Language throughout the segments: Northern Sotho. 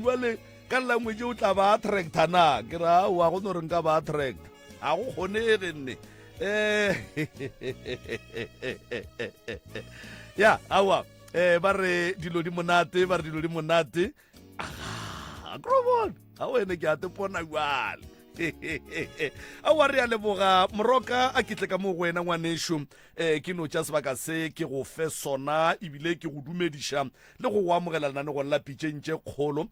Bjale ka language o tla ba attracta na? Ke re aowa, go no re nka ba attracta. Ga go kgonege nne. Eh, ya aowa eh ba re dilo di monate ba re dilo di monate aga krobon ga wene ke a te pona jale aowa re a leboga moroka a ke tle ka mo go wena ngwanešu um ke no tša sebaka se ke go fe sona ebile ke go dumediša le go go amogela lenanegong la pitšeng tše kgolo um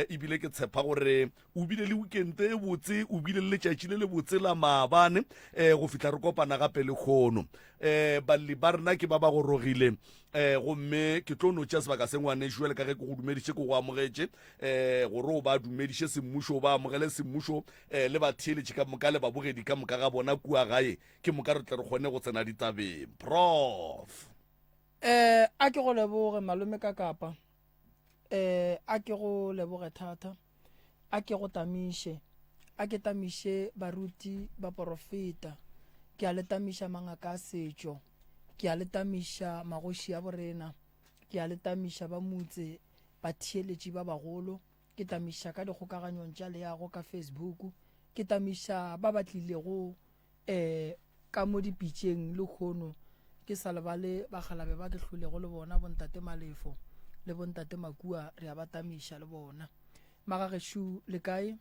ebile ke tshepa gore o bile le weekend e botse o bile le letšatši le le botse la maabane um go fihla re kopana gape le kgono um balli ba rena ke ba ba gorogile um gomme ke tlo no tšea sebaka se ngwanešu jale ka ge ke go dumediše ke go amogetše um gore o ba dumediše semmušo o ba amogele semmušo um le batheeletši ka moka le babogedi ka moka ga bona kua gae ke moka re tle re kgone go tsena ditabeng prof Eh, a ke go leboge malome ka kapa. Eh, a ke go leboge thata. A ke go tamiše. A ke tamiše baruti baporofeta. Ke a le tamiša mangaka a setšo. Ke a le tamiša magoši a borena. Ke a le tamiša ba motse, batheeletši ba bagolo. Ke tamiša ka dikgokaganyong tša leago ka Facebook. Ke tamiša ba ba tlilego um ka mo dipitšeng lehono ke sa lebale bakgalabe ba ke hlolego le bona bontate Malefo le bontate Makua re a ba tamiša le bona. Magagešo le kae?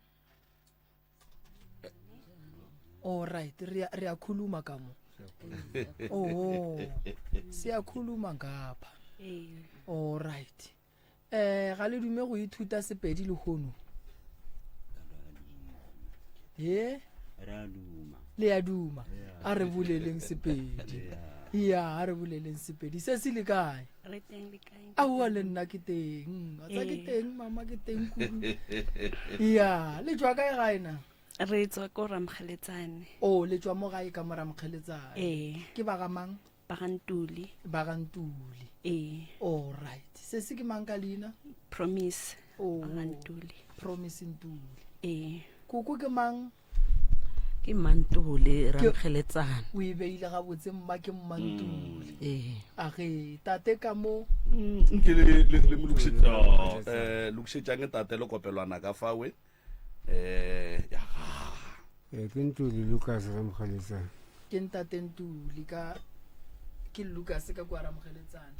All right, re a re a khuluma ka mo. Oh, siyakhuluma ngapha. All right. Eh, ga le dume go ithuta Sepedi lehono? Ye? Le a duma. A re boleleng Sepedi. Ya, a re boleleng Sepedi. Se se le kae? Re teng le kae? Aowa le nna ke teng. Wa tsa ke teng, mama ke teng kudu. Ya, le tšwa kae gae na? Re tswa ko Ramokgeletsane. Oh, le tšwa mo gae ka mo Ramokgeletsane. Ee. Ke ba ga mang? Ba ga Ntuli. Ba ga Ntuli. Ee. All right. Se se ke mang ka leina? Promise. Oh. Ba ga Ntuli. Promise Ntuli. Ee. Koko ke mang? Ke Mmantuli Ramkgeletsane. O e beile gabotse mma ke Mmantuli. Mm. Ee. A ge tate ka mo. Mm, nke le le le mo lokišetša eh lokišetšang tate le kopelwana ka fawe. Eh ya ga. Eh, ke Ntuli Lucas Ramokgeletsane. Ke ntate Ntuli ka ke Lucas ka kwa Ramokgeletsane.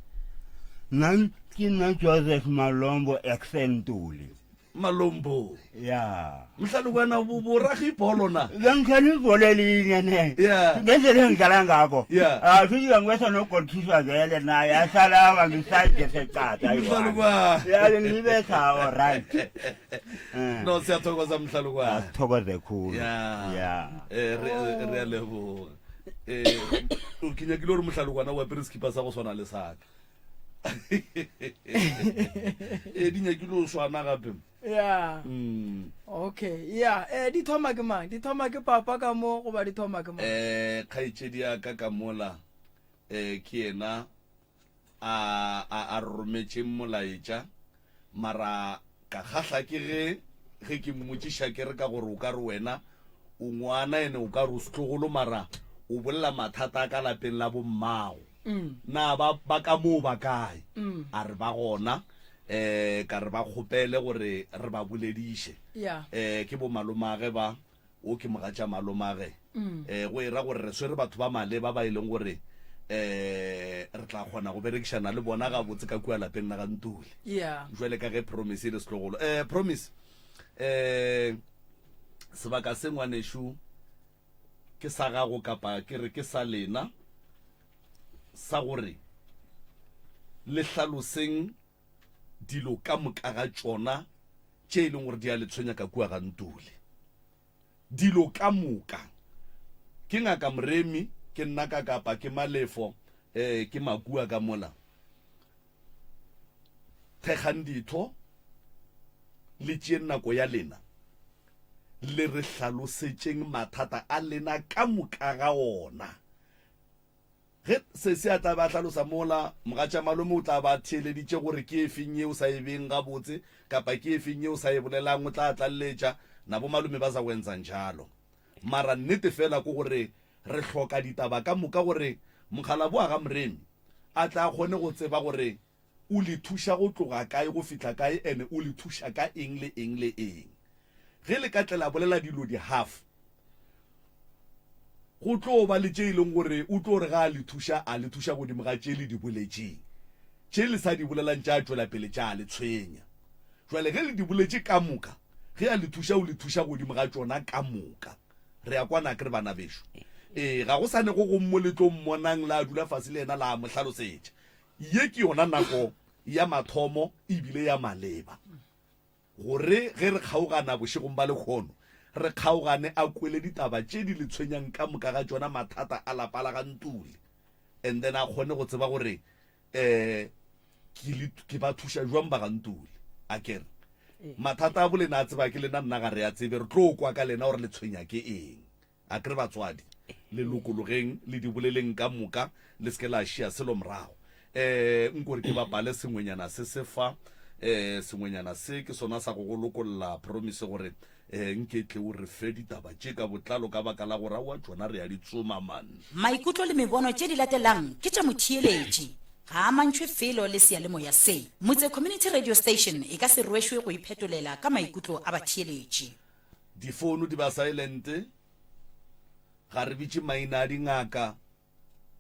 Nna ke nna Joseph Malombo ex Ntuli. Malombo. Ya. Mhlali wena boragi bolo na. Bengithanda ibhola elinye ne. Yeah. Ngendlela engidlala ngakho. Yeah. Ah, futhi ngibetha no goalkeeper vele naye asalama ngisayide secatha. Mhlali kwa. Ya ngibetha all right. Eh. No siyathokoza mhlali kwa. Asithokoze khulu. Ya. Ya. Eh re re a leboga. Eh o ke nyakile gore mohlali kwana o apere sekipa sa go swana le saka. Eh di nyakile o swana gape. ya Mm. okay ya eh di thoma ke mang di thoma ke papa ka mo goba di thoma ke mang Eh kgaetšedi ya ka ka mola eh ke yena a a a rometšeng molaetša mara ka kgahla ke ge ge ke mmotšiša ke re ka gore o ka re wena o ngwana ene o ka re o setlogolo mara o bolela mathata a ka lapeng la bommago na ba ba ka moo ba kae a re ba gona um ka re ba kgopele gore re ba bolediše Yeah. um ke bomalomage ba Wo ke mogatša malomage. E, go e ra gore re swere batho ba maleba ba e leng gore e, re tla kgona go berekišana le bona gabotse ka kua lapeng la ga Ntuli. Yeah. Jwale ka ge Promise e le setlogolo. E, Promise, e, sebaka se ngwanešu ke sa gago kapa ke re ke sa lena sa gore le hlaloseng dilo ka moka ga tšona tše e leng gore di a le tshwenya ka kua ga Ntuli. Dilo ka moka. Ke Ngaka Moremi, ke nna ka kapa ke Malefo, eh, ke Makua ka mola. Thekgang ditho, le tšeeng nako ya lena, le re hlalosetšeng mathata a lena ka moka ga ona. Ge sesi a tla be a hlalosa mola, mogatšamalome o tla ba a theeleditše gore ke efeng ye o sa e beeng gabotse kapa ke efeng ye o sa e bolelang, o tla tlaleletša, Na bomalome ba sa wenza njalo? Mara nnete fela ke gore re hloka ditaba ka moka gore mokgalabo wa ga Moremi a tle a kgone go tseba gore. o le thuša go tloga kae go fihla kae ene o le thuša ka eng le eng le eng. Ge le ka tle la bolela dilo di half, go tlo ba le tše e leng gore o tlo re ga a le thuša, a le thuša godimo ga tše le di boletšeng. Tše le sa di bolelang tša tšwela pele tša le tshwenya. Jwale ge le di boletše ka moka, ge a le thuša o le thuša godimo ga tšona ka moka. Re a kwana akere bana bešo? Ee, ga go sa ne go gong mo le tlo mmonang la dula fase le yena la mo hlalosetša. Ye ke yona nako ya mathomo ebile ya maleba. Gore ge re kgaogana bošegong ba lehono, re kgaogane a kwele ditaba tše di le tshwenyang ka moka ga tšona mathata a lapa la ga Ntuli and then a kgone go tseba gore um ke le ke ba thuša jwang ba ga Ntuli. Akere mathata a bolena a tseba ke lena nna ga re a tsebe re tlo kwa ka lena gore le tshwenya ke eng. A ke re batswadi, le lokologeng, le di boleleng ka moka, le se ke la šia selo morago. Um nko re ke bapale sengwenyana se se fa, um sengwenyana se ke sona sa go go lokolla Promise gore um nke tle o re fe ditaba tše ka botlalo ka baka la gore aowa tšona re a di tsoma man. Maikutlo le mebono tše di latelang ke tša motheeletši. Ga a amantšhwe felo le seyalemoya se. Motse Community Radio Station e ka se rwešwe go iphetolela ka maikutlo a batheeletši. Difounu di ba silent, ga re bitše maina a dingaka,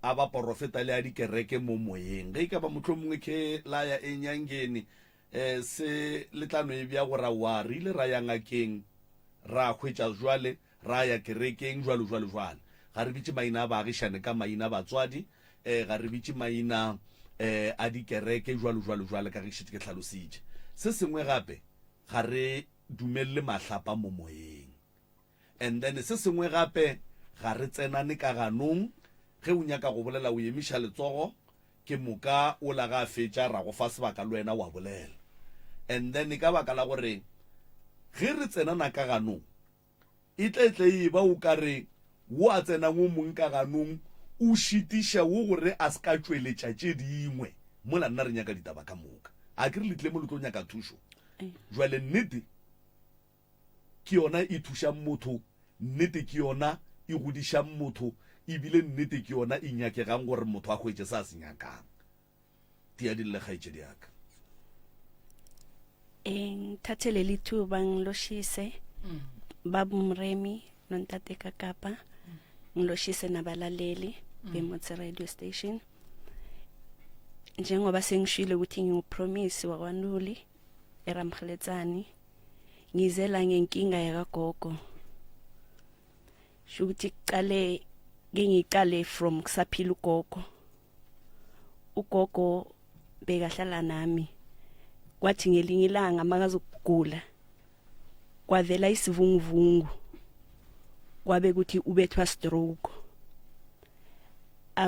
a baporofeta le a dikereke mo moyeng. Ge e ka ba mohlomongwe ke la ya enyangeni, eh, se le tla no e bja gore aowa re ile ra ya ngakeng ra hwetša jwale, ra ya kerekeng jwalo jwalo jwale. Ga re bitše maina a baagišane ka maina a batswadi, eh, ga re bitše maina eh, a dikereke jwalo jwalo jwale ka ge ke šetše ke hlalositše. Se sengwe gape ga re dumelele mahlapa mo moyeng. And then se sengwe gape ga re tsenane ka ganong, ge o nyaka go bolela o emiša letsogo ke moka ola ga a fetša ra go fa sebaka le wena wa bolela. And then ka baka la gore ge re tsenana ka ganong e tle tle e ba o ka re wo a tsenang o mong ka ganong o šitiša wo gore a se ka tšweletša tše dingwe mola nna re nyaka ditaba ka moka. A ke re le tlile mo le tlo nyaka thušo? Jwale nnete ke yona e thušang motho, nnete ke yona e godišang motho, ebile nnete ke yona e nyakegang gore motho a hwetše se a se nyakang. Tia di lle kgaetšedi ya ka. Ngithathe leli thuba ngiloshise baba uMremi nontate kaKapa ngiloshise nabalaleli beMotse radio station. Njengoba sengishilo ukuthi nginguPromise wakwaNtuli eRamkgeletsane ngize la ngenkinga yakagogo. Shukuthi kuqale ke ngiqale from kusaphila ugogo. Ugogo bekahlala nami kwathi ngelinye ilanga makazokugula kwavela isivunguvungu kwabe kuthi ubethwa stroke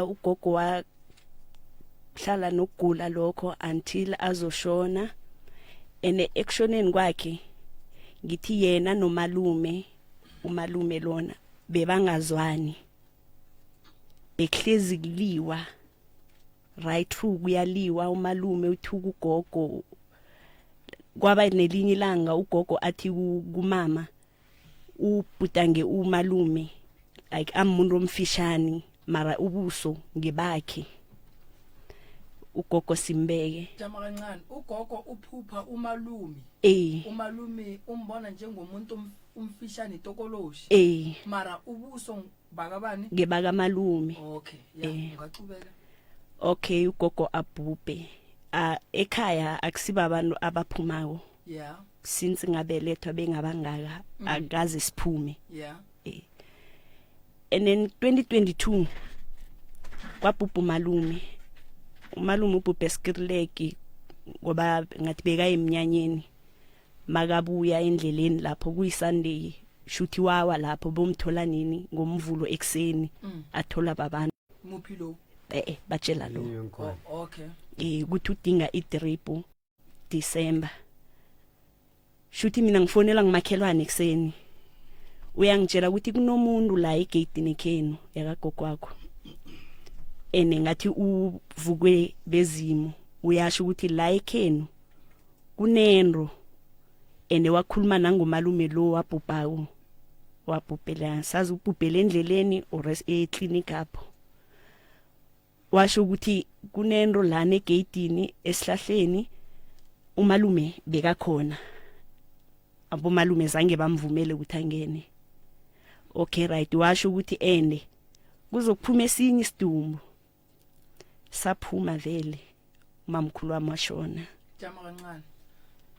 ugogo wahlala nokugula lokho until azoshona ene ekushoneni kwakhe ngithi yena nomalume umalume lona bebangazwani bekuhlezi kuliwa right through kuyaliwa umalume uthuka ugogo kwaba nelinye ilanga ugogo athi kumama ubhutange umalume like amuntu omfishane mara ubuso ngebakhe ugogo simbeke jama kancane ugogo uphupha umalume eh umalume umbona njengomuntu umfishane tokoloshi eh mara ubuso bakabani ngebakamalume okay ya eh. ungaqhubeka okay ugogo abhubhe a ekhaya akusiba abantu abaphumako yeah since ngabelethwa bengabangaka mm. akaze siphume yeah eh. and then 2022 kwabhubha umalume umalume ubhubhe eSkirleki ngoba ngathi bekayeminyanyeni makabuya endleleni lapho kuyiSunday shuthi wawa lapho bomthola nini ngomvulo ekseni mm. athola babantu muphi lo eh batshela lo oh, okay eh ukuthi udinga idrip December shuthi mina ngifonela ngimakhelwane ekseni uyangitshela ukuthi kunomuntu la egate ekhenu yakagogo wakho ene ngathi uvukwe bezimo uyasho ukuthi la ekhenu kunento ene wakhuluma nangomalume lo wabhubhako wabhubhela sazi ubhubhele endleleni or eclinic apho. Washo ukuthi kunento lana egeyidini esihlahleni umalume bekakhona. Abomalume zange bamvumele ukuthi angene. Okay right washo ukuthi ende kuzokuphuma esinye isidumbu. Saphuma vele mamkhulu wami washona. Jama kancane.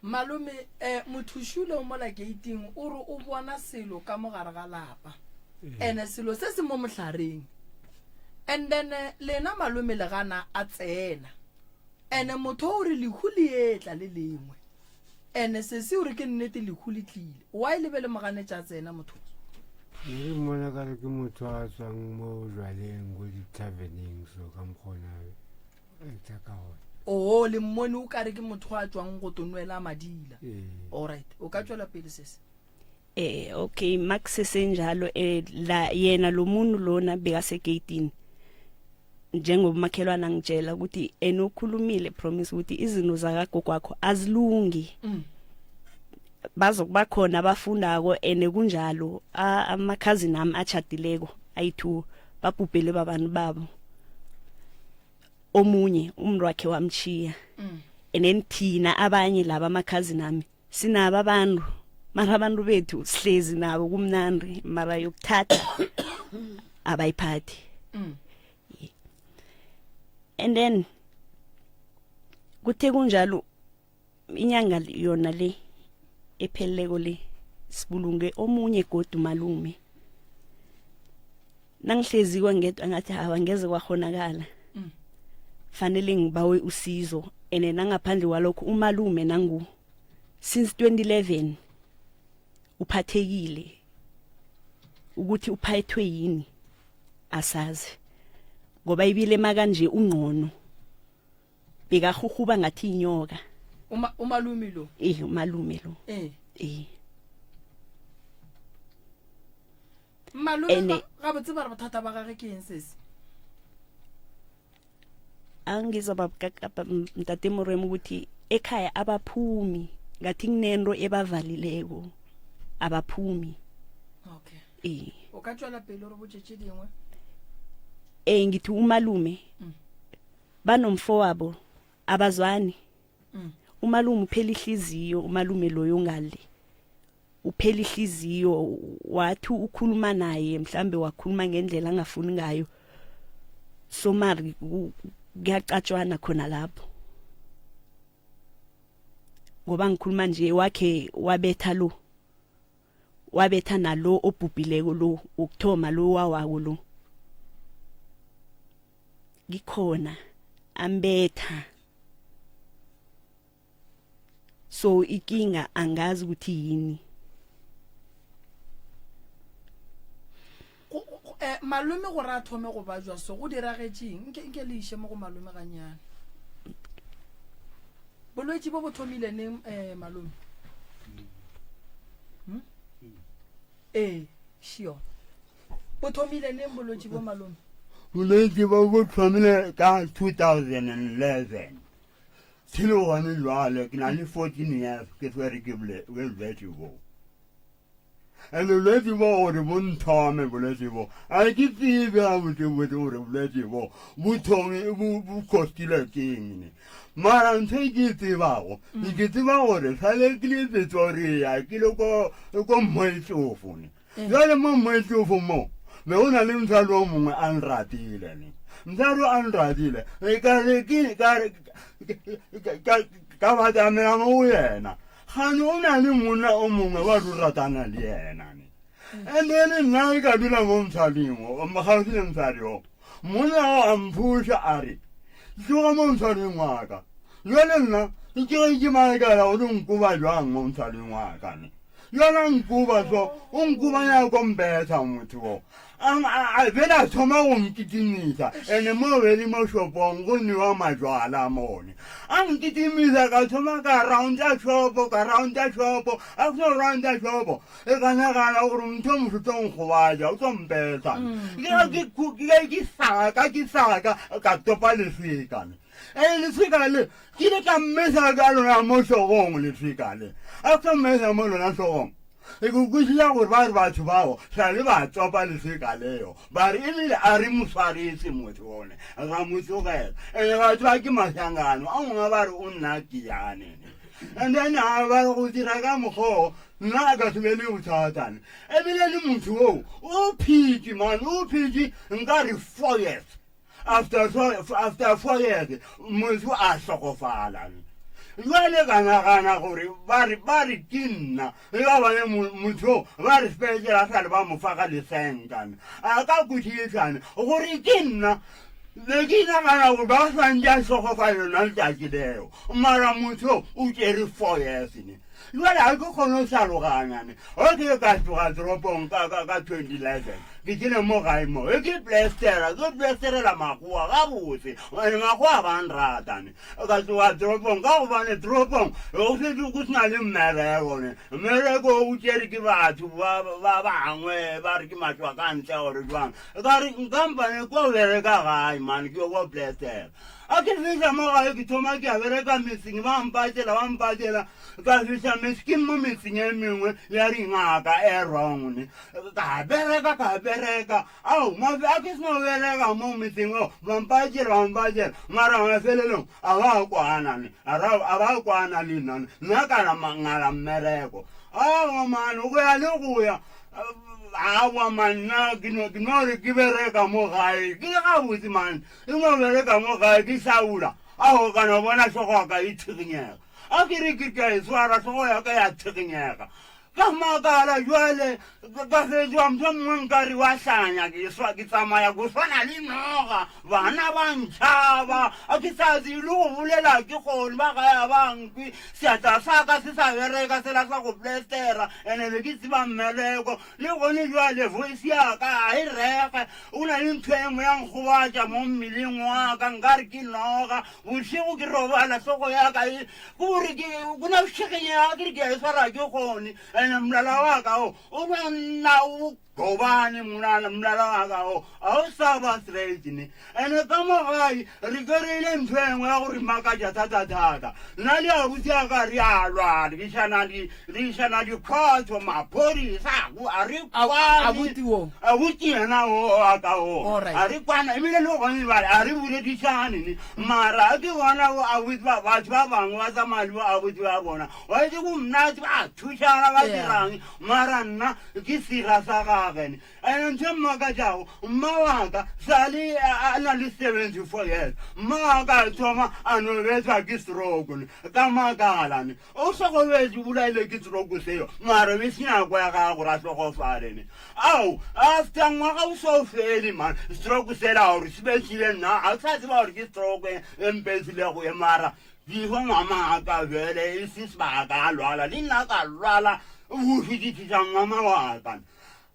Malome eh mothušule o mola gating o re o bona selo ka mogare ga lapa. Ene selo se se mo mohlareng. And then eh, lena malome le gana a tsena. Ene motho o re lehu le etla le lengwe. Ene sesi o re ke nnete lehu le tlile. Why le be le moganetša a tsena motho? Ne re mmona ka re ke motho a tswang mo jwaleng ko di-taveneng so ka mokgona actor ka gona. Oo, le mmone o kare ke motho a tswang go tonwela madila. Ee. Alright, o ka tšwela pele sesi. Eh okay makusesenjalo eh la yena lo muntu lona bekasegeyitini njengoba umakhelwane angitshela ukuthi ena ukhulumile promise ukuthi izinto zakagogo wakho azilungi mm. bazokuba khona abafundako ene kunjalo amakhazini ami achadileko ayi-two babhubhele babantu babo omunye umntu wakhe wamchiya mm. and then thina abanye laba amakhazini ami sinabo abantu mara abantu bethu sihlezi nabo kumnandi mara yokuthatha abayiphathi mm. and then kuthe kunjalo inyanga yona le epheleleko le sibulunge omunye godu malume nangihlezi kwangedwa ngathi hawa ngeze kwakhonakala mm. fanele ngibawe usizo ene nangaphandle kwalokho umalume nangu since 2011 uphathekile ukuthi uphethwe yini asazi ngoba ibile makanje ungcono bekahuhuba ngathi inyoka uma umalume lo eh umalume lo eh eh Malome gabotse ba re bothata ba gage ke eng sesi? Angizwa baba mntate Moremi ukuthi ekhaya abaphumi ngathi kunento ebavalileko abaphumi. Okay. Eh. O ka tswela pele re botse tše dingwe. Eh ngithi umalume mm. banomfowabo abazwani. Mm. Umalume uphela ihliziyo umalume loyo ngale. Uphela ihliziyo wathi ukhuluma naye mhlambe wakhuluma ngendlela angafuni ngayo somari kuyacatshwana khona lapho ngoba ngikhuluma nje wakhe wabetha lo wabetha nalo obhubhileko lo ukuthoma lo wawako lo ngikhona ambetha so ikinga angazi ukuthi yini eh, malome gore a thome go bajwa so go diragetšeng nke nke le iše mo go malome ganyane bolwetši bo bo thomile neng um malome hmm? ee sure bo thomile neng bolwetši bo malome bolwetši bo bo thomile ka 2011 Till gone jwale ke na le 14 years ke swere ke bolwetši bo. And bolwetši bo gore bo nthome bolwetši bo. A ke tsebe gabotsebotse gore bolwetši bo bo thome bo bo costile keng ne. Mara ntho e ke e tsebago, mm. ke tseba gore sale ke le Pretoria ke le ko ko Mmoetsofo ne. Jwale mo Mmoetsofo mo be go na le mosadi o mongwe a nratile ne. Mosadi o a nratile e ka re ke ka re ka batamela mo go yena. Gane o na le monna o mongwe wa ro ratana le yena ne. And then nna ka dula mo mosading o, gaufi le mosadi o. Monna o a mphuša a re, Tloga mo mosading wa ka. Jwale nna ke ge ke makala gore nkoba jwang mo mosading wa ka ne. Yona nkuba so, o nkuba ya ko mbetha motho o. A be la thoma go nkitimisa, ene mo be le mo shopong go newa majwala mone. A nkitimisa ka thoma ka rounda shopo, ka rounda shopo, a so rounda shopo. E ka nagana gore motho o mosho tlo nkgobatša, o tlo mbetha. Ke ke ke saka, ke saka, ka topa leswika. E leswika le Ke ile ka mmesa ka lona mo hlogong lefika le. A ka mmesa mo lona hlogong. Ke kwešiša gore ba re batho bao sa le ba tsopa leswika leo, ba re ebile a re mo swarese motho one, ra mo tlogela. Ene batho ba ke mahlangano, a mongwe ba re o nna tiyane. And then a ba re go dira ka mokgwa o, nna a ka se be le bothata ne. Ebile le motho oo o phetše man, o phetše nka re four years. After after four years motho a hlokofala. Jwale ka nagana gore ba re ba re ke nna e ka bane motho ba re sepetlele a sa le ba mo fa ka lesenkane a ka kwešišane gore ke nna be ke nagana gore ba swantse a hlokofale lona letšatši leo mara motho o tšere four years ne Jwale ga ke kgone go hlaloganya ne. Okay ka tloga toropong ka ka ka 2011 ke tsene mo gae mo e ke plastera ke plasterela magoa gabotse ene magoa ba nrata ne ka tloga toropong ka gobane toropong go setse go sena le mmereko ne mmereko o tšere ke batho ba ba bangwe ba re ke matswa ka ntle gore jwang ka re nkampane ko bereka gae mane ke yo go plastera A ke fihla mo gae ke thoma ke a bereka metseng ba mpatela ba mpatela ka fihla mesking mo metseng e mengwe ya dingaka e wrong ne ka bereka ka bereka ao a ke seno bereka mo metseng o ba mpatela ba mpatela mara mafelelong a ba kwana ne a ba kwana le nna nna ka ngala mmereko awa mane go ya le go ya awa manna ke no re ke bereka mo gae ke gabotse mane E no bereka mo gae ke hlaula, ao ka no bona hlogo ya ka e thiginyega. A ke re ke tla e swara, hlogo ya ka ya thiginyega. Ka makala jwale, ka fetšwa motho mongwe nka re wa hlanya, ke swa ke tsamaya go swana le noga, bana ba ntšhaba, a ke sa tsebe le go bolela ke kgone, ba gae a ba nkwe, seatla sa ka se sa bereka sela sa go plastera, ene be ke tseba mmereko, Le gone bjale voice ya ka ga e rege, o na le ntho e nngwe ya nkgobatša mo mmeleng wa ka, nkare ke noga. Bošego ke robala hlogo ya ka e kore ke go na šikinyega, ke re ke a e swara ke kgone. Ene molala wa ka o o no nna o gobane molala molala wa ka o ga o sa ba straight ne. Ene ka mo gae re kry-ile ntho e nngwe ya go re makatša thata-thata. Nna le abuti ya ka re a lwa, re išana di, re išana dikhotho, maphodisa a re kwane. Abuti wo? Abuti yena o wa ka o. Alright. A re kwana, ebile le gone jwale a re boledišane ne. Mara a ke bona bo abuti ba, batho ba bangwe ba tsamaya le bo abuti ba bona. Wa itse go monate, ba thušana, ba dirang. Mara nna ke sera sa gage ne. Ene ntho e mmakatšago, mma wa ka sa le a na le 74 years, mma wa ka a thoma a no bethwa ke stroke ne, ka makala ne, o hlokofetše, o bolaile ke stroke seo, mara be se nako ya gagwe gore a hlokofale ne. Ao, after ngwaga o so fele man, stroke sela gore se bethile nna, ga ke sa tseba gore ke stroke e mpethilego e, mara before mama a ka bjale e se sebaka a lwala, le nna ka lwala go fetišiša mama wa ka.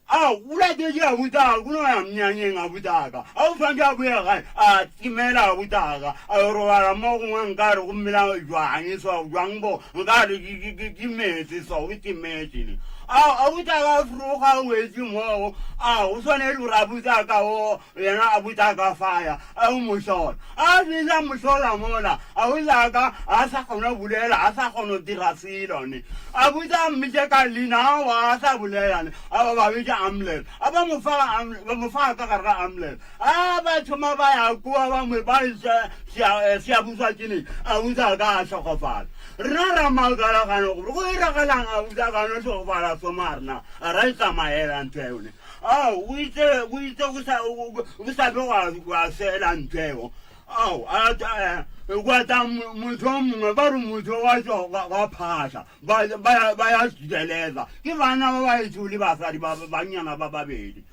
Ao, o latetše abutaka, o no ya mnyanyeng abutaka. A o swanetše a boye gae, a timela abutaka, a yo robala mo gongwe nkare go mela jwang so, jwang bo, nkare ke meetse so, o timetše ne. Ao, abutaka a foroga a wetše moo, ao, o swanetše gore abutaka o, yena abutaka faya, a o mohlola. A fihla mohlola mola, abutaka a sa kgona go bolela, a sa kgona go dira selo ne. Abuti a mmitše ka leina, aowa a sa bolela ne. A ba ba bitša ambulance, a ba mo fa ba mo fa ka gare ga ambulance. A ba thoma ba ya kua ba mo ba iša Siyabuswa clinic, abuti a ka a hlokofala. Rena ra makala gane gore go iragalang abuti a ka no hlokofala so mara na a ra e tsamaela ntho eo ne. Ao o itse o itse go sa go sa be gwa gwa fela ntho eo. Ao a gwa tla motho o mongwe ba re motho wa tswa gwa phahla ba ba ba ya jikeleza ke bana ba ba etsho le basadi ba bannyana ba babedi.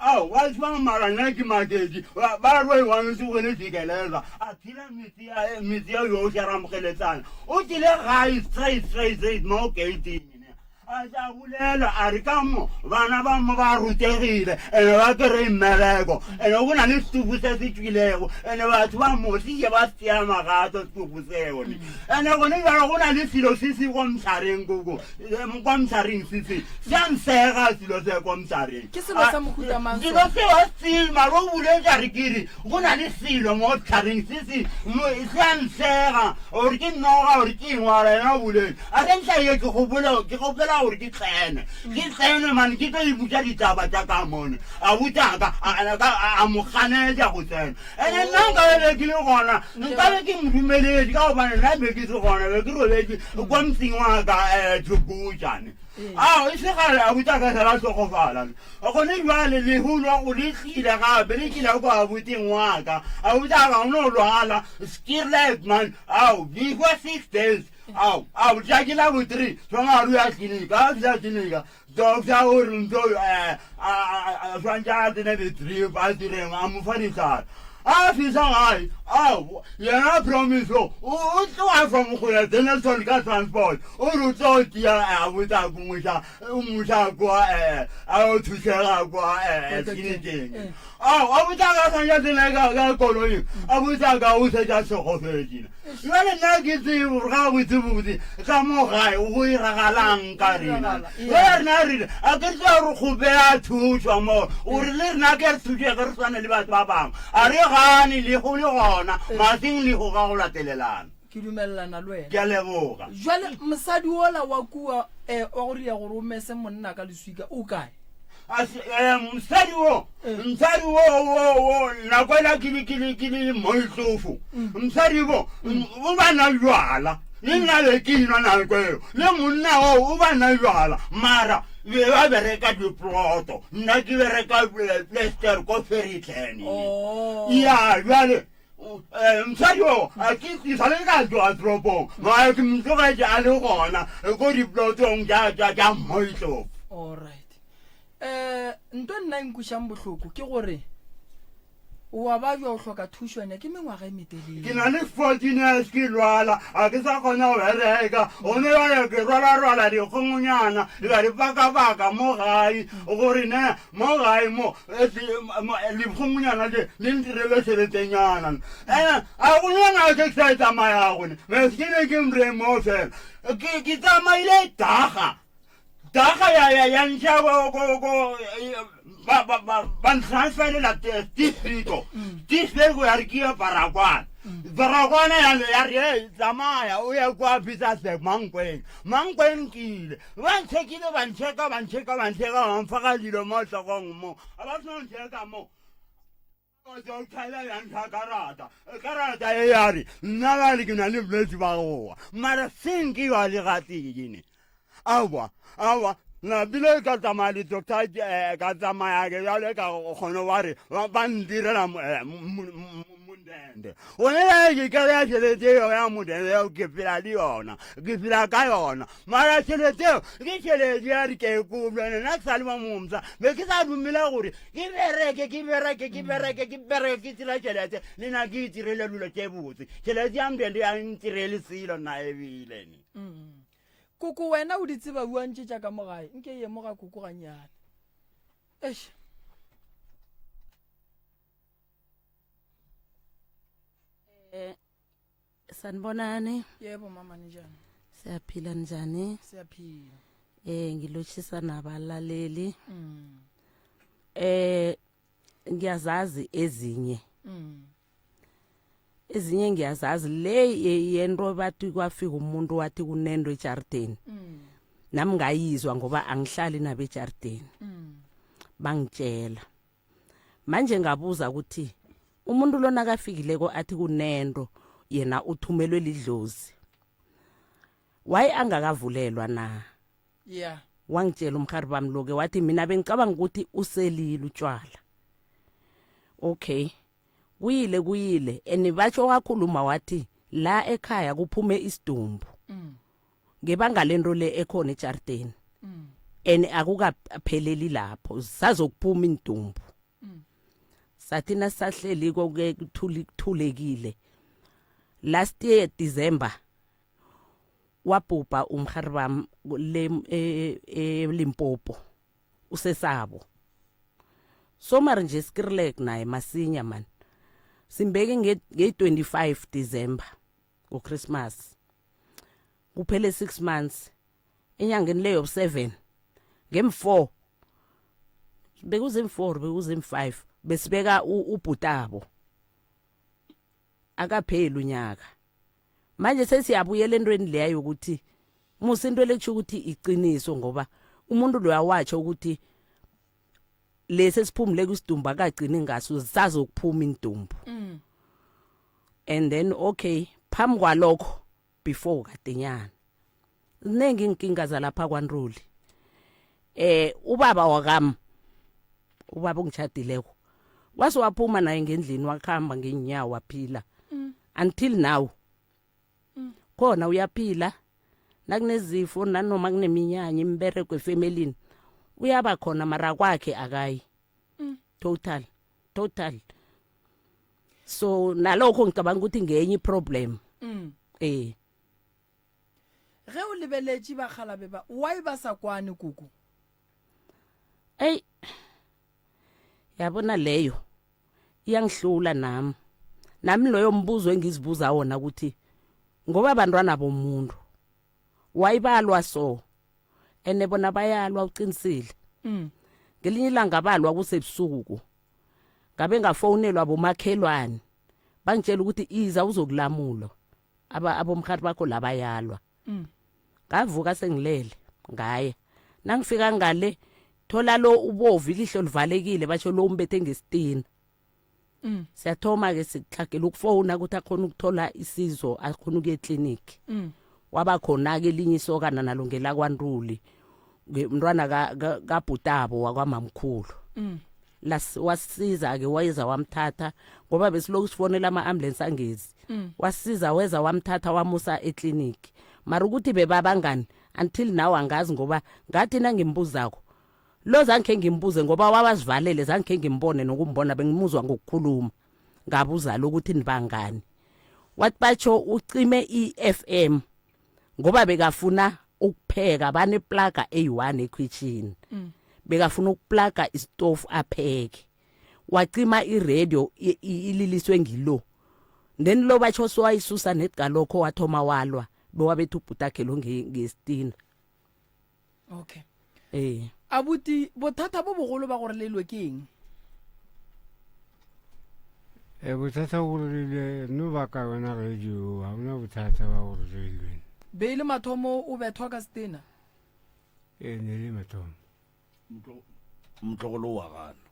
Ao wa tswa mara nna ke maketše ba re wa ntse go le jikeleza a phila metse ya metse ya yohle ra mogeletsana o tlile gae straight straight straight mo gating. A tla bolela a re ka mo bana ba mo ba rutegile ene ba kry mmereko ene go na le setupu se se tšwilego ene batho ba mo se ke ba tseya magato setupu seo ne ene gone jalo go na le selo se se ko mosareng koko kwa mosareng se se se a nsega selo se ko mosareng Ke selo sa mohuta mang selo seo a se mara o buletša re kere Go na le selo mo tlhareng se se se a nsega gore ke noga gore ke eng wa yena o boleng a re ntla ye ke gopola ke gopela kgopela gore ke tsene ke tsene mane ke tlo e botša ditaba tša ka mone abuti a ka a mo ganetša go tsena ene nna nka be be ke le gona nka be ke mo dumeletse ka gobane nna be ke se gona be ke robetse kwa motseng wa ka um thokutšane ao e se gale abuti a ka sala hlokofala gone jale lehu lwa go le tlile gape le tlile kwa abuting wa ka abuti a ka o no lwala skirlet man ao before 6 days ao ao tšatši la bo 3 swana a ya clinic a fihla clinic doctor o re ntho eh, a swantše a tsene di-trip a direng a mo fa ditlhare a fihla gae ao yena promise o o tloga from go ya Dennilton ka transport o re o tlo tia a botsa ko moša o moša kwa um a o thusega kwa um tleliniking ao a botsa ka swantša tsena ka koloing a botsa ka o setša segofetšina Jwale nna ke tsebe gore ga botsebotse ka mo gae go iragalang ka rena. Jwale rena re rile a ke re tla re kgopela thušo mo gore le rena ke re thušege re swane le batho ba bangwe. A re gane lehu le gona maseng lehu ga go latelelana. Ke dumelelana le wena. Ke a leboga. Jwale mosadi wola wa kua eh, wa go ria gore o mese monna ka leswika o kae? Mosadi wo mosadi wo wo wo nako ela ke le ke le ke le moitlofo mosadi bo o ba na jwala le nna be ke nwa nako eo le monna o o ba na jwala mara be ba bereka diploto nna ke bereka plaster ko ferryton ya jwale mosadi o a ke ke sa le ka tloga toropong mara ke mo tlogetše a le gona ko diplotong tša moitlofo. Alright. Eh, nto nna e nkwešang bohloko ke gore wa babja o hloka thušo ene ke mengwaga e metelele. Ke na le 14 years ke lwala a ke sa kgona go bereka gone jale ke rwalarwala dikgongonyana ka di pakapaka mo gae gore ne mo gae mo dikgongonyana le le ntirele tšheletenyana ene a go nyana ke sa e tsamayago ne mese ke ne ke mre mo fela ke tsamaile daga daga ya ya ya ntšha ko ko ko ba ba ba ba ntransferela tisiko tisiko ya re ke ya Baragwana Baragwana ya ya re tsamaya o ya kwa Pietersburg Mankweng Mankweng ke ile ba ntšhekile ba ntšheka ba ntšheka ba ntšheka ba mfa ka dilo mo hlogong mo a ba seno ntšheka mo Doctor ya ntsha karata karata e ya re nna ba re ke na le bolwetse ba gowa mara senke ba le gatee ne aowa aowa napile ka tsamaya le doctor eh, ka tsamaya ke jale ka kgone wa re ba ntirela eh, modende gone ya ke kry-a tšhelete eo ya modende eo ke phela le yona ke phela ka yona mara tšhelete eo ke tšhelete ya dikekolo ene nna ke sa le mo momsa be ke sa dumela gore ke bereke ke bereke ke bereke ke bereke ke tira tšhelete le na ke itirele dilo tše botse tšhelete ya modende ya ntirele selo nna ebile ne mm. Koko wena o di tseba buang tše tša ka mo gae nke ye mo ga koko gannyane eish. Eh, sanibonani. Yebo mama ninjani? Siyaphila njani? Siyaphila. Eh ngilotshisa nabalaleli. Eh ngiyazazi ezinye. Ezinye ngiyazazi le yento bathi kwafika umuntu wathi kunento ejardeni. Nami ngayizwa ngoba angihlali nabo ejardeni. Bangitshela. Manje ngabuza ukuthi umuntu lona kafikileko athi kunento yena uthumelwe lidlozi. Why angakavulelwa na? Yeah. Wangitshela umkhari bami loke wathi mina bengicabanga ukuthi uselile utshwala. Okay. Kuyile kuyile and batsho wakhuluma wathi la ekhaya kuphume isidumbu. Ngebanga lento le ekhona ejardeni. And akukapheleli lapho sazokuphuma indumbu. Sathi nasahleli konke kuthuli kuthulekile. Last year December wabhubha umhari bami le e Limpopo usesabo. So mara nje skirlek naye masinya man. Simbeke nge 25 December ngo Christmas. Kuphele 6 months. Enyangeni leyo 7 ngem4 bekuzim 4 bekuzim 5 besibeka ubhutabo. Akapheli unyaka. Manje sesiyabuyela entweni leya yokuthi Musi into letsho ukuthi iqiniso ngoba umuntu loya watsho ukuthi lesi esiphumule kwisidumbu akagcini ngaso sazokuphuma indumbu mm. and then okay phambi kwalokho before kadenyana ziningi inkinga zalapha kwaNruli eh ubaba wakam ubaba ongishadileko wase waphuma naye ngendlini wakhamba ngenyawo waphila mm. until now mm. khona uyaphila nakunezifo nanoma kuneminyanya imibereko efemelini uyaba khona mara kwakhe akayi mm. total total so nalokho ngicabanga ukuthi ngenye iproblem mm. eh ge o lebeletše bakgalabe ba why ba sa kwane kuku eyi yabona leyo iyangihlula nami nami loyo mbuzo engizibuza wona ukuthi ngoba abantwana bomuntu wayibalwa so ene bona bayalwa uqinisile mm. ngelinye ilanga balwa kusebusuku ngabe ngafowunelwa bomakhelwane bangitshela ukuthi iza uzokulamulwa aba abomkhari bakho labayalwa mm. ngavuka sengilele ngaye nangifika ngale thola lo ubovu ilihlo livalekile basho lo umbethe ngesitina mm. siyathoma ke sikuhlagela ukufowuna ukuthi akhona ukuthola isizo akhona ukuya eclinic mm. waba khona ke elinye isokana nalo ngelakwantuli umntwana kabhutabo wakwamamkhulu mm. Las wasiza ke wayeza wamthatha ngoba besiloku sifonela ama-ambulance angezi mm. wasiza weza wamthatha wamusa eclinic mara ukuthi bebabangani until now angazi ngoba ngathi nangimbuzako lo zange ngimbuze ngoba wabazivalele zange ngimbone nokumbona bengimuzwa ngokukhuluma ngabuza lokuthi nibangani wathi batsho ucime i-FM ngoba bekafuna ukupheka baneplaga eyi-one ekhwitshini mm. bekafuna ukuplaga isitofu apheke wacima iradio ililiswe ngilo then lo batsho sowayisusa nedgalokho wathoma walwa bewabetha ubhutakhe lo ngesitina okay ee abuti bothata bo bogolo ba gore lelwe ke eng e bothata gore lelwe no ba ka yona radio ga ona bothata ba gore lelwe be e le mathomo o bethwa ka setena e ne le mathomo motlogolo wa gana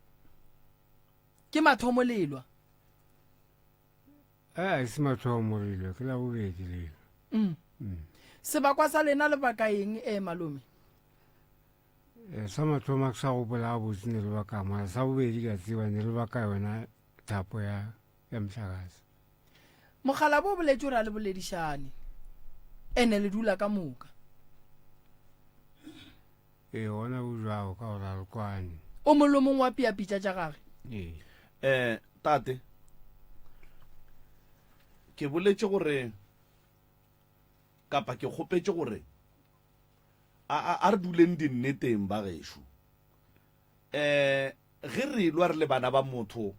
ke mathomo lelwa a e se mathomo lelwe ke la bobedi lelwe mm. mm. sebakwa sa lena lebaka eng e malome eh, sa mathomo a ke sa gopola gabotse ne le baka mara sa bobedi ka tseba ne le baka yona thapo ya ya motlakase mogala bo boletse gore a le boledišane ene le dula ka moka ee gona bo jwago ka gore a le kwane o mongwe le mongwe wa pea pitša tša gage ee um tate ke boletše gore kapa ke kgopetše gore a, a re duleng dinneteng ba gešo um ge re lwa re le bana ba motho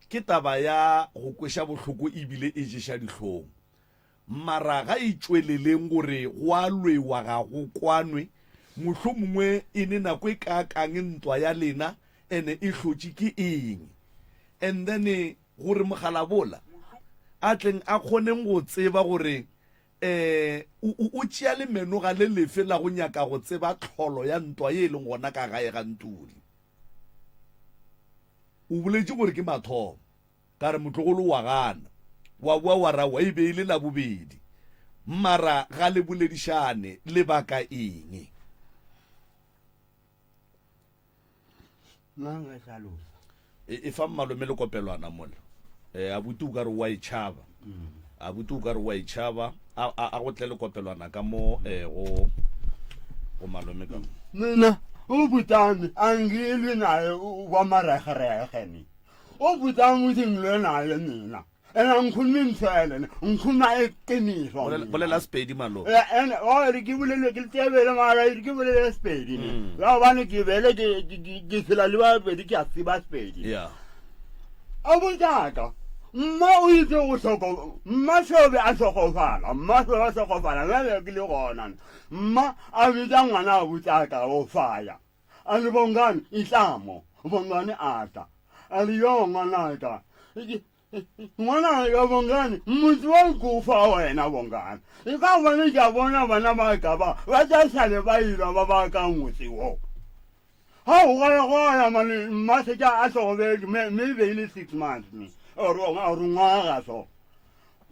ke taba ya go kweša bohloko ebile e ješa dihlong mara ga e tšweleleng gore go a lwewa ga go kwanwe mohlomongwe e ne nako e kaakang ntwa ya lena ene e hlotše ke eng and then gore mogalabola a tleng a kgoneng go tseba gore um o, o tšea lemenoga le lefe la go nyaka go tseba tlholo ya ntwa ye e leng gona ka gae ga Ntuli. O boletše gore ke mathomo. Ka re motlogolo wa gana. Wa boa wa ra wa e be e le la bobedi. Mara ga le boledišane, lebaka eng? Nna nka hlalosa. E, e fa mmalome le kopelwana mola. E, abuti o ka re wa e tšhaba. Abuti o ka re wa e tšhaba. A, a, a go tle le kopelwana ka mo e, go go malome ka mo. Mina o butami angilwi naye wa maregerege ni. O butami uthi ngilwe naye mina. ene angikhulumi mthwele ne ngikhuluma iqiniso Bolela- bolela sepedi malome Eh, ene o re ke bolele ke tsebele mara re ke bolele sepedi ne Mm. ka gobane ke bele ke- ke- ke ke phela le babedi ke a tseba sepedi ya a botsaka mma o itse go hloko mma sobe a hlokofala mma sobe a hlokofala nna be ke le gona mma a bitsa ngwana a botsaka o faya a re bongane itlamo bongane a tla a re yo ngwanaka Ngwana ya Bongani, motse wa ko fa wena Bongani. E ka gobane ke a bona bana ba ka ba ba tla sale ba ilwa ba ba ka motse wo. Ga o ga go ya mane mma se ka a hlogobedi me me be ile 6 months me. Or or ngwaga so.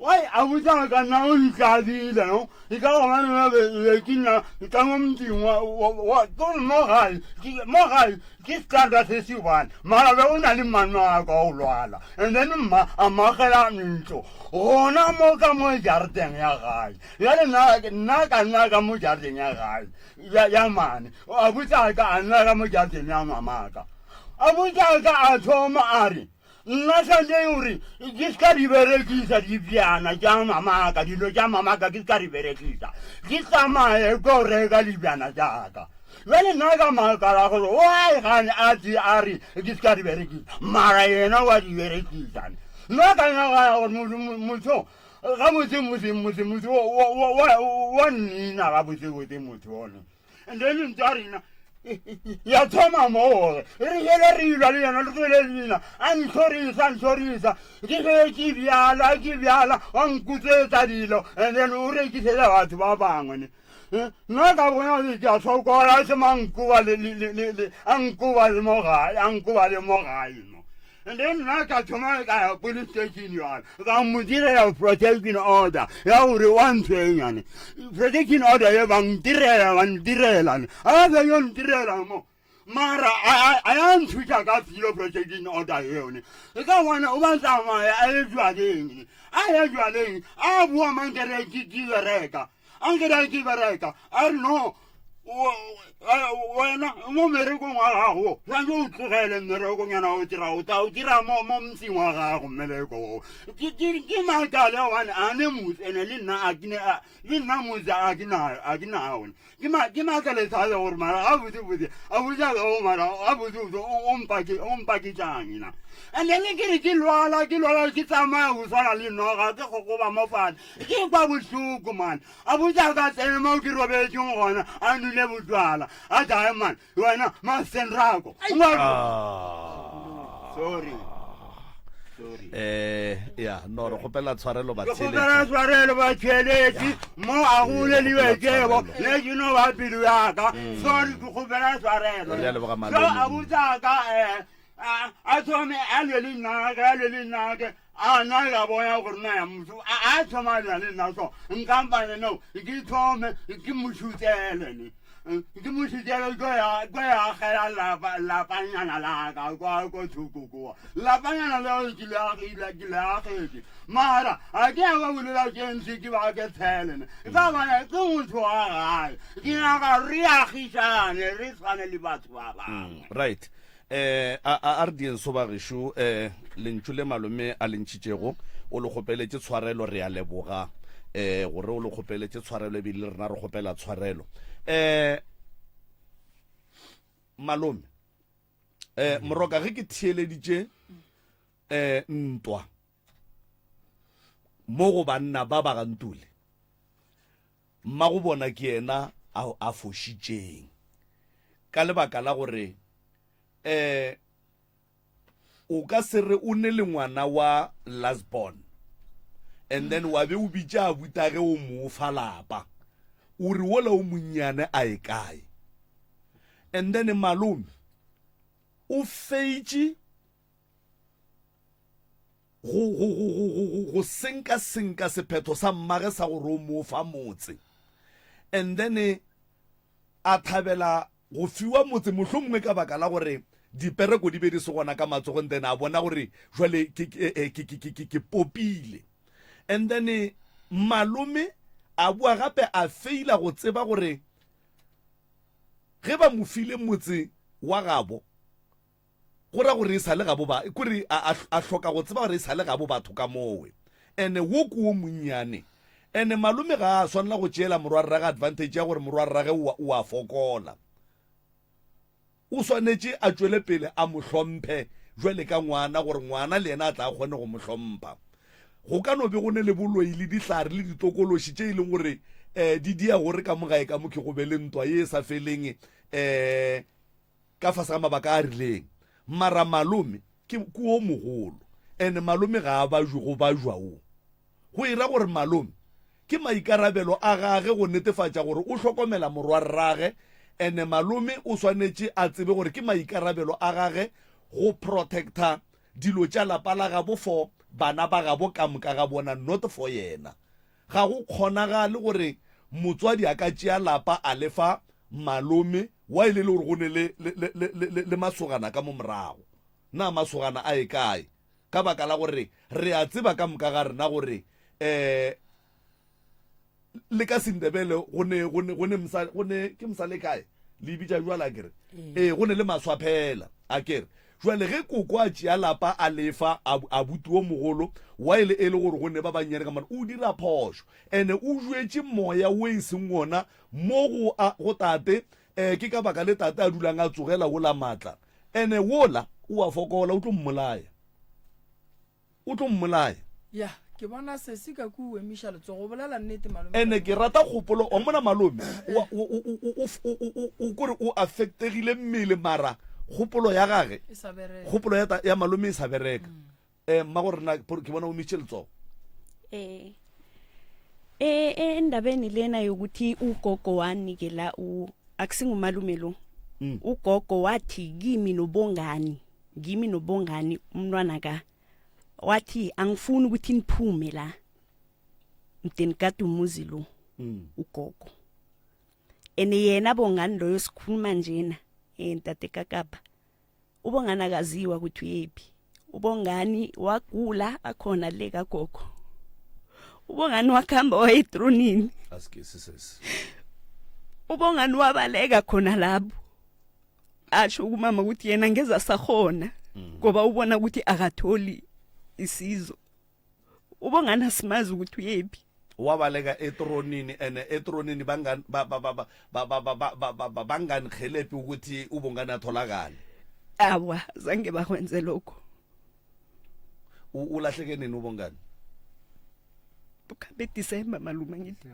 Wai a botsa ka nna o ntlabile no e ka gobane ba be be ke nna ka mo motseng wa wa ke mo gae mo gae ke standard se se one mara be o na le manno a ka o lwala and then mma a magela ntlo gona mo ka mo jarateng ya gae bjale nna nna ka nna ka mo jarateng ya gae ya ya mane a botsa ka a nna ka mo jarateng ya mamaka a botsa ka a thoma a re Nna Sanjay o re, Ke se ka di berekisa dibjana tša mamaka, dilo tša mamaka ke se ka di berekisa. Ke tsamaye ko reka dibjana tša ka. Bjale nna ka makala gore why gane a tse a re ke se ka di berekisa, mara yena wa di berekisa. Nna ka nagana gore motho gabotse motse motse motho wa nnina gabotse botse motho one. And then ntwa rena ya thoma moo re hele re ilwa le yena re tlwele leina a ntlhorisa a ntlhorisa ke ge ke bjala ke bjala wa nkutswetsa dilo and then o rekisetsa batho ba bangwe ne eh, nna ka bona ke a sokola se mankoba a nkoba le mo gae a nkoba le mo gae mo And then nna ka thoma ka ya police station yona ka mo direla protection order ya gore wa ntshwenyane protection order ye ba ntirela ba ntirela a ba yo ntirela mo mara a ya nthuša ka filo protection order yone e ka bona o ba tsamaya a ye jwaleng a ye jwaleng a boa mankere ke bereka a nkere ke bereka a re no wena mo mmerekong wa gago tshwanetse o tlogele mmerekonyana o dira o tla o dira mo motseng wa gago mmereko o ke makale gobane a ne motse ene le nna a ke le nna motse a ke nao ke makale sale gore mara ga botsebotse a botsa o mara ga botsebotse o mpaketsang na and then ke re ke lwala ke lwala ke tsamaya go tshwana le noga ke gogoba mo fane ke kwa bohloko man a botsa ka tsene mo ke robetseng gona a nole bojwala a tae man wena masenrako ah. sorry eh ya no re kgopela tshwarelo ba kgopela tshwarelo ba tšheletse mo a go le liwetšebo le ke no ba pelo ya ka mm. sorry ke kgopela tshwarelo so a botsa ka eh a thome a lwe le nna ke a lwe le nna ke a nna ka bona gore na ya motho a thoma lwa le nna so nkampane no ke thome ke mo šutele ne ke mo šutele ko ya ko ya agela lapa lapanyana la ka kwa ko thoko koa lapanyana leo ke le agile ke le agetse mara a ke ya ba bolela ke ntse ke ba ke tshele ne ka bana ke motho wa gae ke nyaka re agišane re tshwane le batho ba bangwe mm, right Eh, a, a, a re dieng so ba gešo, eh, lentšu le malome a le ntšhitšego, o le kgopeletše tshwarelo, re a leboga, eh, gore o le kgopeletše tshwarelo ebile le rena re kgopela tshwarelo. Eh, malome, eh, moroka ge ke theeleditše, eh, ntwa mo go banna ba ba gantule, Mmagobona ke yena a, a fošitšeng ka lebaka la gore um o ka se re o ne le ngwana wa last born and then wa be o bitša abutage o mo fa lapa o re wola o monnyane a e kae and then malome o feitše go, go, go, go, go, go, go senka-senka sephetho sa mmage sa gore o mo fa motse. And then a thabela go fiwa motse mohlomongwe ka baka la gore dipereko di be di se gona ka matsogong, then a bona gore jwale ke, ke, eh, ke, ke, ke, ke, ke popile. And then malome a boa gape a feila go tseba gore ge ba mo file motse wa gabo, Go ra gore e sa le gabo ba, kore a, a, a hloka go tseba gore e sa le gabo batho ka mowe. Ene wo ke wo monnyane. Ene malome ga a swanela go tšeela morwarrage advantage ya gore morwarrage o, o a fokola. O swanetše a tšwele pele a mo hlomphe jwale ka ngwana gore ngwana le yena a tla a kgone go mo hlompha. Go ka no be go ne le boloi le dihlare le ditokološi tše e leng gore um di dia gore ka mo gae ka mo ke go be le ntwa ye e sa feleng um ka fase ga mabaka a rileng. Mara malome ke, ke wo mogolo. Ene malome ga a bajwe go bajwa wo. Go e ra gore malome ke maikarabelo a gage go netefatša gore o hlokomela morwarrage ene malome o swanetše a tsebe gore ke maikarabelo a gage go protecta dilo tša lapa la gabo for bana ba gabo ka moka ga bona not for yena. Ga go kgonagale gore motswadi a ka tšea lapa a le fa malome while e le gore go ne le, le, le, le, le, le masogana ka mo morago. Na masogana a ye kae? Ka baka la gore re a tseba ka moka ga rena gore um le ka Sindebele go ne, go ne, go ne, go ne, ke mosale kae? Le e bitša jwale a kere? Ee, go ne le maswaphela a kere. Jwale ge koko a tšea lapa a lefa abuti wo mogolo while e le gore go ne ba bannyane ka mona, o dira phošo. Ene o jwetše moya wo e seng wona mo go, a, go tate. Um ke ka baka le tate a dulang a tsogela wola maatla. Ene wola o a fokola, o tlo mmolaya. O tlo mmolaya. Ya, ke bona sesi ka ku o emiša letsogo. O bolela nnete, malome. Ene ke rata kgopolo, wa mmona malome, o, o, o, o, o, o, o kore o affectegile mmele mara kgopolo ya gage, E sa bereka. kgopolo ya, ta, ya malome e sa bereka. Eh, mmago rena, ke bona o emisitše letsogo. Eh. Eh, eh endabeni lena yokuthi ugogo wanikela u akusingumalume lo. Mm. Ugogo wathi kimi nobongani, ngimi nobongani umntwana ka wathi angifuni ukuthi niphume la. Mdeni kade umuzi lo. Mm. Ugogo. Ene yena bongani loyo sikhuluma njena eh ntate Kakapa. Ubongani akaziwa ukuthi uyephi. Ubongani wagula akhona le kagogo. Ubongani wakhamba wayetronini. Asikesi sesi. Ubongani wabaleka khona lapho. Asho kumama ukuthi yena ngeza sakhona ngoba ubona ukuthi akatholi isizo. Ubongani asimazi ukuthi uyephi. Wabaleka etronini ene etronini bangan ba ba ba ba ba ba ba ba ba banganihelepi ukuthi ubongani atholakale. Awa zange bakwenze lokho. Ulahleke nini ubongani? Ukhambe December malume ngithi.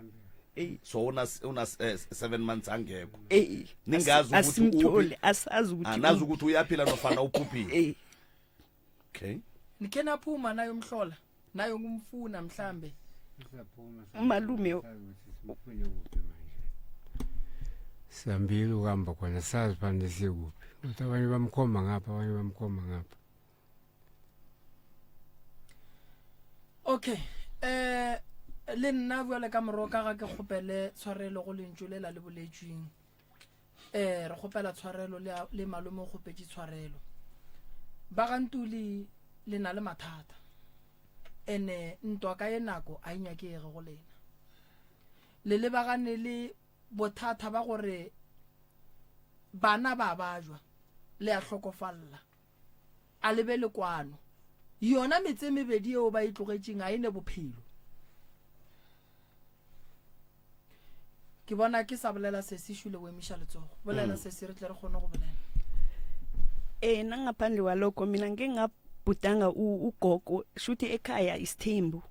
Ey so una una 7 months angekho. Ey ningazi ukuthi asimtholi asazi ukuthi anazi ukuthi uyaphila nofana uphuphile. Ey Okay. Nikhe naphuma nayomhlola nayokumfuna mhlambe. Umalume Sihambile ukuhamba khona sazi fanele sikuphi. Ukuthi abanye bamkhomba ngapha abanye bamkhomba ngapha. Okay. Eh le nna bjale ka moroka ga ke kgopele tshwarelo go lentšu le la le boletšweng. Eh re kgopela tshwarelo le le malome o kgopetše tshwarelo. Ba ga Ntuli le na le mathata. Ene ntwa ka ye nako a e nyakege go lena. Le lebagane le bothata ba gore bana ba bajwa le a hlokofalla. A le be le kwano. Yona metse e mebedi yeo ba e tlogetšeng a e ne bophelo. Ke bona ke sa bolela sesi šule o emiša letsogo. Bolela mm. sesi re tle re kgone go bolela. Eh nangaphandle kwalokho mina ngike ngabhudanga ugogo shuthi ekhaya isithembu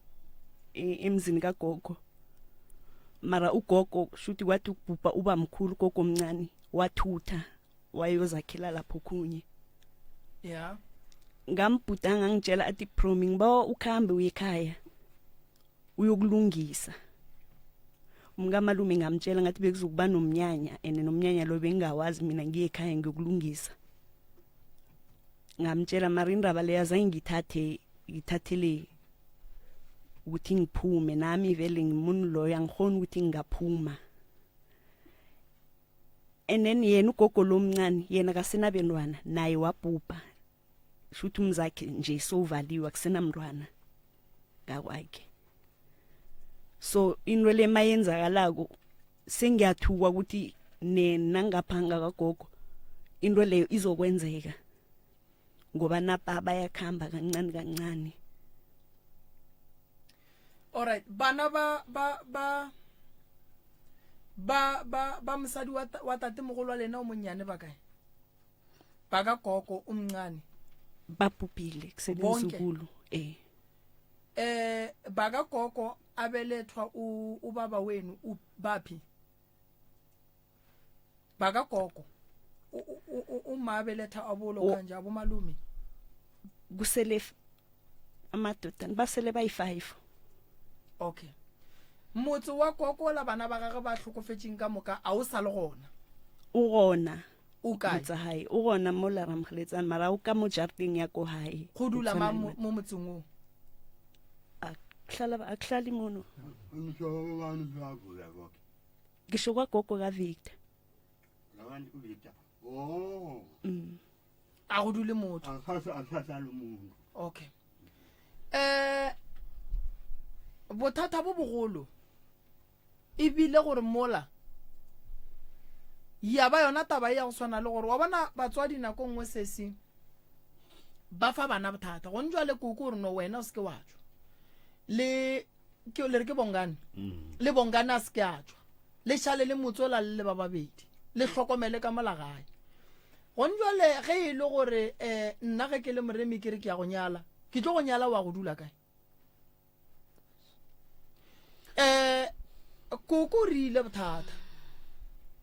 e, emzini kagogo. Mara ugogo shuthi kwathi ukubhubha uba mkhulu gogo omncane wathutha wayozakhela lapho khunye yeah ngambhudanga ngitshela athi promi ngibawa ukhambe uye ekhaya uyokulungisa umkamalume ngamtshela ngathi bekuzokuba nomnyanya and nomnyanya lo bengingawazi mina ngiye ekhaya ngiyokulungisa ngamtshela mara indaba leyo azange ngithathe ngithathele ukuthi ngiphume nami vele ngimuntu loyo angikhoni ukuthi ngingaphuma and then yena ugogo lomncane yena kasenabentwana naye wabhubha shuthi umzakhe nje sowuvaliwe akusenamntwana ngakwakhe so into le mayenzakalako sengiyathuka ukuthi nangapha ngakagogo into leyo izokwenzeka ngoba napa bayakhamba kancane kancane alright bana ba ba ba ba ba ba mosadi wa wa tatemogolo wa lena o monnyane ba kae ba ka gogo o mncane ba pupile kusenemzukulu eh eh ba ka gogo abelethwa ubaba wenu baphi ba ka gogo uma abeletha abolo kanje abomalume kusele Amadodana basele bayi-5. Okay. Motse wa Kokola bana ba gagwe ba hlokofetšeng ka moka a o sa le gona? O gona. O kae? Motsa hae. O gona mo la Ramgeletsane mara o ka mo jarateng ya ko hae. Go dula mang mo mo motseng wo? A hlala a hlali mono. Ngisho kwa gogo ka Victor. Oh. A go dule motho. Okay. Eh bothata bo bogolo e bile gore mola ya ba yona taba ya go swana le gore wa bona batswadi nako nngwe sesi ba fa bana bothata gone jwale koko gore no wena o seke wa tšwa le ke le re ke bongane mm. le bongane a seke a tšwa le šale le motsola le le ba babedi le hlokomele ka mola gae gone jwale ge e le gore um nna ge ke le moremi ke re ke ya go nyala ke tlo go nyala wa go dula kae um koko o rile bothata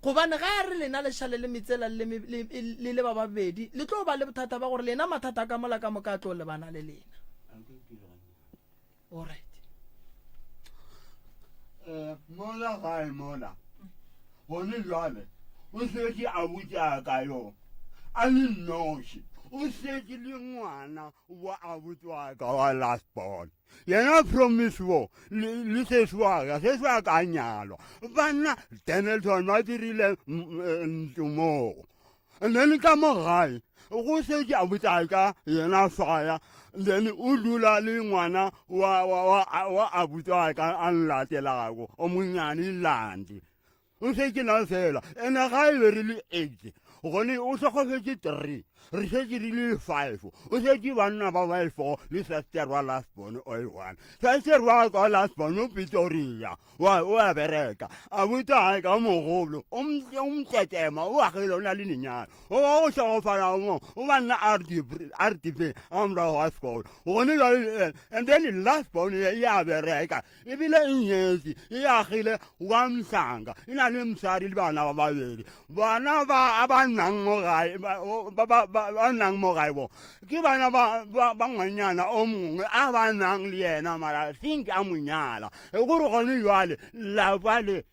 gobane ga a re lena le šale le metsela le le ba babedi le tlo ba le bothata ba gore lena mathata ka mola ka moka a tlo lebana le lena alright eh, mola gae mola gone jale o setse a botsa ka yo a le nnoši o setse le ngwana wa abuti wa ka wa last born yena promise wo le sesi wa ka sesi wa ka a nyalwa banna denelton ba dirile eh, ntlo moo and then ka mo gae go setse abuti a ka yena faya then o dula le ngwana wa wa wa abuti wa ka a nlatelago o monnyane landi O se ke na fela ene ga e be re le eight gone o tlhokofetse three re šetše re le five o šetše banna ba ba four le sister wa last born o e one sister wa ka last born o Pretoria wa o a bereka a botsa gae ka mogolo o mtetema o agile o na le nenyana o wa go hlokofala mo o ba nna RDP a morago ga sekolo gone jale and then last born ya bereka ebile e nyetse e agile wa mhlanga e na le mosadi le bana ba babedi bana ba a ba nnang mo gae ba nnang mo gae bo ke bana ba ngwanyana o mongwe a ba nnang le yena mara think a mo nyala e gore gone jale lapa le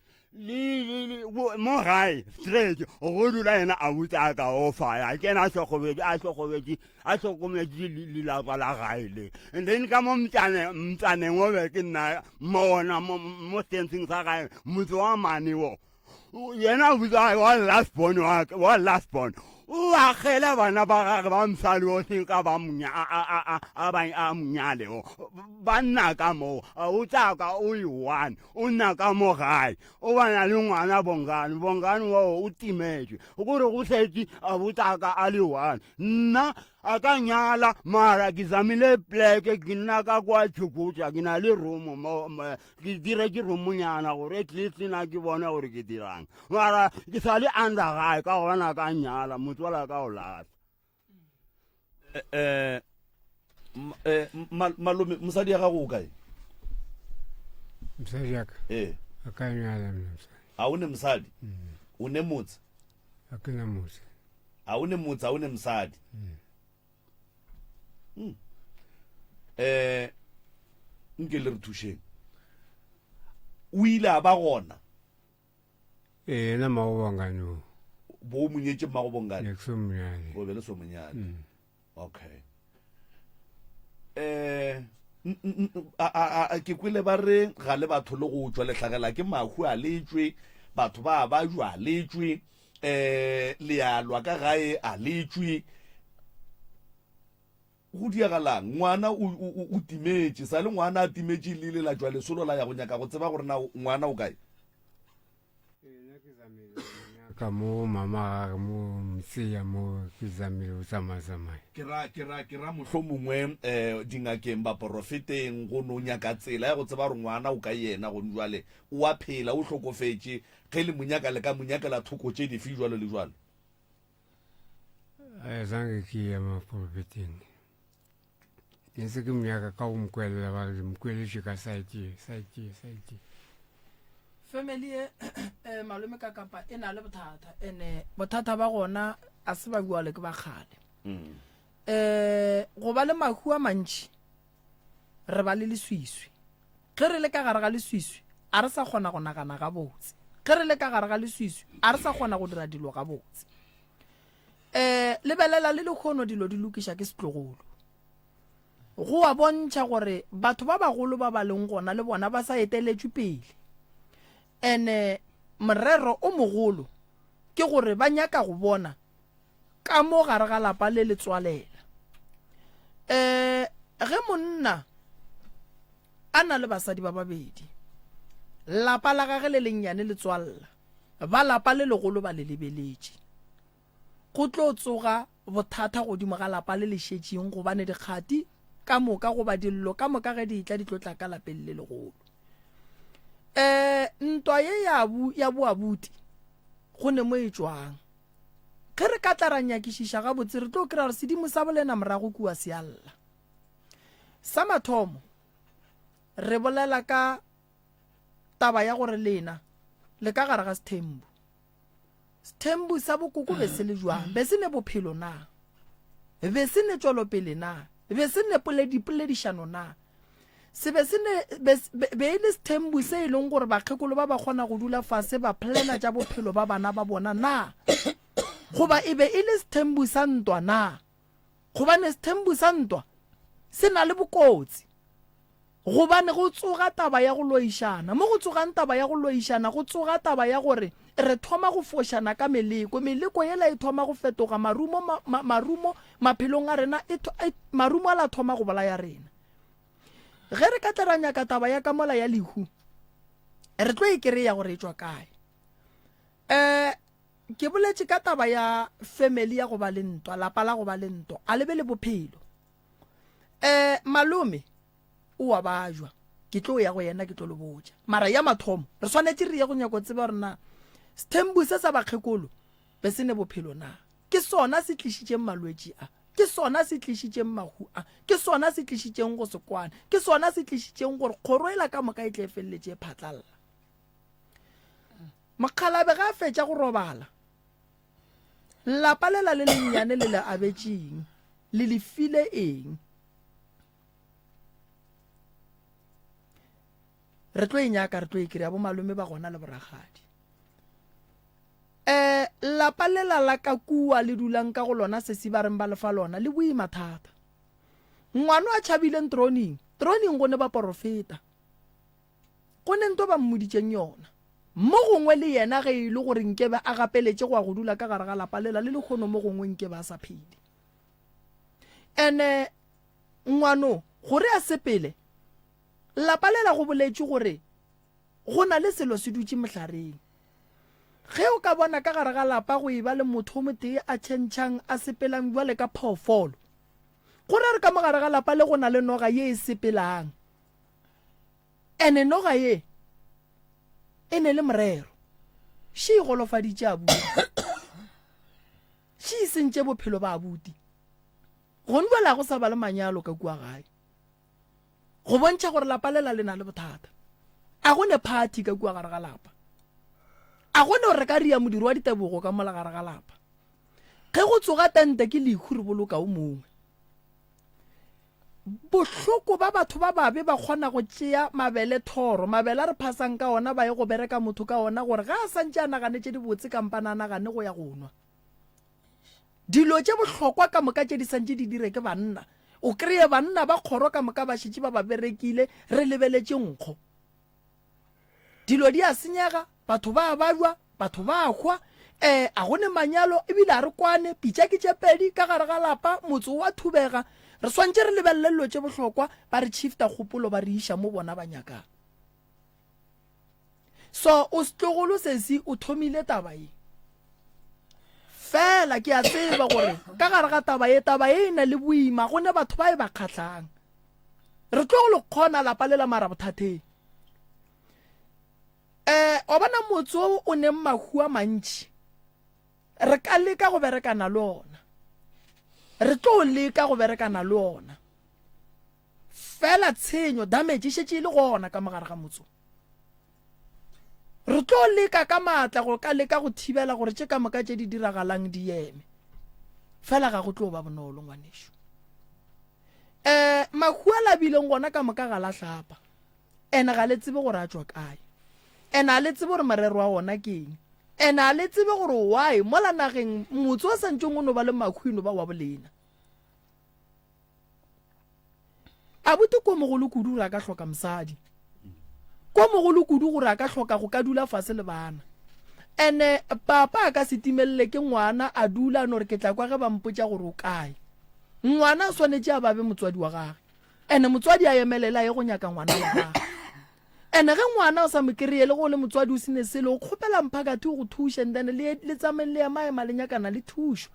mo gae straight go dula yena a butse a ka o faya ke ena a tlhokometse a tlhokometse a tlhokometse lelapa la gae le and then ka mo motsaneng motsaneng o be ke nna mo ona mo senseng sa gae motse wa mane wo yena butsa wa last born wa wa last born o agela bana ba gage ba mosadi o seng ka ba a ba a monyale o ba nna ka moo o tla ka o e one o nna ka mo gae o bana le ngwana bongane bongane wao o timetše gore go šetše a botaka a le one nna a ka nyala mara ke zamile pleke ke nna ka kwa tšhokotša ke na le romo ke dire ke romonyana gore at least na ke bone gore ke dirang mara ke sa le under gae ka gobana ka nyala motswala ka o lata eh, eh, malome mosadi ya gago o kae mosadi ya ka ee a ka nyala mna mosadi ga o ne mosadi mm. o ne motse a ke na motse ga o ne motse ga o ne mosadi mm. mm. eh nke le re thušeng o ile a ba gona Ee, yena Mmagobongane o. Bo o monyetše Mmagobongane? Ne ke so monyane. O be le so monyane. Mm. Okay. Eh a a ke kwele ba re ga le batho le go tšwa lehlagela ke mahu a letšwe batho ba ba jwa letšwe eh le ya lwa ka gae a letšwe Go diagalang? Ngwana o, o, o, o timetše. Sa le ngwana a timetše, le ile la tšwa lesolo la ya go nyaka go tseba gore na ngwana o kae. Ka mo mama gage mo motseya mo ke zamile o tsamaya tsamaya. Ke ra, ke ra, ke ra mohlomongwe um dingakeng, baporofeteng, go no nyaka tsela ya go tseba gore ngwana o kae yena gone jwale. O a phela, o hlokofetše. Ge le mo nyaka, le ka mo nyakela thoko tše dife, jwalo le jwalo. Eh, zange ke ya maprofeteng ne se ke monyaka ka go mokwelela ba re mokweletše ka site ye site ye site ye family e eh, malome ka kapa e na le bothata ene bothata ba gona a se ba bua le ke ba kgale um go ba le mahu a mantši. Re ba le leswiswi. Ge re le ka gare ga leswiswi, a re sa kgona go nagana gabotse. Ge re le ka gare ga leswiswi, a re sa kgona go dira dilo gabotse. Um lebelela le lekgono dilo di lokiša ke setlogolo. Go a bontšha gore batho ba bagolo ba ba leng gona le bona ba sa eteletšwe pele. Ene morero o mogolo ke gore ba nyaka go bona ka mo gare ga lapa le le tswalela. Um ge monna a na le basadi ba babedi, lapa la gage le lennyane le tswalla, ba lapa le legolo ba le lebeletše. Go tlo tsoga bothata godimo ga lapa le le šetšeng gobane dikgati ka moka goba dillo ka moka ge di etla di tlo tla ka lapeng le legolo. Um ntwa ye ya, bu, ya boabuti go ne mo e tšwang. Ge re ka tla ra nyakišiša gabotse re tlo kry-a gore sedimo sa bolena morago kua se a lla. Sa mathomo re bolela ka taba ya gore lena le ka gare ga sethembu. Sethembu sa bokoko be se le jwang? Be se ne bophelo na? Be se ne tšwelopele na? Be se ne dipoledišano na? Se be se ne be, be e le sethembu se e leng gore bakgekolo ba ba kgona go dula fase ba plana tša bophelo ba bana ba bona na? Goba e be e le sethembu sa ntwa na? Gobane sethembu sa ntwa se na le bokotsi. Gobane go tsoga taba ya go loišana. Mo go tsogang taba ya go loišana, go tsoga taba ya gore re thoma go fošana ka meleko. Meleko yela e thoma go fetoga marumo, ma, ma, marumo maphelong a rena, e, e, marumo ala thoma go bolaya rena. Ge re ka tla ra nyaka taba ya ka mola ya lehu, re tlo e kereya gore e tšwa kae. Um ke boletše ka taba ya family ya go ba le ntwa, lapa la go ba le ntwa, a le be le bophelo. Um malome o wa bajwa, ke tlo ya go yena ke tlo le botša. Mara ya mathomo re swanetše re ye go nyako tseba gore na sethembu se sa bakgekolo be se ne bophelo na. Ke sona se tlišitšeng malwetši a, ke sona se tlišitšeng mahu a, ke sona se tlišitšeng go se kwane, ke sona se tlišitšeng gore kgoro ela ka moka e tle e feleletše e phatlalla. Mokgalabe ga a fetša go robala, lapa lela le lennyane le le abetšeng le le file eng? Re tlo e nyaka, re tlo e kry-a, bomalome ba gona le borakgadi. Um lapa lela la ka kua le dulang ka go lona sesi ba reng ba lefa lona le boima thata. Ngwano a tšhabileng troning, troning go ne baporofeta. Go ne nto ba mmoditšeng yona. Mo gongwe le yena ge e le gore nkebe a gapeletše go ya go dula ka gare ga lapa lela le lekgono mo gongwe nkebe a sa phele. Ene ngwano gore a sepele, lapa lela go boletšwe gore go na le selo se dutše mohlareng. Ge o ka bona ka gare ga lapa go eba le motho o motee a tšhentšhang a sepelang bjale ka phoofolo, go ra re ka mo gare ga lapa le go na le noga ye e sepelang. Ene noga ye e ne le morero. Še e golofaditše abuti. Še e sentše bophelo ba abuti. Gone bjale ga go sa ba le manyalo ka kua gae. Go bontšha gore lapa lela le na le bothata. A go ne party ka kua gare ga lapa. A go ne gore re ka ria modiro wa ditebogo ka mola gare ga lapa. Ge go tsoga tente ke lehu re boloka o mongwe. Bohloko ba batho ba babe ba kgona go tšea mabele thoro, mabele a re phasang ka ona ba ye go bereka motho ka ona gore ga a santše a nagane tše dibotse kampana a nagane go ya go nwa. Dilo tše bohlokwa ka moka tše di santše di dire ke banna. O kreye banna ba kgoro ka moka ba šetše ba ba berekile re lebeletše nkgo. Dilo di a senyega, batho ba a babja, batho ba a hwa, eh, a go ne manyalo, ebile a re kwane, pitša ke tše pedi ka gare ga lapa, motse o a thubega. Re swantše re lebelele dilo tše bohlokwa, ba re shifta kgopolo ba re iša mo bona ba nyakang. So o setlogolo sesi o thomile taba ye. Fela ke a tseba gore ka gare ga taba ye, taba ye e na le boima, go ne batho ba e ba kgahlang. Re tlo go le kgona lapa le la mara bothatheng. Eh, wa bona motse o o neng mahu a mantši, re ka leka go berekana le ona. Re tlo leka go berekana le ona. Fela tshenyo, damage e šetše e le gona ka mogare ga motse o. Re tlo leka ka maatla go ka leka go thibela gore tše ka moka tše di diragalang di eme. Fela ga go tlo ba bonolo ngwanešu. Um mahu a labileng gona ka moka ga la hlapa, ene ga le tsebe gore a tšwa kae, ene a le tsebe gore morero wa ona ke eng, ene a le tsebe gore why mola nageng motse o santšeng o no ba le mahu e no ba wa bolena. Abuti ko mogolo kudu gore a ka hloka mosadi, ko mogolo kudu gore a ka hloka go ka dula fase le bana. Ene papa a ka se timelele ke ngwana a dula a no re ke tla kwa ge ba mpotša gore o kae. Ngwana a swanetše a babe motswadi wa gage. Ene motswadi a emelele a ye go nyaka ngwana wa gage. Ene ge ngwana o sa mo kry-e le go le motswadi o sene selo o kgopela mphakathi o go thuše and then le le tsamayeng le ema-ema le nyakana le thušo.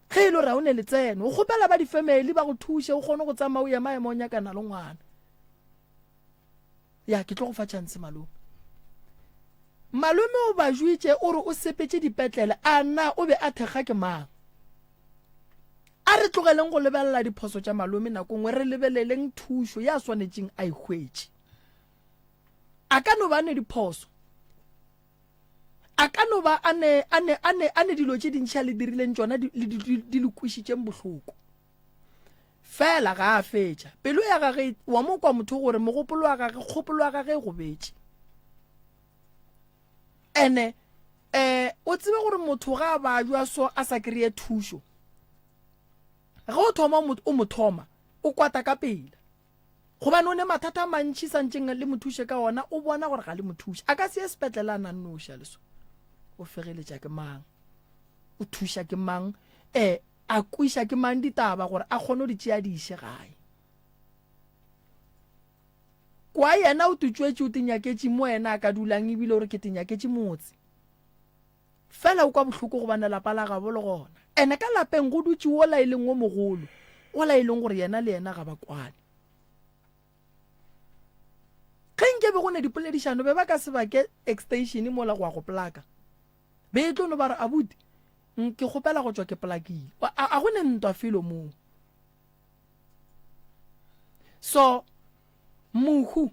Ge e le gore ga o ne letseno o kgopela ba di-family ba go thuše o kgone go tsamaya o ema-ema o nyakana le ngwana. Ya ke tlo go fa chance malome. Malome o ba jwitše o re o sepetše dipetlele a na o be a thekga ke mang? A re tlogeleng go lebelela diphoso tša malome nako nngwe re lebeleleng thušo ya swanetšeng a e hwetše. A ka no ba ne diphoso. A ka no ba a ne a ne a ne a ne dilo tše dintši a le dirileng tšona di di di le kwišitšeng bohloko. Fela ga a fetša. Pelo ya gage wa mo kwa motho gore mogopolo wa gage kgopolo ya gage e gobetše. Ene eh o tsebe gore motho ga a bajwa so a sa kry-e thušo ge o thoma o mo thoma o kwata ka pela gobane o ne mathata a mantšhi santšeng le mo thuše ka ona o bona gore ga le mo thuše a ka se ye sepetlele a nang noša leso o fegeletša ke mang o thuša ke mang um a kwiša ke mang ditaba gore a kgone go di tšea di iše gae Kwa yena o titšwetše o tinyaketše mo yena a ka dulang ebile o re ke tinyaketše motse. Fela o kwa bohloko gobane lapa la gabo le gona. Ene ka lapeng go dutše wola e leng wo mogolo, wola e leng gore yena le yena ga ba kwane. Ge nke be go ne dipoledišano be ba ka se bake extension mola go ya go plaka. Be e tlo no ba re abuti ke kgopela go tšwa ke plakile. A go ne ntwa felo moo. So, mohu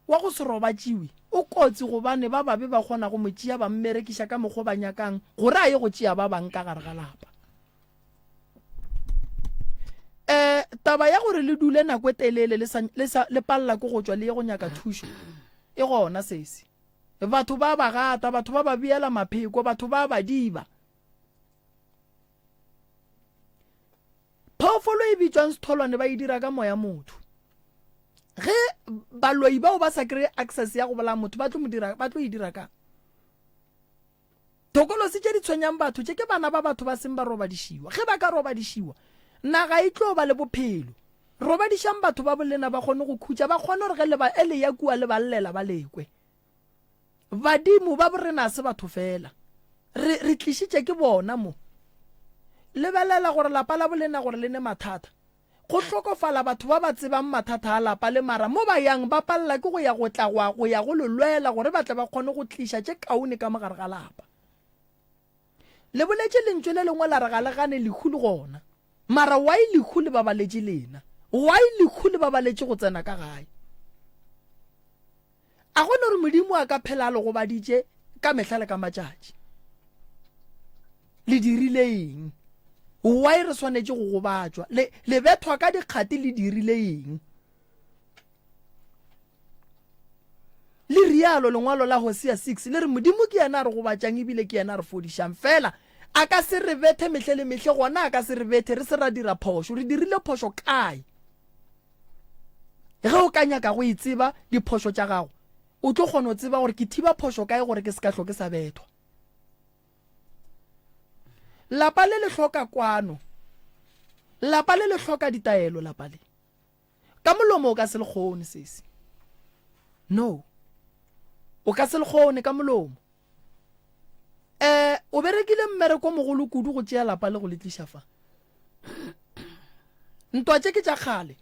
wa go se robatšiwe o kotsi gobane ba babe ba kgona go mo tšea ba mmerekiša ka mokgwa ba nyakang gore a ye go tšea ba bang ka gare ga lapa. Um taba ya gore le dule nako e telele le sa, le sa, le palela ke go tšwa le ye go nyaka thušo e gona sesi. Batho ba ba gata, batho ba ba beela mapheko, batho ba ba diba. Phoofolo e bitšwang setholwane ba e dira ka moya motho. Ge baloi bao ba sa kry access ya go bolaya motho ba tlo mo dira ba tlo e dira ka Thokolosi tše di tshwenyang batho tše ke bana ba batho ba seng ba robadišiwa. Ge ba ka robadišiwa naga e tlo ba le bophelo. Robadišang batho ba bolena ba kgone go khutša ba kgone gore ge le ba ele ya kua le ba llela ba lekwe. Badimo ba borena se batho fela. Re, re tlišitše ke bona mo. Lebelela gore lapa la bolena gore le ne mathata. Go hlokofala batho ba ba tsebang mathata a lapa le mara mo ba yang ba palela ke go ya go tla go, go ya go le lwela gore ba tle ba kgone go tliša tše kaone ka mo gare ga lapa. Le boletše lentšu le lengwe la re ga le gane lehu le gona. Mara why lehu le babaletše lena? Why lehu le babaletše go tsena ka gae? A go no re Modimo a ka phela a le gobaditše ka mehla le ka matšatši? Le dirile eng? Why re swanetše go gobatšwa? Le, le bethwa ka dikgati le dirile eng? Le rialo lengwalo la Hosea 6 le re Modimo ke yena a re gobatšang ebile ke yena a re fodišang. Fela a ka se re bethe mehle le mehle, gona a ka se re bethe re se ra dira phošo. Re dirile phošo kae? Ge o ka nyaka go e tseba diphošo tša gago, o tlo kgona go tseba gore ke thiba phošo kae gore ke se ka hlo ke sa bethwa. Lapa le le hloka kwano. Lapa le le hloka ditaelo lapa le. Ka molomo o ka se le kgone sesi. No. O ka se le kgone ka molomo. Eh, o berekile mmereko mogolo kudu go tšea lapa le go le tliša fa. Ntwa tše ke tša kgale.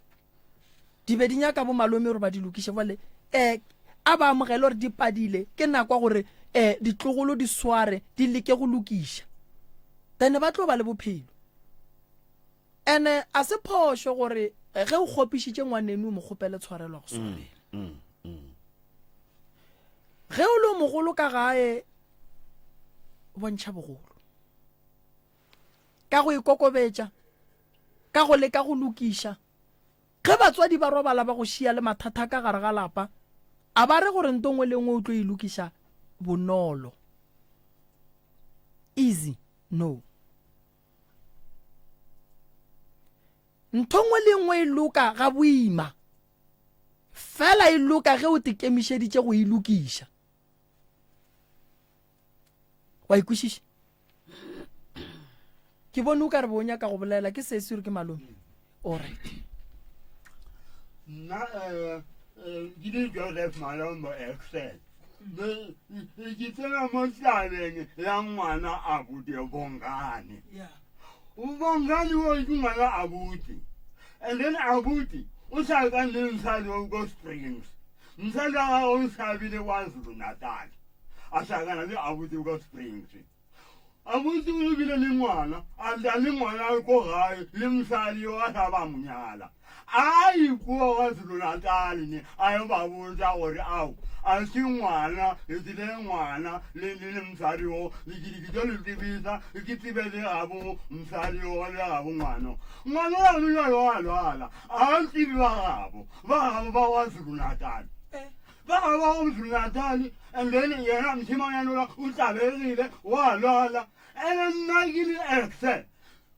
Di be di nyaka bo malome gore ba di lokiše bale. Eh, a ba amogele gore di padile, ke nako ya gore eh ditlogolo di sware, di leke go lokiša. Then ba tlo ba le bophelo. Ene a se phošo gore ge o kgopišitše ngwaneno o mo kgopele tshwarelo a go swarele. Mm, mm, mm. Ge o le o mogolo ka gae bontšha bogolo ka go ikokobetša, ka go leka go lokiša. Ge batswadi ba robala ba go šia le mathata ka gare ga lapa, a ba re gore nto nngwe le nngwe o tlo e lokiša bonolo. Easy, no. Ntho nngwe le nngwe e loka ga boima, fela e loka ge o tekemišeditše go e lokiša. Wa e kwešiša? Ke bone o ka re bo o nyaka go bolela ke sesi gore ke malome. Alright. Nna eh, eh, ke le Joseph Malombo Excel. Ke tsena mo tabeng ya ngwana abuti Bongani. Bongani o ke ngwana abuti. And then abuti o sa ka le mosadi wa ko Springs. Mosadi wa gagwe o tshabile KwaZulu Natal. A hlakana le abuti ko Springs. Abuti o bile le ngwana, a tla le ngwana ko gae le mosadi yo a sa ba mo nyala. A ikoa KwaZulu Natal ne a yo ba botsa gore ao a se ngwana le tsile ngwana le le le mosadi o le ke ke tlo le tsebisa ke tsebe le gabo mosadi o le gabo ngwana. Ngwana wa lona yo a lwala a tsebe ba gabo ba gabo ba KwaZulu Natal. Ba gabo ba KwaZulu Natal and then yena moshemanyana ola o tlabegile wa lwala ene nna ke le exe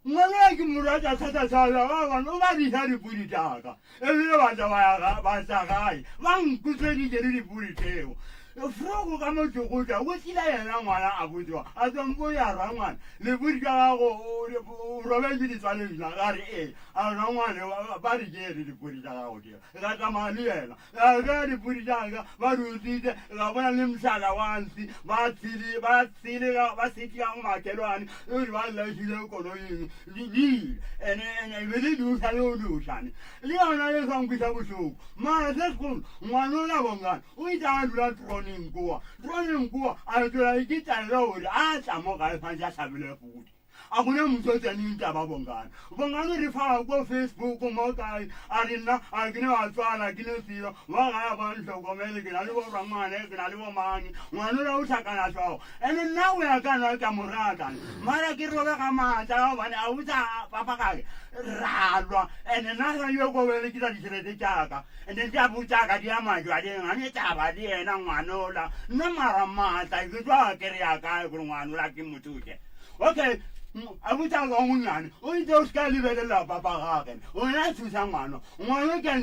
ngwana ya ke mo rata thata-thata ba bane o ba diša dipodi tšaka ebile ba tla ba ya ba tla gae ba nkutsweditše le dipodi tseo froko ka mo tšokotša o tlile yena ngwana a botsiwa a tswampo ya rangwana lepodi tša gago o robetše ditswaleng na ka re ee a rangwane ba di tšere dipodi tša gago tšeo ka tsamaya le yena Ge dipudi tša ka ba di utswitše, ka bona le mohlala wa nsi, ba tshele, ba tshele, ba setše ka go makelwane, e ba lahlile koloing, di ile. Ene, ene, e be le duša le go duša, ne. Le yona e sa nkwiša bohloko. Mara se segolo, ngwana ola Bongani, o itše a dula troneng kua, troneng kua, a tšwela ke taelo gore a tla mo gae swantše a hlabile pudi. A gona motho o tseneng taba Bongani. Bongani re fa ko Facebook mo kae a re nna a ke ne wa tswala ke ne selo ba gae ba ntlhokomele ke na le bo rangwane ke na le bo mang ngwana ola o hlakana hlogo ene nna o ya ka nna ka mo rata mara ke robega maatla ka gobane a botsa papa kake ra lwa ene nna sa yo ko bele ke tsa ditšhelete tšaka ene tša botšaka di ya majwaleng ga ne taba le yena ngwana ola nna mara maatla ke tswa ke re ya kae gore ngwana ola ke mothuše Okay, abuti a ka monyane o itse o seka lebelela papa gage o ya thusa ngwana ngwana ke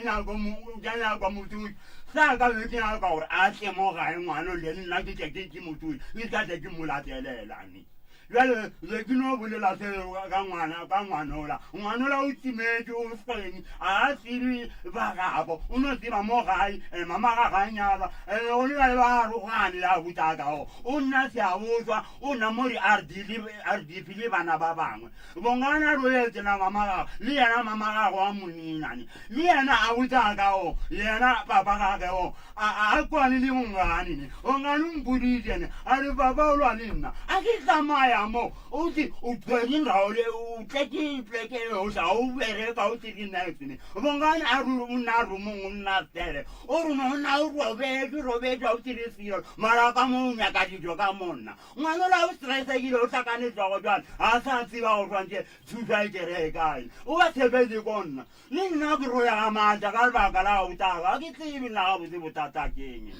nyaka mothusi sa ka be ke nyaka gore a tle mo gae ngwana le nna ke tle ke ke mothusi ke tla tle ke mo latelelane jale be ke no bolela seo ka ngwana ka ngwanola ngwanola o timetse o feng a tsebe ba gabo o no tseba mo gae mama ga ga nyalwa o le ba arogane le abuti a kao o nna seaboswa o nna mo di-RD le RDP le bana ba bangwe bongana roetse na mama gago le yena mama gago wa monyenyane le yena a botsa ka o yena papa gage o a kwane le bongane ne bongane o mpoditše ne a re papa o lwa le nna a ke tsamaya mo o tse o tshwere ndawo le o tletse pleke o sa o bereka o tsere night ne bongane a re o nna romong o nna sele o re monna o robetše robetše o tsere selo mara ka mo o nyaka dijo ka monna ngwana ola o stressekile o hlakane hlogo jwale a sa tseba go swantše thuso a e keree kae o ba tshepetse ko nna le nna ke roya maatla ka lebaka la gautaka ga ke tsebe nna gabotse bothata keng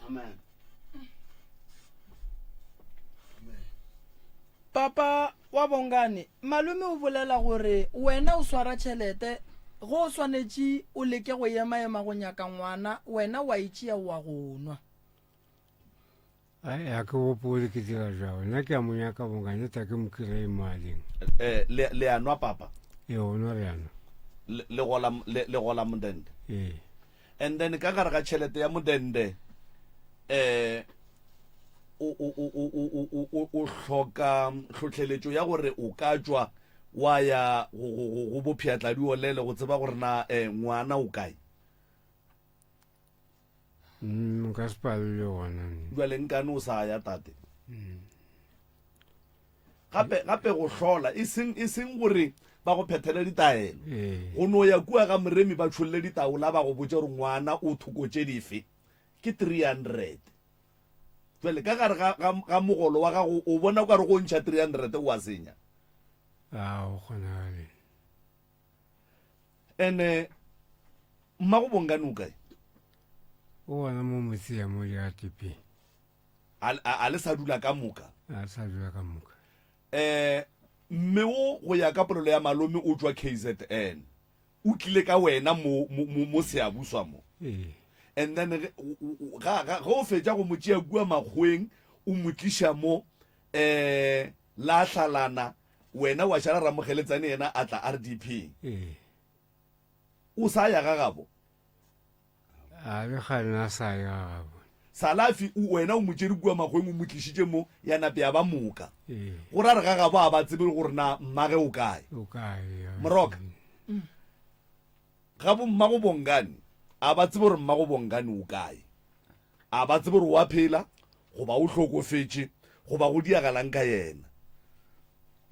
amen Papa wa Bongani, malome o bolela gore wena o swara tšhelete, ge o swanetše o leke go emaema go nyaka ngwana, wena wa e tšea wa go nwa. Ai, ga ke gopole ke dira jwalo. Nna ke a mo nyaka Bongani, ta ke mo kry-e mo a leng. Eh, le, le a nwa papa? Ee, go nwa re a nwa. Le, le gola, le, le gola modende? Ee. And then ka gare ga tšhelete ya modende, eh, o, o, o, o, o, o, o, o hloka tlhohleletšo ya gore o ka tšwa wa ya go, go, go, go bopheatladiolele go tseba gore na eh, ngwana o kae. Mm, nka se palelwe gona. Jwale nkane o sa ya tate. Gape gape go hlola e seng e seng gore ba go phethele ditaelo. Ee. Go no ya kua ga moremi ba tšholle ditaola ba go botše gore ngwana o thoko tše dife ke 300. Jwale ka gare ga, ga, ga mogolo wa gago o bona o ka re go ntšha 300 o a senya. A go kgonagale. Ene mmago Bongani o kae? O gona mo motsea mo diatepeng. A, a, a le sa dula ka moka? A sa dula ka moka. Eh, mme o go ya ka polelo ya malome o tšwa KZN. O tlile ka wena mo, mo, mo, mo Seabuswa mo. Ee. And then ge, ga, ga, ge o fetša go mo tšea kua makgoweng, o mo tliša mo, eh, la hlalana, wena wa šala Ramogeletsane yena a tla RDP. Ee. O sa ya ga gabo? A le kgale na sa ya ga gabo. Salafi, o, wena o mo tšere kua makgoweng o mo tlišitše mo, ya nape ya ba moka. Ee. Go ra re ga gabo a ba tsebe gore na mmage o kae. O kae, ya. Moroka. Ga bo mmago Bongani, a ba tsebe gore mmago Bongani o kae. A ba tsebe gore o a phela, goba o hlokofetše, goba go diagalang ka yena.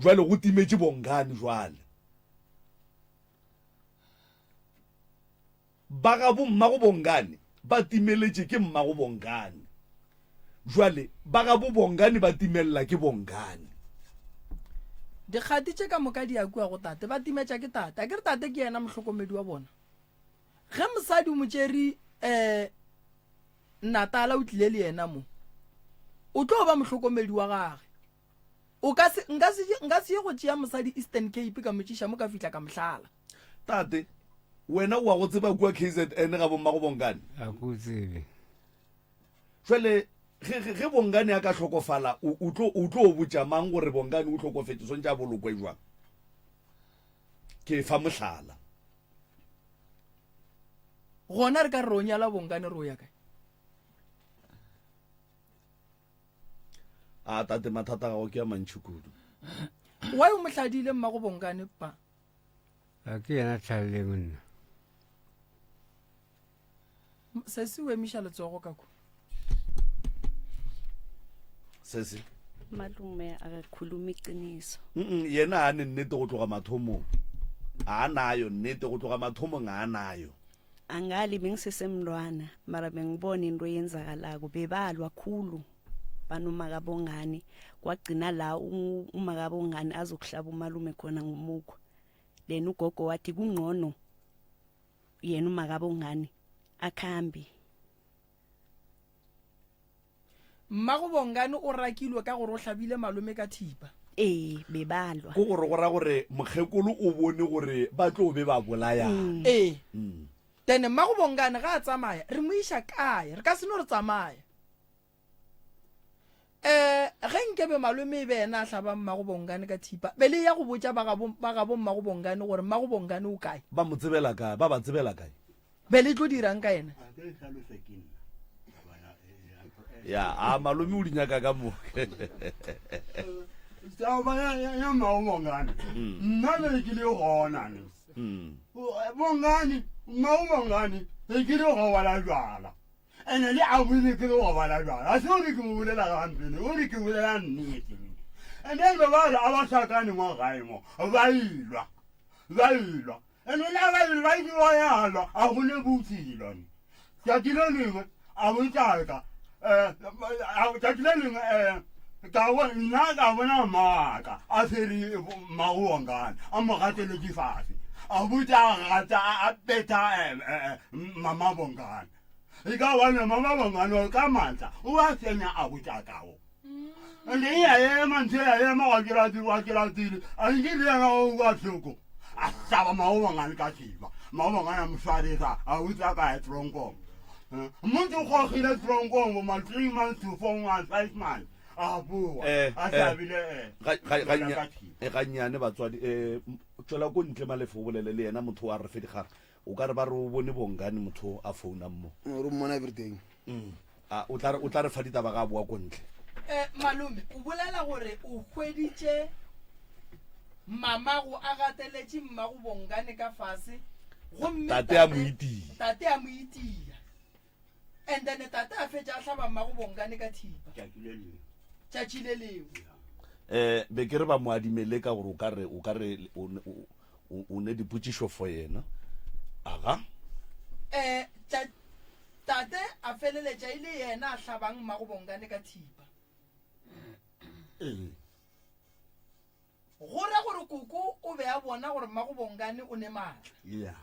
Jwale go timetše Bongani jwale. Ba gabo mmago Bongani ba timeletše ke mmago Bongani. Jwale ba gabo Bongani ba timelela ke Bongani. Dikgati tše ka moka di ya kua go tate, ba timetša ke tate. Akere tate ke yena mohlokomedi wa bona. Ge mosadi o mo tšere um Natala o tlile le yena mo, o tlo ba mohlokomedi wa gage. O ka se, nka se, nka se ye go tšea mosadi Eastern Cape ka mo tšiša mo ka fihla ka mo hlala. Tate, wena o a go tseba kua KZN ga bommago Bongani? A ko tsebe. Jwale ge, ge, ge Bongani a ka hlokofala, o, o tlo, o tlo botša mang gore Bongani o hlokofetše, swantše a bolokwe jwang? Ke fa mohlala. Gona re ka re ro nyala Bongani re o ya kae? A tate mathata a gago ke a mantši kudu. Why o mo hladile mmago Bongane pa? A ke yena tlhaleleng nna. Sesi o emiša letsogo ka kwa. Sesi. Malume akakhuluma iqiniso. Mm yena a ne nnete go tloga mathomong. A nayo nnete go tloga mathomong a nayo. Angali bengisesemntwana mara bengibona into eyenzakalako bebalwa khulu banomakabongani kwagcina la umakabongani azokuhlaba umalume khona ngomukhwa then ugogo wathi kungcono yena umakabongani akhambe Mmago Bongani o rakilwe ka gore o hlabile malome ka thipa. Ee, bebalwa. Ko gore go ra gore mokgekolo o bone gore ba tlo be ba bolayana. Ee. Then mmago Bongani ga a tsamaya, re mo iša kae? Re ka se no re tsamaya. Um ge nkebe malome e be yena a hlabang mmago Bongani ka thipa, be le ya go botša ba gabo, ba gabo mmago Bongani gore mmago Bongani o kae? Ba mo tsebela kae? Ba ba tsebela kae? Be le tlo dirang ka yena? A ke hlalose ke nna taba ya Ya, a malome o di nyaka ka moka. Taba ya ya ya mmago Bongani. Nna be ke le gona ne. Bongani, mmago Bongani, be ke le go bala jwala. Ene le a bile ke le go bala jwala. A se gore ke mo bolela gampe ne, o re ke bolela nnete. And then ba ba re a ba hlakane mo gae mo, ba ilwa. Ba ilwa. Ene la ba ile ba ile wa yalwa a go ne botshilo ne. Tšatši le lengwe a botšaka um tšatši le lengwe um ka bona nna ka bona maaka a tshwere mmago a mo gateletše fase a botša a gata a betha mama bongane e ka bane mama bongane ka maatla o a fenya a botšakao ande e a ema ntho ya ema wa tšwela pele wa tšwela pele a nke le yena o kwa tlhoko a hlaba maobangane ka thiba maobangane a mo swarisa a utsa ka ya tronkong motho o gogile tronkong bo ma three months to four months five months a boa Eh, a eh. hlabile eh, Ga- ga- ga- bola ka thiba. eh, gannyane batswadi um tšwela ko ntle malefo o bolele le yena motho wa re fe dikgare O ka re ba re o bone Bongani motho a founang mo. Re mmona everyday. Mm. A o tla re o tla re fa ditaba ga a boa ko ntle. Eh, malome, o bolela gore o hweditše mamago a gateletše mmago Bongani ka fase gomme Tate a mo itia. Tate a mo itia. And then tate a fetša a hlaba mmago Bongani ka thipa. Tšatši le lengwe. Tšatši le lengwe. Eh, be ke re ba mo adimele ka gore o ka re o ka re o o ne dipotšišo for yena. Aga. Eh, tate a feleletša e le yena a hlabang mmago Bongani ka thipa. Ee. Go ra gore koko o be a bona gore mmago Bongani o ne maatla. Yeah.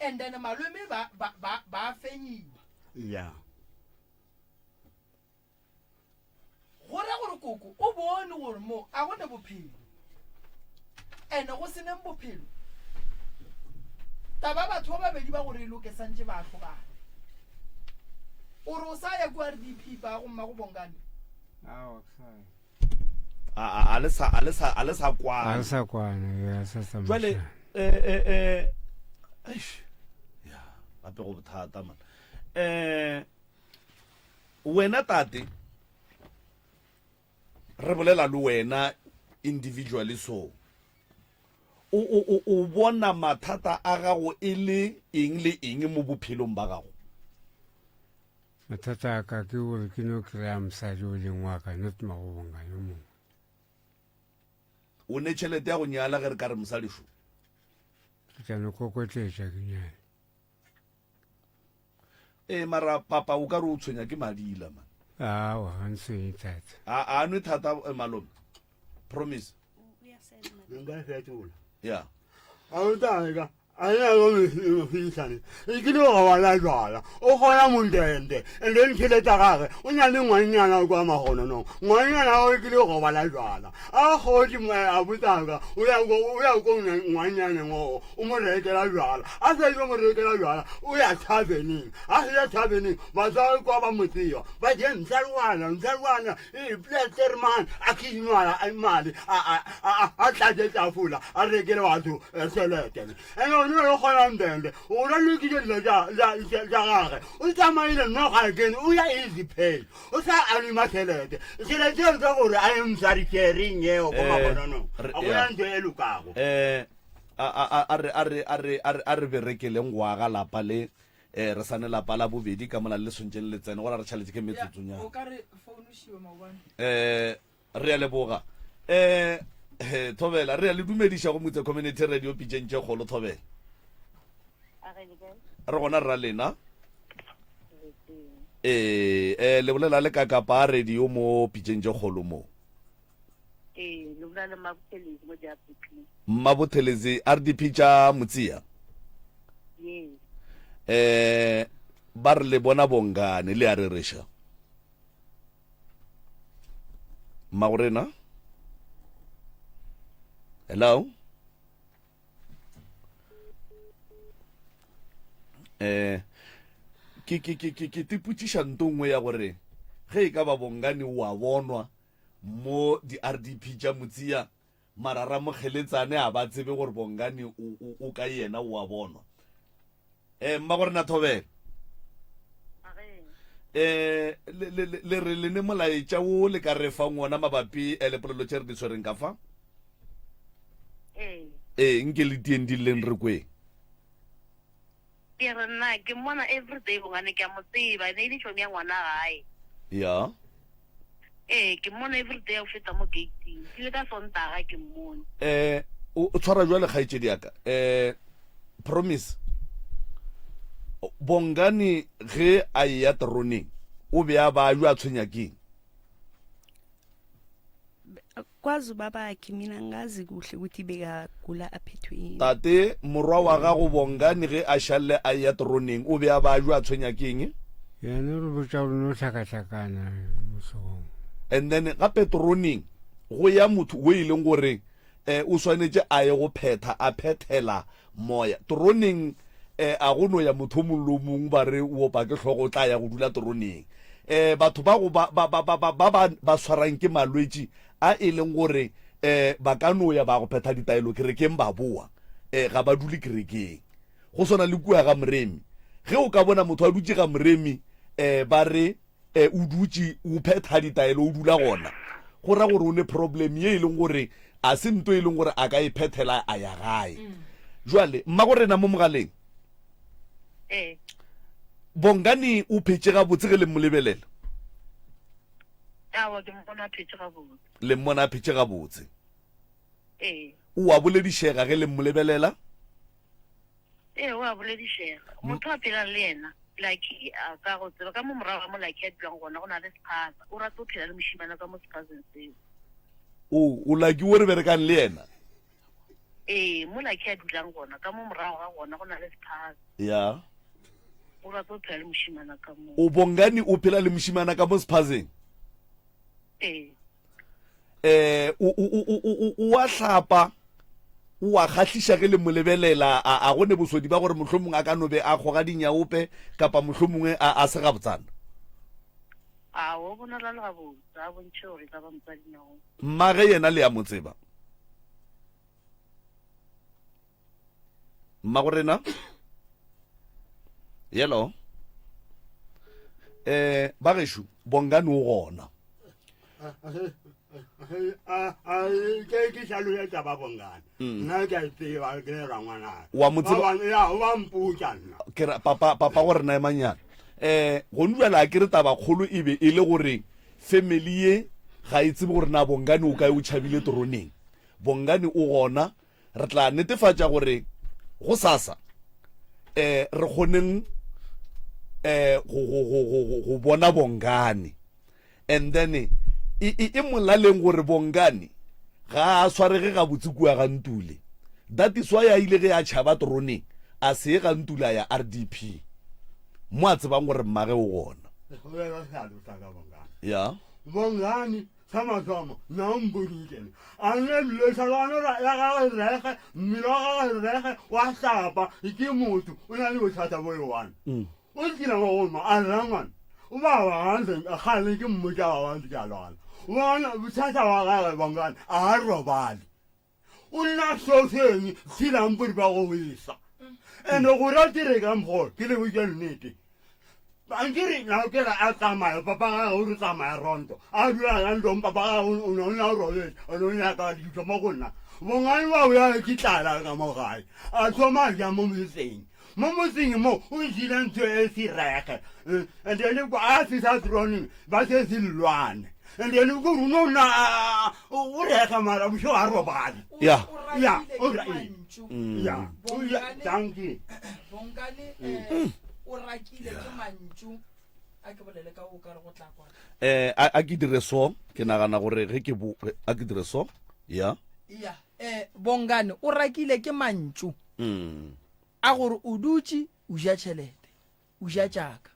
And then malome ba ba ba ba fenyiwa. Ya. Go ra gore koko o bone gore mo a go ne bophelo. And go se neng bophelo. Taba batho ba babedi ba gore e loke santše ba ahlogane. O re o sa ya kua RDP ba go mma go Bongani? Aowa, ke sa ya. A a le sa a le sa a le sa A kwana. re sa kwana, ya sa Jwale tsamaišana. eh eh eh eish. Ya, gape go bothata man. Eh wena tate re bolela le wena individually so o o o o bona mathata a gago e le eng le eng mo bophelong ba gago? Mathata a ka ke gore ke no kry-a mosadi o leng wa ka not magobongane o mongwe. O ne tšhelete ya go nyala ge re ka re mosadi šo? Ke tla no kokotletša ke nyale. Ee, mara papa o ka re o tshwenya ke madila man. Awa, ga ntshwenye thata. A a nwe thata eh, malome. Promise. Nka fetola. Yeah. A o tla a ya go mofisane e kile go bala jwala o kgona montente and then tšhelete ya gage o na le ngwannyana kwa magononong ngwannyana o kile go bala jwala a kgotse a botsaka o ya ko ngwannyaneng oo o mo rekela jwala a sa ile mo rekela jwala o ya thabeneng a se ya thabeneng batswadi kwa ba mo tseba ba je msalwana msalwana plasterman a khinywala mali a tlatse tafola a rekele batho eh, tšhelete ene one o kgona mbembe o ra lokile dilo tša gage o tsamaile nna ga kene o ya easy pay o sa anima tšhelete tšhelete eo ka gore a ye mosadi sharing eo ko Eh, magononong re- a gona yeah. ntho e lokago Eh a a a re a re a re a re a re berekeleng go aga lapa le eh re sane lapa la bobedi ka mola le swantše le tsene gora re tšhaletše ke metsotsonyana o ka re founushiwe maobane eh re a leboga eh eh, thobela re a le dumediša go motse community radio pitšeng tše kgolo thobela re gona rra lena ee eh le bolela le ka kapa radio mo pitšeng tše kgolo mo Ee, le bolela le Mabothelezi mo di-RDP. Mabothelezi RDP tša Motsia. Yes. Eh ba re le bona bongane le a rereša. Mmagorena. Hello. Eh ke ke ke ke ke tipotšiša nto nngwe ya gore ge e ka ba bongane wa bonwa Mo di RDP tša Motsia, mara Ramokgeletsane a ba tsebe gore Bongani o, o, o kae yena o a bonwa. Eh, Mmagorena Thobela. Eh, le, le, le, le re le ne molaetša wo le ka re fang wona mabapi eh, le polelo tše re di tshwereng ka fa? Ee. Ee, nke le tieng di lleng re kweng. Ke re nna ke mmona everyday bongane ke a mo tseba e ne e le tšhomi ya ngwana gae. Ya. Ee, ke mmona everyday a feta mo gating. Ke le ka Sontaga ke mmone. Eh, o o tshwara jwale kgaetšedi ya ka. Eh, promise. Bongani ge a eya teroneng o be a ba a tshwenya keng? Kwazi ubabakhe mina ngazi kuhle ukuthi bekagula aphethwe yini. Tate, morwa wa gago Bongani ge a šalle a eya teroneng o be a babja a tshwenya ke eng? Yena o re botša gore no hlakahlakana mo hlogong. And then gape teroneng go ya motho o e leng gore eh, o swanetše a ye go phetha a phethela moya. Teroneng eh, a go no ya motho o mongwe le o mongwe ba re o opa ke hlogo o tla ya go dula teroneng. Eh, batho ba go ba ba ba ba ba ba ba swarang ke malwetši a e leng gore eh, ba ka no ya ba go phetha ditaelo kerekeng ba boa eh, ga ba dule kerekeng. Go swana le kua ga Moremi. Ge o ka bona motho a dutše ga Moremi eh, ba re eh, o dutše o phetha ditaelo o dula gona, go ra gore o ne problem ye e leng gore a se nto e leng gore a ka e phethela a ya gae. Jwale mmago rena mo mogaleng Ee. Bongani o phetše gabotse ge le mo lebelela? Aowa, ke mmona a phetše gabotse. Le mmona a phetše gabotse? Ee. O a boledišega ge le mo lebelela? Ee, o a boledišega. Motho a phelang le yena, Lucky, a ka go tseba. Ka mo morago ga mo Lucky a dulang gona go na le sephaza. O rata go phela le mošemane ka mo sephazeng seo. O, o Lucky wo re berekang le yena? Ee, mo Lucky a dulang gona, ka mo morago ga gona go na le sephaza. Ya. O rata o phela le mošimana ka mo. O Bongani o phela le mošimana ka mo sephazeng? Ee. Eh, o o o o o a hlapa, o a kgahliša ge le mo lebelela, a a go ne bosodi ba gore mohlomongwe a ka no be a kgoga dinyaope kapa mohlomongwe a a se gabotsana? A o bonala le gabotse, a bontšhe gore e ka ba motswadi nao. Mmage yena le a mo tseba? Mmago rena? Yelo. Eh, ba gešo, Bongani o gona. Ke ke hlalosetša taba Bongani. Nna ke a e tseba ke rangwana. Wa mo tseba? Ya, wa mpotša nna. Ke ra papa papa go rena emanyana. Eh, gone jwale a ke re taba kgolo e be e le gore family ye ga e tsebe gore na Bongani o kae o tšhabile toroneng. Bongani o gona, re tla netefatša gore gosasa eh re kgoneng eh go go go go go bona Bongani. And then e e e molaleng gore Bongani ga a swarege gabotse kua ga Ntule. That is why a ile ge a tšhaba toroneng a se ye ga Ntule a ya RDP mo a tsebang gore mmage o gona. Ya. Bongani Sa mathomo, nna o mpoditše ne. A nne dilo tlhalogano ya gagwe rege, mmele wa gagwe rege, wa hlapa, ke motho, o na le bothata bo e-one. O kile mo go mma, a rra ngwana, o ba wa gantse, kgale ke mmotša wa wa ke a lwala. Bona bothata wa gagwe bongane, a a robale. O nna sofeng tshelang bodi ba go wesa. And go ra dire ka mokgwa ke le botša nnete. Ankere na ke ra a tsamaya papa ga o re tsamaya ronto. A dula la ndong papa ga o no nna o robetse o no nyaka dijo mo go nna. Bongane ba o ya ke tlala ka mo gae. A thoma ja mo motseng. Mo motseng mo o jile ntho e sirege. And then a fihla troneng ba se se lwane. And then ko re no na o rega mara bošego a robale. Ya. Ya, o ra Ya. Thank you. Bongane eh, o rakile ke mantšu a ke bolele ka o ka re go tla kwa. Eh a a ke dire so, ke nagana gore ge ke bo a ke dire so. Ya. Ya, eh Bongane o rakile ke mantšu. Mm. A gore o dutše o ja tšhelete, o ja tšaka.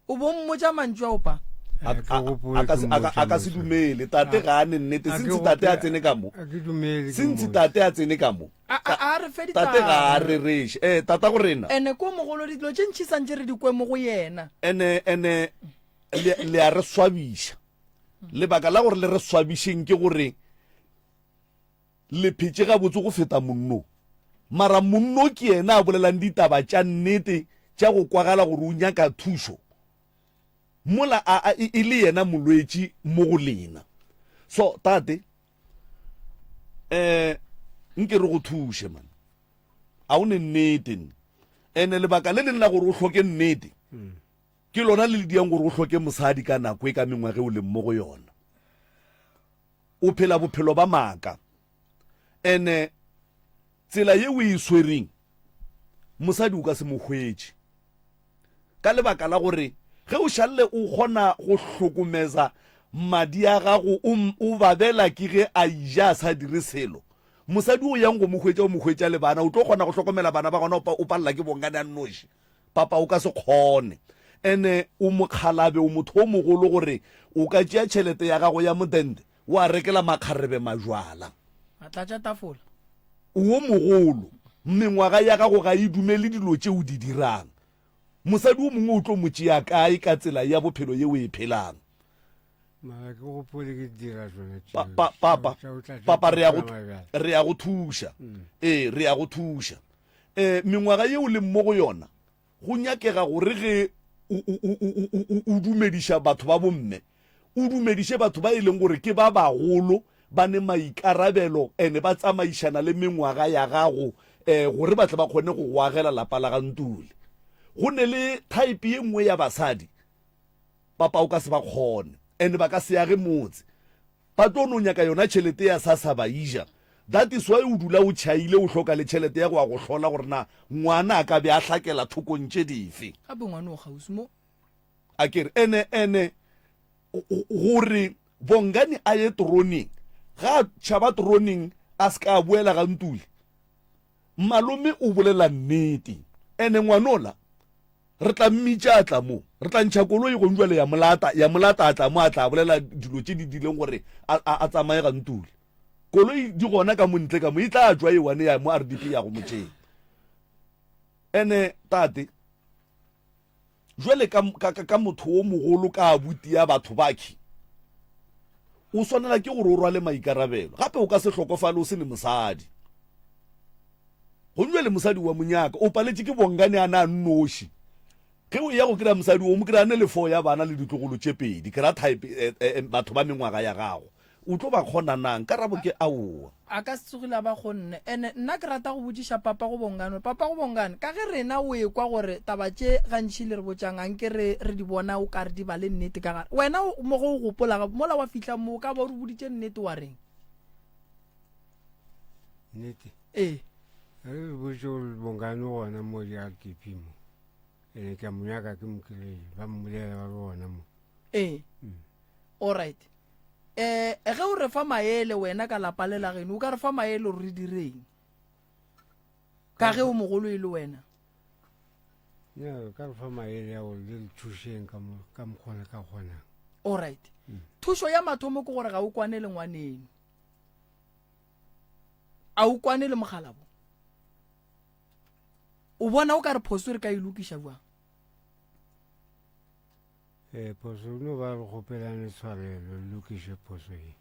O bo mmotša mantšu ao pa? A a ka se dumele tate ga a ne nnete sentse tate a tsene ka mo sentse tate a tsene ka mo a re fe tate ga a rereše eh tata go rena ene ko mogolo dilo tše ntši santše re di kwe mo go yena ene ene le a re swabiša lebaka la gore le re swabišeng ke gore Le phetše gabotse go feta monno. Mara monno ke yena a bolelang ditaba tša nnete tša go kwagala gore o nyaka thušo, mola a, a, e, e le yena molwetši mo go lena. So, tate, eh, nke re go thuše, man. A o ne nnete, nne. Ene lebaka le leng la gore o hloke nnete, ke lona le le diang gore o hloke mosadi ka nako e ka mengwaga e o leng mo go yona. O phela bophelo ba maaka. Ene tsela ye o e swereng, mosadi o ka se mo hwetše. Ka lebaka la gore ge o šalle o kgona go hlokomeza madi a gago o, o babela ke ge a ija a sa dire selo. Mosadi o yang go mo hwetša o mo hwetša le bana, o tlo kgona go hlokomela bana ba gona o palela ke bongane a nnoši. Papa o ka se kgone. Ene o mokgalabe, o motho o mogolo gore o ka tšea tšhelete ya gago ya modende wa rekela makgarebe majwala. A tlatša tafola. O wo mogolo, mengwaga ya gago ga e dumele dilo tše o di dirang. Mosadi o mongwe o tlo mo tšea kae ka tsela ya bophelo ye o e phelang? Mara ke gopole ke dira tsone Pa, pa, papa, papa re ya go, re ya go thuša. Ee, re ya go thuša. Um mengwaga ye o leng mo go yona, go nyakega gore ge o, o, o, o, o, o, o dumediša batho ba bomme, o dumediše batho ba e leng gore ke ba bagolo, ba ne maikarabelo ene ba tsamaišana le mengwaga ya gago um gore ba tle ba kgone go go agela lapa la ga Ntuli. Go ne le type ye nngwe ya basadi Papa o ka se ba kgone and ba ka se age motse. Ba tlo no nyaka yona tšhelete ya SASSA ba ija. That is why o dula o tšhaile o hloka le tšhelete ya go ya go hlola gore na ngwana a ka be a hlakela thokong tše dife. Gape ngwana o kgauswi mo. A ke re ene ene gore Bongani a ye toroneng, ga a tšhaba toroneng a se ka a boela ga Ntuli. Malome o bolela nnete. Ene ngwanola re tla mmitša a tla mo. Re tla ntšha koloi gong jwale ya molata, ya molata a tla mo a tla bolela dilo tše di dileng gore a, a, a tsamaye ga Ntuli. Koloi di gona ka mo ntle ka mo, e tla tšwa e one ya mo RDP ya go mo tšea. Ene tate, jwale ka, ka, ka, ka motho o mogolo ka abuti ya batho bakhi, o swanela ke gore o rwale maikarabelo. Gape o ka se hlokofale o se ne mosadi. Gomme bjale mosadi wa monyaka o paletše ke bongane a na a nnoši. Ge o eya go kry-a mosadi o mo kry-a ne le foo ya bana le ditlogolo tše pedi, ke ra type eh, eh, eh, batho ba mengwaga ya gago. O tlo ba kgona nang? Karabo ke aowa. A ka se tsogile a ba kgonne. Ene nna ke rata go botšiša papa go bongane, papa go bongane, ka ge rena o ekwa gore taba tše gantši le re botšang a nke re re di bona o ka re di ba le nnete ka gare. Wena mo go o gopola mola wa fihla mo o ka ba o re boditše nnete wa reng? Nnete. Ee. Re re botše gore bongane gona mo di-RDP mo. Ene ke a mo nyaka ke mo kry-e, ba mmolela ba le gona mo. Ee. Mm. All right. Eh, ge o re fa maele wena ka lapa le la geno, o ka re fa maele gore re direng? Ka ge o mogolo e le wena. Ya, ka re fa maele ya gore le re thušeng ka mo ka mokgwa le ka kgonang. All right. Mm. Thušo ya mathomo ke gore ga o kwane le ngwaneno. A o kwane le mogalabo? O bona o ka re phoso re ka e lokiša jwang? Ee, phoso no ba re kgopelane tshwarelo, le lokiše phoso ye.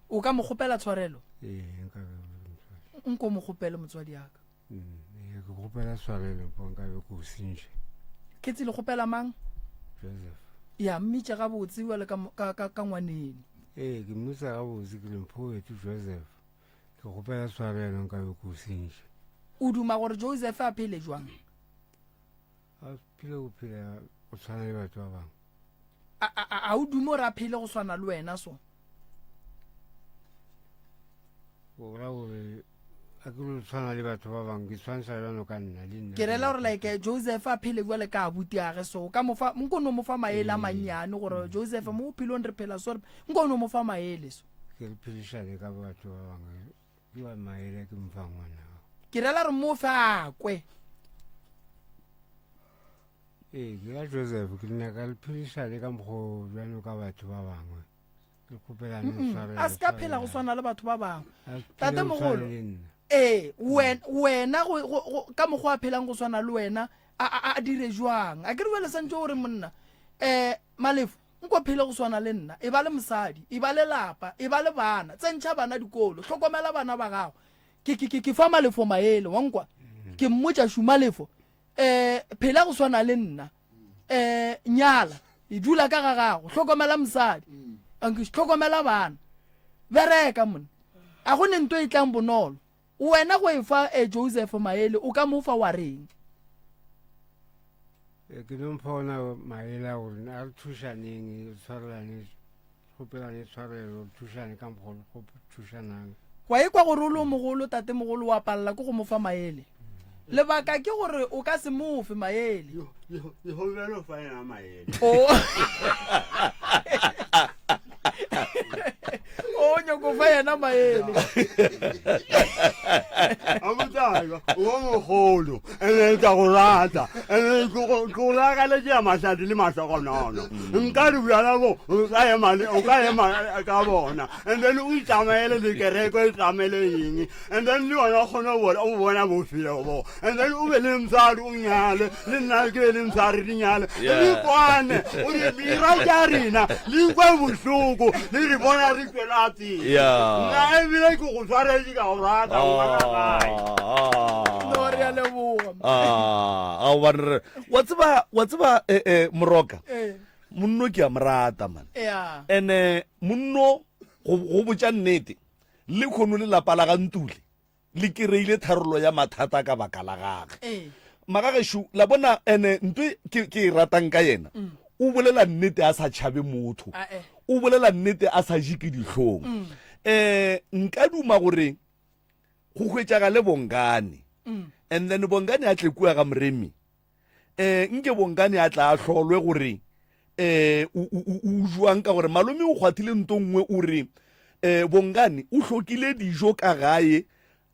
O ka mo kgopela tshwarelo? Ee, nka be Nko mo kgopele motswadi ya ka. Mm, ee, ke kgopela tshwarelo po nka be ke o sentše. Ke tsile kgopela mang? Joseph. Ya, mmitše gabotse bjale ka, ka, ka, ka ngwaneno. Ee, ke mmitsa gabotse ke re mpho Joseph. Ke kgopela tshwarelo nka be ke o sentše. O duma gore Joseph a phele jwang? A phele go phela go tshwana le batho ba bangwe. A, a, a o dume gore a phele go swana le wena so? O ra gore a ke lo tshwana le batho ba bangwe ke tshwantsha jalo ka nna le nna. Ke rela gore like Joseph a phele jwale ka abuti age so ka mofa nko no mo fa maele a mannyane gore Joseph mo bophelong re phela so nko no mo fa maele so. Ke re phedišane ka batho ba bangwe ke wa maele ke mfa ngwana. Ke rela re mo fe a kwe. Ee, ke ka Joseph ke nyaka le phedišane ka mokgwa bjalo ka batho ba bangwe. Ke kgopelane tshwarelo. A se ka phela go swana le batho ba bangwe. A phele Tate go mogolo. tshwana le nna. Ee, wena wena go, go, go, ka mokgwa a phelang go swana le wena a, a, a dire jwang? A ke re jale santse o re monna eh Malefo nko phele go swana le nna, e ba le mosadi, e ba le lapa, e ba le bana, tsentšha bana dikolo, hlokomela bana ba gago. Ke, ke, ke, ke fa Malefo maele, wa nkwa? Ke mmotša šu Malefo, eh phela go swana le nna, eh nyala, e dula ka ga gago, hlokomela mosadi, anke hlokomela bana, bereka monna. A go ne nto e tlang bonolo. Wena go e fa eh, Joseph maele, o ka mo fa wa reng? Ee, ke no mpha ona maele a gore a re thušaneng re tshwarelane kgopelane tshwarelo re thušane ka mokgwa go thušanang Wa ekwa gore o le o mogolo tatemogolo wa palela ke go mo fa maele. Lebaka ke gore o ka se mo fe maele. Ke kgopela go fa yena maele. O O nyoko fa yena maele. Abutsaka, o mogolo, ene ke a go rata, ene ke go ke go lakaletše ya mahlatse le mahlogonono. Nka re bjala bo, o ka ema le- o ka ema ka bona. And then o itsamaele le kereke, o itsamaele eng. And then le wena o kgone go bona- o bona bophelo bo. And then o be le mosadi o nyale, le nna ke be le mosadi re nyale. Le kwane, o re dira tša rena, le kwe bohloko, le re bona re tšwela pele. Yeah. Nna ebile ke go swaretše ka go rata ngwana gae. No re a leboga. Ah, a gobane re wa tseba wa tseba eh, eh, moroka Eh. monno ke a mo rata man Yeah. ene monno go go botša nnete le kgono le lapa la ga ntule le kereile tharollo ya mathata ka baka la gage Ee. magagešo la bona ene nto e ke ke e ratang ka yena o bolela nnete a sa tšhabe motho Ae. o bolela nnete a sa je ke dihlong um nka duma gore go hwetšagale bongane and then bongane a tle kua ga moremi um nke bongane a tla a hlolwe gore um o jwang ka gore malome o kgwathile nto nngwe o re um bongane o hlokile dijo ka gae.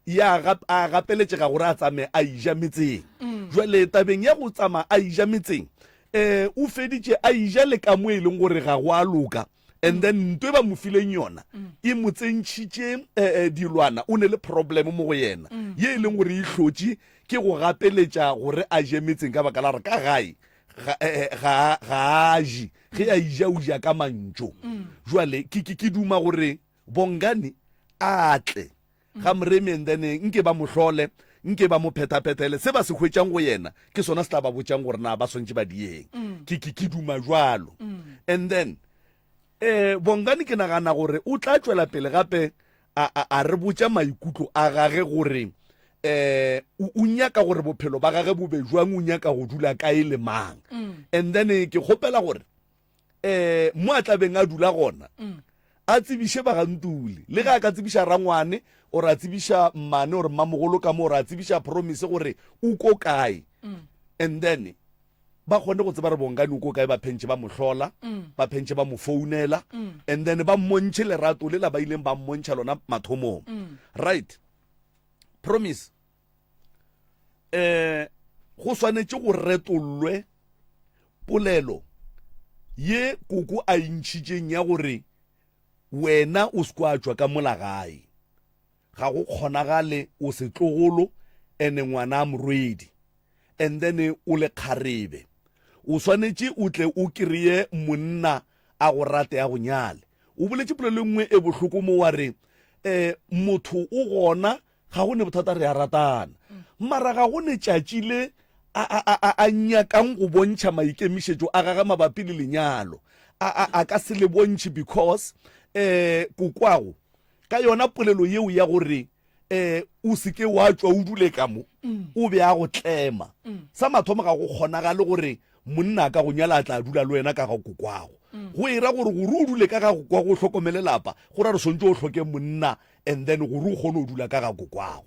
ya a gapeletšega gore a tsamaye a ija metseng. Jwale tabeng ya go tsamaya a ija metseng, um o feditše a ija le ka mo e leng gore ga go a loka. And then nto e ba mo fileng yona e mo tsentšhitše eh, dilwana, o ne le problem mo go yena ye e leng gore e hlotše ke go gapeletša gore a je metseng ka baka la gore ka gae ga eh, ga ga a je, ge a ija o ja ka mantšo. Jwale ke ke ke duma gore Bongani a tle ga Moremi and then nke ba mo hlole, nke ba mo phethaphethele, se ba se hwetšang go yena ke sona se tla ba botšang gore na ba swantše ba dieng. Ke ke ke duma jwalo. And then eh Bongani ke nagana gore o tla tšwela pele gape a a a re botša maikutlo a gage gore eh o nyaka gore bophelo ba gage bo be jwang, o nyaka go dula kae le mang. And then ke kgopela gore eh mo a tlabeng a dula gona mm. a tsebiše bagantule le ge a ka tsebiša rangwane or a tsebiša mmane or mmamogolo ka mo or a tsebiša promise gore o ko kae mm. and then ba kgone go tseba re bongane o ko kae ba phentše ba mo hlola mm. ba phentše ba mo founela mm. and then ba mmontšhe lerato le la ba ileng ba mmontšha lona mathomong mm. right promise eh go swanetše go retollwe polelo ye koko a e ntšhitšeng ya gore wena o se kwa tšwa ka mola gae ga go kgonagale o setlogolo ene ngwana a morwedi and then o le kgarebe o swanetše o tle o kry-e monna a go rate a go nyale o boletše polelo e nngwe e bohloko mo wa re um motho o gona Ga go ne bothata re a ratana. Mara ga go ne tšatši le a, a, a, a, a nyakang go bontšha maikemišetšo a gage mabapi le lenyalo. A, a, a ka se le bontšhe because eh kokwago ka yona polelo yeo ya gore eh o se ke wa tšwa o dule ka mo o be a go tlema. Sa mathomo ga go kgonagale gore monna a ka go nyala a tla dula le wena ka ga kokwago. Go e ra gore gore o dule ka ga kokwago o hlokomele lapa go ra re swantše o hloke monna and then gore o kgone go dula ka ga kokwago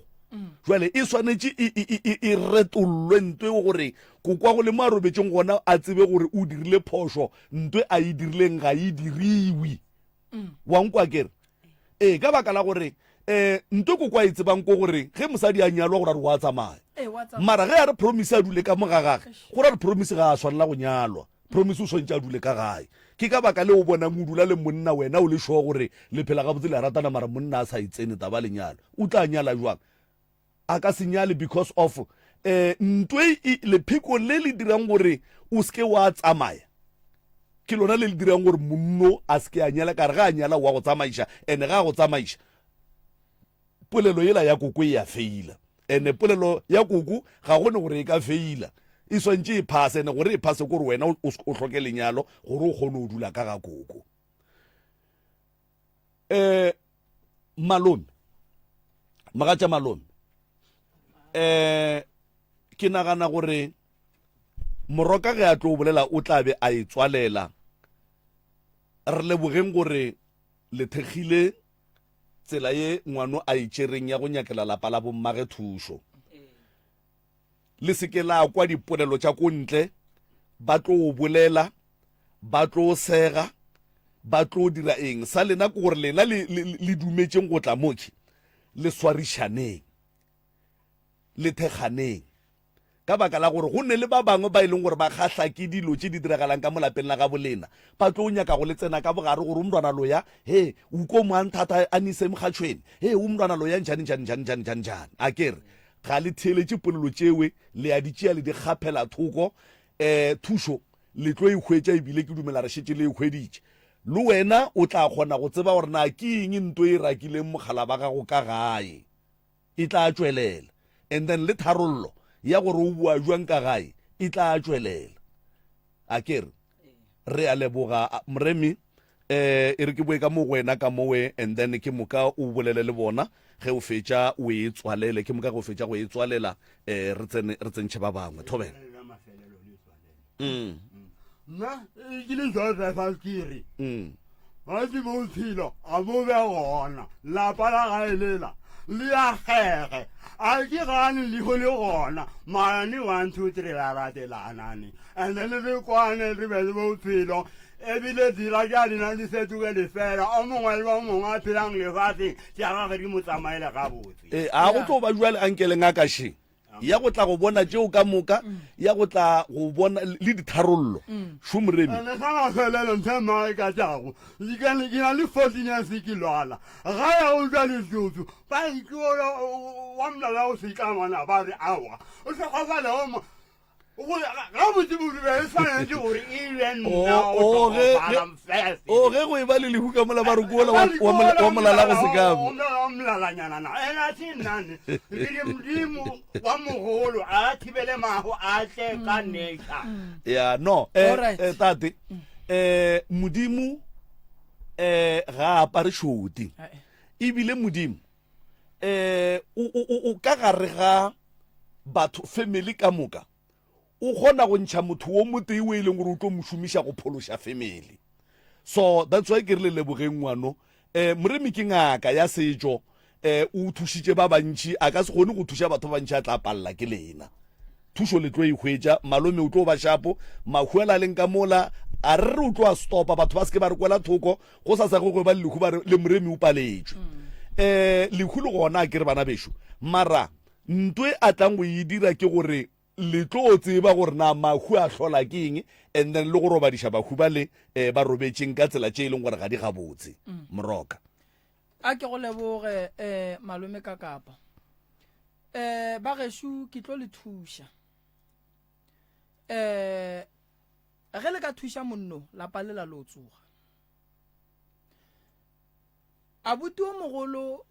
jwale e swanetše e, e, e, e retollwe nto eo gore kokwago le mo a robetšeng gona a tsebe gore o dirile phošo nto a e dirileng ga e diriwe wa nkwa kere ee ka baka la gore um nto kokwa e tsebang ko gore ge mosadi a nyalwa gore a re wa tsamaya mara ge a re promise a dule ka mo ga gage gore a re promise ga a swanela go nyalwa Promise o swantše a dule ka gae. Ke ka baka leo o bonang o dula le monna wena o le sure gore le phela gabotse le a ratana mara monna a sa e tsene taba ya lenyalo. O tla nyala jwang? A ka se nyale because of eh nto e lepheko le le dirang gore o se ke wa tsamaya ke lona le le dirang gore monno a se ke a nyala ka re ga a nyala wa go tsamaiša ene ga a go tsamaiša Polelo yela ya koko e a feila. Ene polelo ya koko ga gone gore e ka feila. E swantše e phase, ene gore e phase kore wena o, o hloke lenyalo gore o kgone go dula ka ga koko. Eh, malome, mogatša malome, eh, ke nagana gore moroka ge a tlo bolela o tla be a e tswalela. Re lebogeng gore le thekgile Tsela ye ngwano a e tšereng ya go nyakela lapa la bommage thušo. Le se ke la kwa dipolelo tša ko ntle, ba tlo bolela, ba tlo sega, ba tlo dira eng. Sa lena ke gore lena le, le, le dumetšeng go tla mokhi, le swarišaneng, le thekganeng. Ka baka la gore go ne le ba bangwe ba e leng gore ba kgahla ke dilo tše di diragalang ka mo lapeng la gabo lena, ba tlo nyaka go le tsena ka bogare gore umntwana loya, he, o ko mo a nthata a nise mokgatšhweni, he, umntwana loya njani, njani, njani, njani, njani, njani. A ke re, ga le theeletše polelo tšewe, le a di tšea le di kgaphela thoko. Um thušo le tlo e hwetša, ebile ke dumela re šetše le e hweditše. Le wena o tla kgona go tseba gore na ke eng nto e rakileng mogala ba gago ka gae. e tla tšwelela and then le tharollo ya gore o boa jwang ka gae e tla tšwelela a ke re re a leboga moremi eh e re ke boe ka mo go wena ka mowe and then ke moka o bolele le bona ge o fetša o e tswalele ke moka ge o fetša go e tswalela eh re tsene re tsentšhe ba bangwe thobela mm. Nna ke le Josefa ke re mm. ba ke bophelo a bo be gona lapa la gae lela le agege a ke gane leho le gona mara ne one two three la ratelanane and then re kwane re be le bophelo. Ebile dira tša lena di fetoge lefela, o mongwe le o mongwe a phelang lefaseng, tša gagwe di mo tsamaele gabotse. Ee, a go tlo ba bjale anke le ngaka še ya go tla go bona tšeo ka moka, ya go tla go bona le ditharollo. Šo Moremi. Ene sa mafelelo ntho e mma e ka tšago, ke na le 14 years ke lwala, ga ya go tšwa lesotho, ba itlola wa molala o setlangwana ba re aowa, o hlokofale o mo o ge go e ba le lehu ka mola ba re kola wa molala go sekamo molalanyanana ena se nnane ke modimo wa mogolo a thibele mago a tle ka nature ya no eh, eh, tate eh modimo eh ga apare šoti ebile modimo eh o ka gare ga batho family ka moka o kgona go ntšha motho wo motee o e leng gore o tlo mo šomiša go phološa family so that's why ke re le lebogeng ngwano um moremi ke ngaka ya setšo um o thušitše ba bantši a ka se kgone go thuša batho ba bantši a tla palela ke lena Thušo le tlo e hwetša, malome o tlo ba šapo, mahuela a leng ka mola, a re re o tlo a stopa, batho ba se ke ba re kwela thoko, go sa sa go ba le lehu ba re le moremi o paletšwe. Um lehu le gona a ke re bana bešo, mara nto e a tlang go e dira ke gore le tlo tseba gore na mahu a hlola ke eng and then le go robadiša bahu ba le um ba robetšeng ka tsela tše e leng gore ga di gabotse. Moroka. A ke go leboge um malome ka kapa. Eh ba gešo ke tlo le thuša. Eh ge le ka thuša monno lapa le la lo tsoga. Abuti o mogolo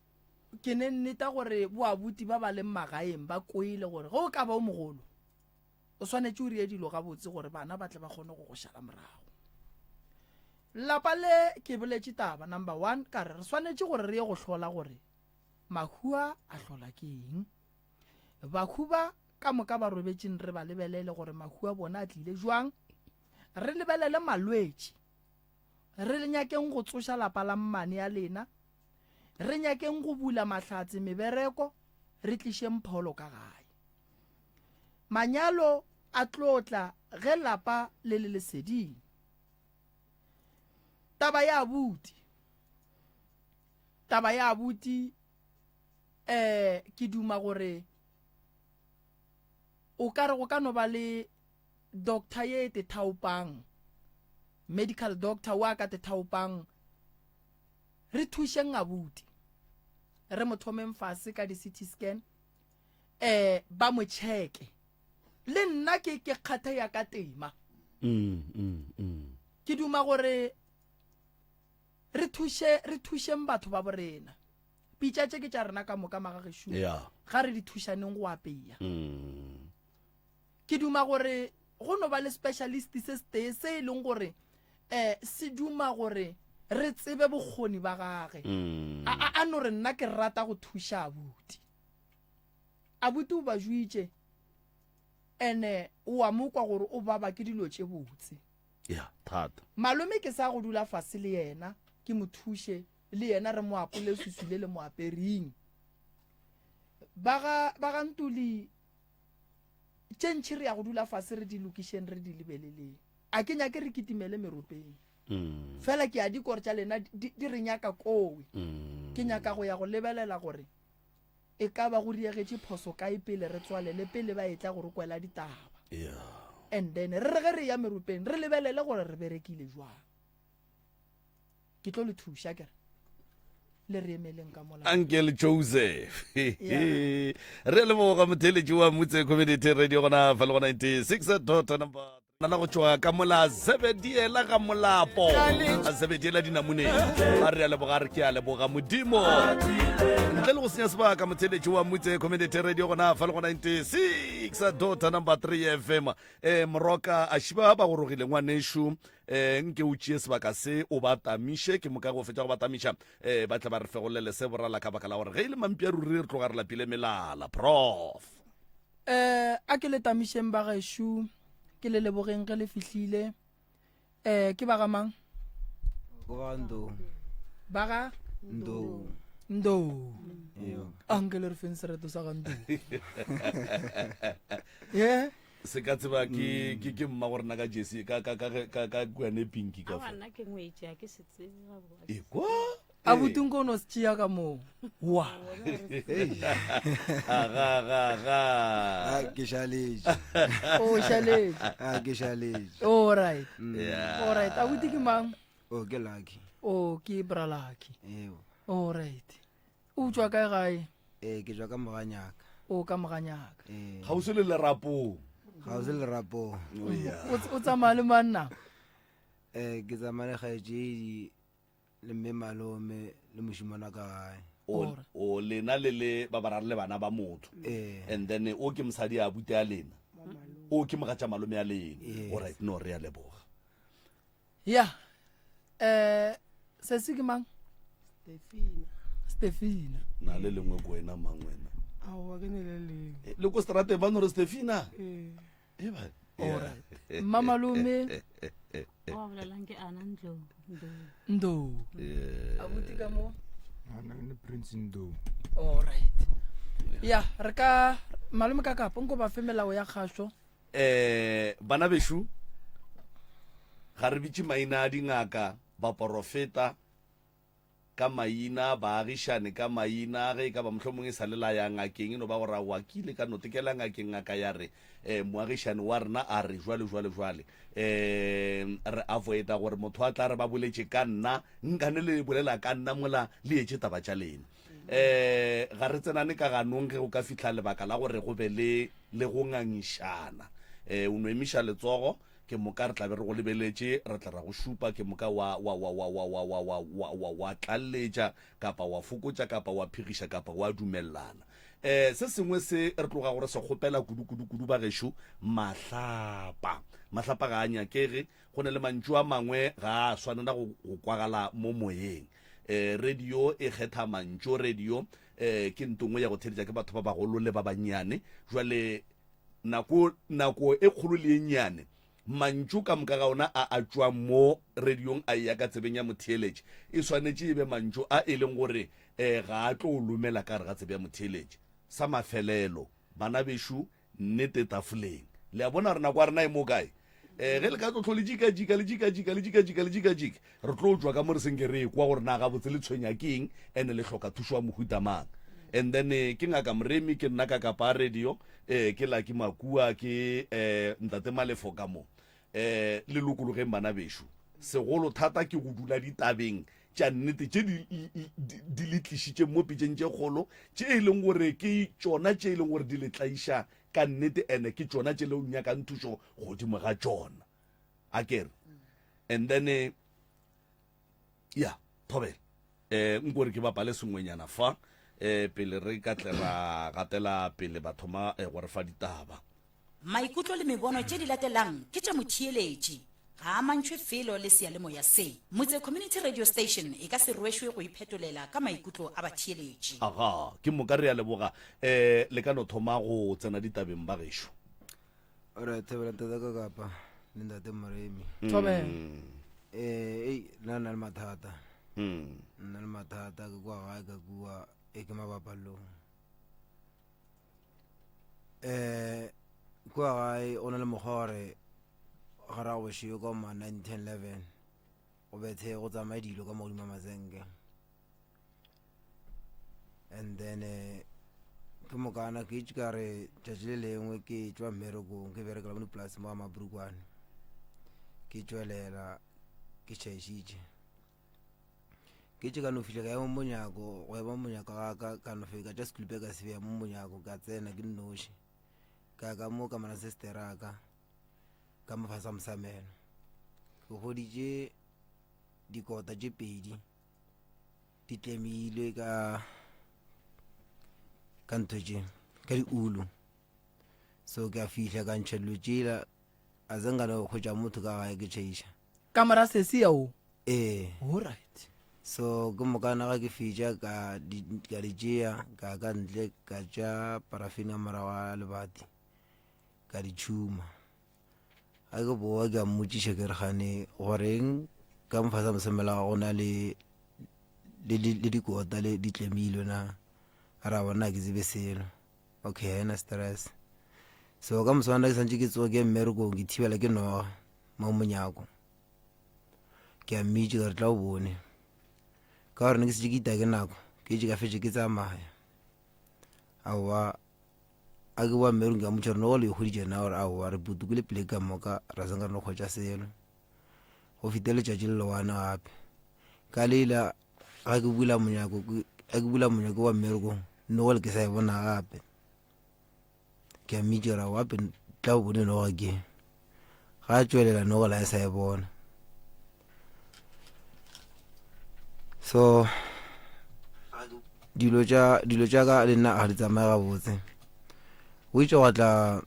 ke ne nneta gore bo abuti ba ba leng magaeng ba kwele gore ge o ka ba o mogolo o swanetše o rie dilo gabotse gore bana ba tle ba kgone go go šala morago. Lapa le ke boletše taba number one ka re re swanetše gore re ye go hlola gore Mahu a a hlola ke eng? Bahu ba ka moka ba robetšeng re ba lebelele gore mahu a bona a tlile jwang. Re lebelele malwetši. Re nyakeng go tsoša lapa la mmane ya lena. Re nyakeng go bula mahlatse mebereko, re tlišeng pholo ka gae. Manyalo a tlo tla ge lapa le le leseding. Taba ya abuti. Taba ya abuti eh ke duma gore o ka re go ka no ba le doctor ye e te thaopang medical doctor wa ka te thaopang re thušeng abuti re mo thomeng fase ka di-ct scan eh ba mo cheke le nna ke ke kgatha ya ka tema mm, mm, mm. ke duma gore Re thuše, re thušeng batho ba borena. Pitša tše ke tša rena ka moka magagešo. Yeah. Ga re di thušaneng go apeya. Mm. Ke duma gore go no ba le specialist se setee se e leng gore eh se duma gore re tsebe bokgoni ba gage. Mm. A, a, a no re nna ke rata go thuša abuti. Abuti o ba juitše ene o a mo kwa gore o baba ke dilo tše botse. Ya, thata. Malome ke sa go dula fase le yena, ke mo thuše, le yena re mo apole susu le le mo apering. Ba ga, ba ga Ntuli, tše ntši re ya go dula fase re di lokišeng re di lebeleleng. A ke nyake re kitimele meropeng. Mm. Fela ke a di kore tša lena di, di re nyaka kowe. Mm. Ke nyaka go ya go lebelela gore e ka ba go diegetše phoso kae pele re tswalele pele ba etla go re kwela ditaba. Yeah. And then re re ge re ya meropeng re lebelele gore re berekile jwang. Ke tlo le thuša ke re le re emeleng ka mola. Uncle Joseph. Re leboga motheeletši wa Motse Community Radio gona fa le go 96 dot number nana go tšwa ka mola zebediela ga molapo a zebediela dinamoneng a re a leboga re ke a leboga modimo ntle le go senya sebaka motheletši wa motse community radio gona fa le go 96 dot number 3 fm um moroka a šiba ba gorogile ngwanešu um nke o tšee sebaka se o ba tamiše ke moka go fetša go ba tamiša um ba tle ba re fegolele se borala ka baka la gore ge e le mampia ruri re tloga re lapile melala prof Eh, a ke le tamišeng ba gešo, ke le lebogeng ge le fihlile. Eh, ke ba ga mang? Ke ba Ndou. Ba ga? Ndou. Ndou. Eyo. A nke le re feng sereto sa ga Ndou. Yeah. Se ka tseba ke ke ke mma gore nna ka jesi ka ka ka ka ka kuane pinki ka fa. Awa nna ke ngwetši a ke se tsebe gabotse. E kwa. A buti nko no se tšea ka moo. Wa. Aga ga ga. Ah, ke šaletše. O šaletše. Ah, ke šaletše. All right. Yeah. All right. Abuti ke mang? O ke Lucky. O ke bra Lucky. Ewa. All right. O tšwa kae gae? Ee, ke tšwa ka Moganyaka. O ka Moganyaka. Ee. Kgauswi le Lerapong. Kgauswi le Lerapong. Oh, yeah. O tsamaya le mang na? Ee, ke tsamaya le kgaetšedi le mme malome le mošimana ka gae. O, o lena le le ba bararo le bana ba motho. Ee. And then o ke mosadi a abuti a lena. O ke mogatša malome a lena. Yes. All right, no re a leboga. Ya. Eh sesi ke mang? Stefina. Stefina. Na le lengwe ko wena mang wena? Aowa ke ne le lengwe. Eh, le ko strateng ba no re Stefina. Ee. E ba. All right. Mma malome. Wa bolelang ke Ana Ndlovu. Ndou. Yeah. Abuti ka mo. Ana ne Prince Ndou. All right. Ya, re ka malome ka kapa nko ba fe melao ya kgašo. Eh, bana bešo, ga re bitše maina a dingaka, baporofeta ka maina, baagišane ka maina, ge e ka ba mohlomongwe e sa le la ya ngakeng, e no ba gore aowa ke ile ka no tekela ngakeng, ngaka ya re, eh, moagišane wa rena a re jwale, jwale, jwale. Eh, re avoida gore motho a tla re ba boletše ka nna, nkane le bolela ka nna mola le etše taba tša lena. Eh, ga re tsenane ka ganong ge go ka fihla lebaka la gore go be le le go ngangišana. E, o no emiša letsogo, ke moka re tla be re go lebeletše, re tla ra go šupa, ke moka wa, wa, wa, wa, wa, wa, wa, wa, wa, wa, wa tlalletša, kapa wa fokotša, kapa wa phegiša, kapa wa dumellana. E, se sengwe se re tlogago re se kgopela kudu, kudu, kudu, bagešo, mahlapa. Mahlapa ga a nyakege. Go na le mantšu a mangwe ga a swanela go, go kwagala mo moyeng. E, radio e kgetha mantšu, radio eh ke nto nngwe ya go theletša ke batho ba bagolo le ba bannyane jwale nako nako e kgolo le e nnyane mantšu ka moka ga ona a a tšwang mo radiong a eya ka tsebeng ya motheeletši e swanetše e be mantšu a e leng gore um ga a tlo lomela ka gare ga tsebe ya motheeletši sa mafelelo bana bešo Nnete tafoleng. Le a bona gore nako ya rena e mo kae? Eh, ge le ka tlo hlo le jikajika, le jikajika, le jikajika, le jikajika, re tlo tšwa ka mo re senke re ekwa gore na gabotse le tshwenya ke eng ene le hloka thušo ya mohuta mang. And then eh, ke Ngaka Moremi, ke nna ka kapa radio, eh, ke Lucky Makua, ke eh, Ntate Malefo ka mo. Eh, le lokologeng bana bešo. Segolo thata ke go dula ditabeng tša nnete tše di, di, di le tlišitšeng mo pitšeng tše kgolo, tše e leng gore ke tšona tše e leng gore di le tlaiša ka nnete, ene ke tšona tše le nyakang thušo godimo ga tšona. A ke re? And then, eh, ya, thobela. Eh, nko re ke bapale sengwenyana fa, eh, pele re ka tle ra gatela pele ba thoma eh, go re fa ditaba. Maikutlo le mebono tše di latelang ke tša motheeletši. Ga a mantšhwe felo le seyalemoya se. Motse Community Radio Station e ka se rwešwe go iphetolela ka maikutlo a batheeletši. Aga, ke moka re a leboga. Eh, le ka no thoma go tsena ditabeng ba gešo. Alright, thobela ntate ka kapa le ntate Moremi. Thobela. Eh, ei, nna nna le mathata. Mm. Nna le mathata ke kwa gae ka kua e ke mabapalong. Eh, kua gae o na le mokgwa gore ga ra bošego ka ma 9 10 11 go bethe go tsamaye dilo ka modimo mazenke and then eh, ke mokana ke itse ka re tšatši le lengwe ke tšwa mmerekong ke berekela mo dipolase mo ga mabrukwane ke tšwelela ke tšhaišitše ke tše ka no fihla ka ema monyako go ema monyako ga ka ka no fika tša sekulupe ka se beya mo monyako ka tsena ke nnoši ka ka mo ka mana sisteraka ka mo fasa mosamelo ke goditše dikota tše pedi di tlemilwe ka ka ntho tše ka diulu so ke a fihla ka ntšha dilo tšela a se nka no hwetša motho ka gae ke tšhaiša Kamora sesi ya o? Ee. Alright. So ke mokana ga ke fetša ka di ka di tšea ka ka ntle ka tša parafini ka morago ga lebati ka di tšhuma. Ga ke boa ke a mmotšiša ke re gane goreng ka mofasa mosemela ga go na le le le dikota le di tlemilwe na a ra bona ke tsebe selo okay ha ena stress. So ka moswana ke santše ke tsoga ke ya mmerekong ke thibela ke noga mo monyako. Ke a mmitša ka re tla o bone. Ka gore ne ke setse ke ita ke nako ke itše ka fetše ke tsamaya. Aowa a ke boa mmerekong ke a mmotša gore noga le e hweditše na gore aowa re putukile pleke ka moka ra se nka re no hwetša selo. Go fetile letšatši le lewane gape. Ka lela ga ke bula monyako ga ke bula monyako wa mmerekong noga le ke sa e bona gape. Ke a mmitša gore aowa gape tla o bone noga ke. Ga a tšwelela noga la e sa e bona. So dilo tša dilo tša ka le nna ga di tsamaye gabotse. Go itše gwa tla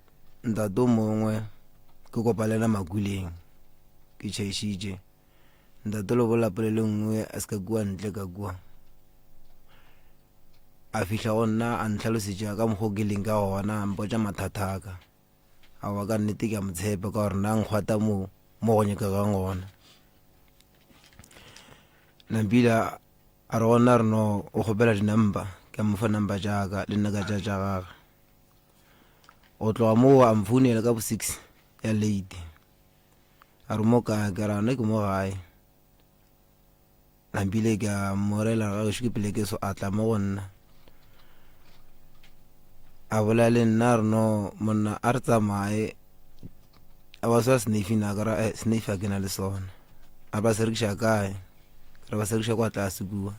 ntate o mongwe ke kopa le yena makuleng ke tšhaišitše. Ntate lo bolela polelo e nngwe a se ka kua ntle ka kua. A fihla go nna a ntlhalosetša ka mokgwa o ke leng ka gona a mpotša mathata a ka. Aowa ka nnete ke a mo tshepa ka gore nna nkgwata mo mo go nyakegang gona. Nampila a re go nna re no o kgopela di-number ke a mo fa number tša ka le nna ka tša tša gage. Go tloga moo a mfounela ka bo 6 ya late. A re mo kae ke ra nna ke mo gae. Nampile ke a morela ga gešo ke pele ke so a tla mo go nna. A bolela le nna a re no monna a re tsamaye a ba swa snefi na ka ra eh, snefi a ke na le sona. A ba se rekiša kae? Re ba se rekiša kwa tlase kua.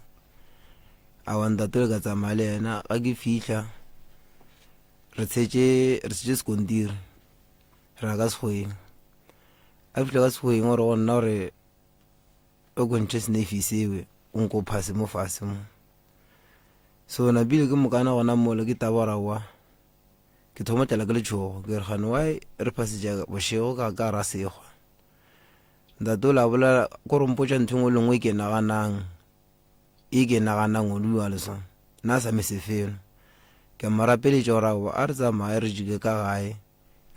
A wa ntate le ka tsamaya le yena ga ke fihla re tshetše re tshetše sekontiri re ya ka sekgweng. A fihla ka sekgweng o re go nna gore o ko ntšhe snefi sewe o nko phase mo fase mo. So napile ke mokana gona mola ke tabora wa ke thoma tlela ke letšhogo ke re gane why re phasetša bošego ka ka ra sekgwa. Ntate o la bolela ko re mpotša ntho e nngwe le nngwe e ke e naganang e ke e naganang o dula le sona nna sa me sefelo. Ke mo rapeletša gore aowa a re tsamaye re jike ka gae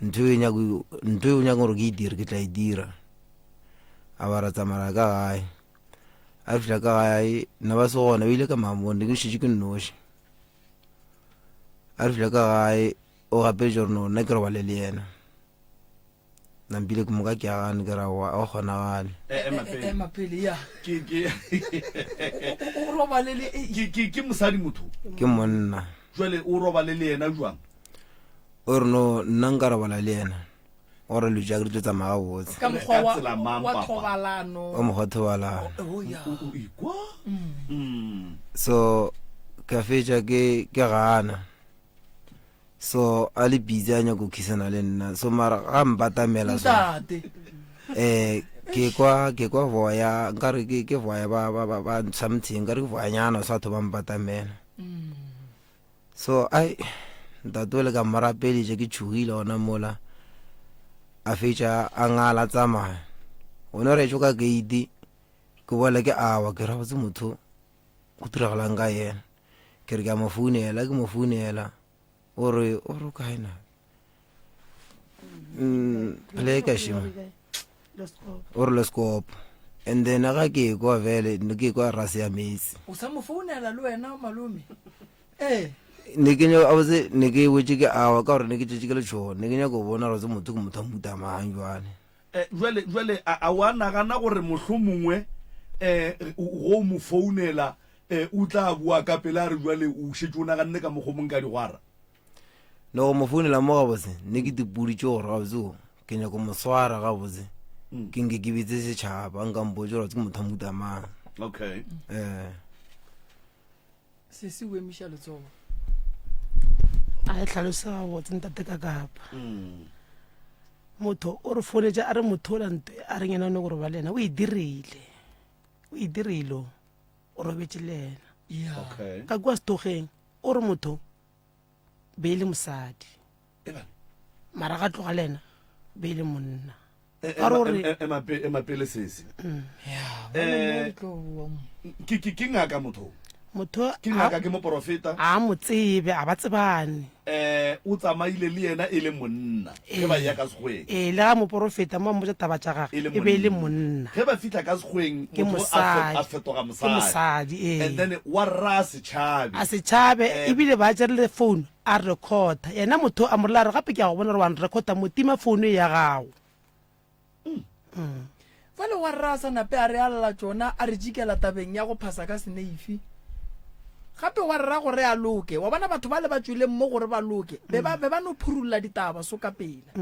ntho e nyako ntho e o nyakang gore ke e dire ke tla e dira. A ba ra tsamaya ka gae a fihla ka gae nna ba se gona o ile ka mamone ne ke šetše ke nnoši. A re fihla ka gae o gapeletša gore no nna ke robale le yena. Nampile ke moka ke a gane ke ra wa o kgonagale. Ema pele. Ema pele ya. Ke ke O robale le ke ke ke mosadi motho. Ke monna. Jwale o robale le yena jwang? O re no nna nka robala le yena. O re lo tša ke di tlo tsamaya gabotse. Ka mokgwa Ka wa tsela mang, wa papa? thobalano. Ka mokgwa wa thobalano. Oh ya. O o ikwa? Mm. So ka fetša ke ke gana. So a le busy a nyaka go kissana le nna. So mara ga mpatamela so. Ntate. Eh ke kwa ke kwa voya nkare ke ke voya ba ba ba, ba something nkare ke voyanyana so batho ba mpatamela. So ai ntate o le ka morapeditše ke tšhogile gona mola. A fetša a ngala tsamaya. O no re tšo ka gate ke boela ke awa ke ra botse motho go diragalang ka yena. Ke re ke a mo founela ke mo founela o re o re o kae na mm, play ka shima o re lescope and then ga ke kwa vele ne ke kwa rase ya metsi O sa mo founela le wena malome. Ee. ne ke nyaka abotse ne ke wetše ke awa ka gore ne ke tšetše ke letšhogo ne ke nyaka go bona gore motho ke motho a mohuta mang jwale Eh, jwale jwale a a wa nagana gore mohlomongwe eh go o mo founela eh o tla boa ka pele a re jwale o šetše o naganne ka mokgwa o mongwe ka digwara? Le go mo founela mo gabotse ne ke tipoditše gore gabotse o ke nyako mo swara gabotse ke nke ke bitse setšhaba nka mpotse gore ke motho a mohuta mang. Okay. Eh. Sesi o emiša letsogo. A e tlhalose gabotse ntate ka kapa. Motho o re founetše a re motho ola nto a reng yena o nyaka go roba le yena o e dirile. O e dirile o o robetše le yena. Yeah. Okay. Ka kua setogeng o re motho be e le mosadi. Mara ga tloga le yena be e le monna. E, Ka ema, gore ema, ema, pe- ema pele sesi. Ya, Eh, ba tlo bua mo. Ke ke ke ngaka motho. Motho Ke ngaka, ke moporofeta. A mo tsebe, a ba tsebane. Eh, o tsamaile le yena e le monna ge ba eya ka sekgweng. Ee, le ga moporofeta mo a mmotša taba tša gagwe, E le e be e le monna. Ge ba fihla ka sekgweng, Ke motho a fe, mosadi. a fetoga Ke mosadi. mosadi, ee. And then wa rra a se tšhabe. A se tšhabe, Eh. ebile ba tšere le phone a recorda. Yena motho a mo rela a re, gape ke a go bona gore wa nrecorda mo, tima phone ye ya gago. Fale wa rra a sa nape a re a lla tšona a re jikela tabeng ya go phasa ka seneifi. Gape wa rra gore a loke. Wa bona batho bale ba tšwileng mo gore ba loke, be ba, be ba no phurulla ditaba so ka pela.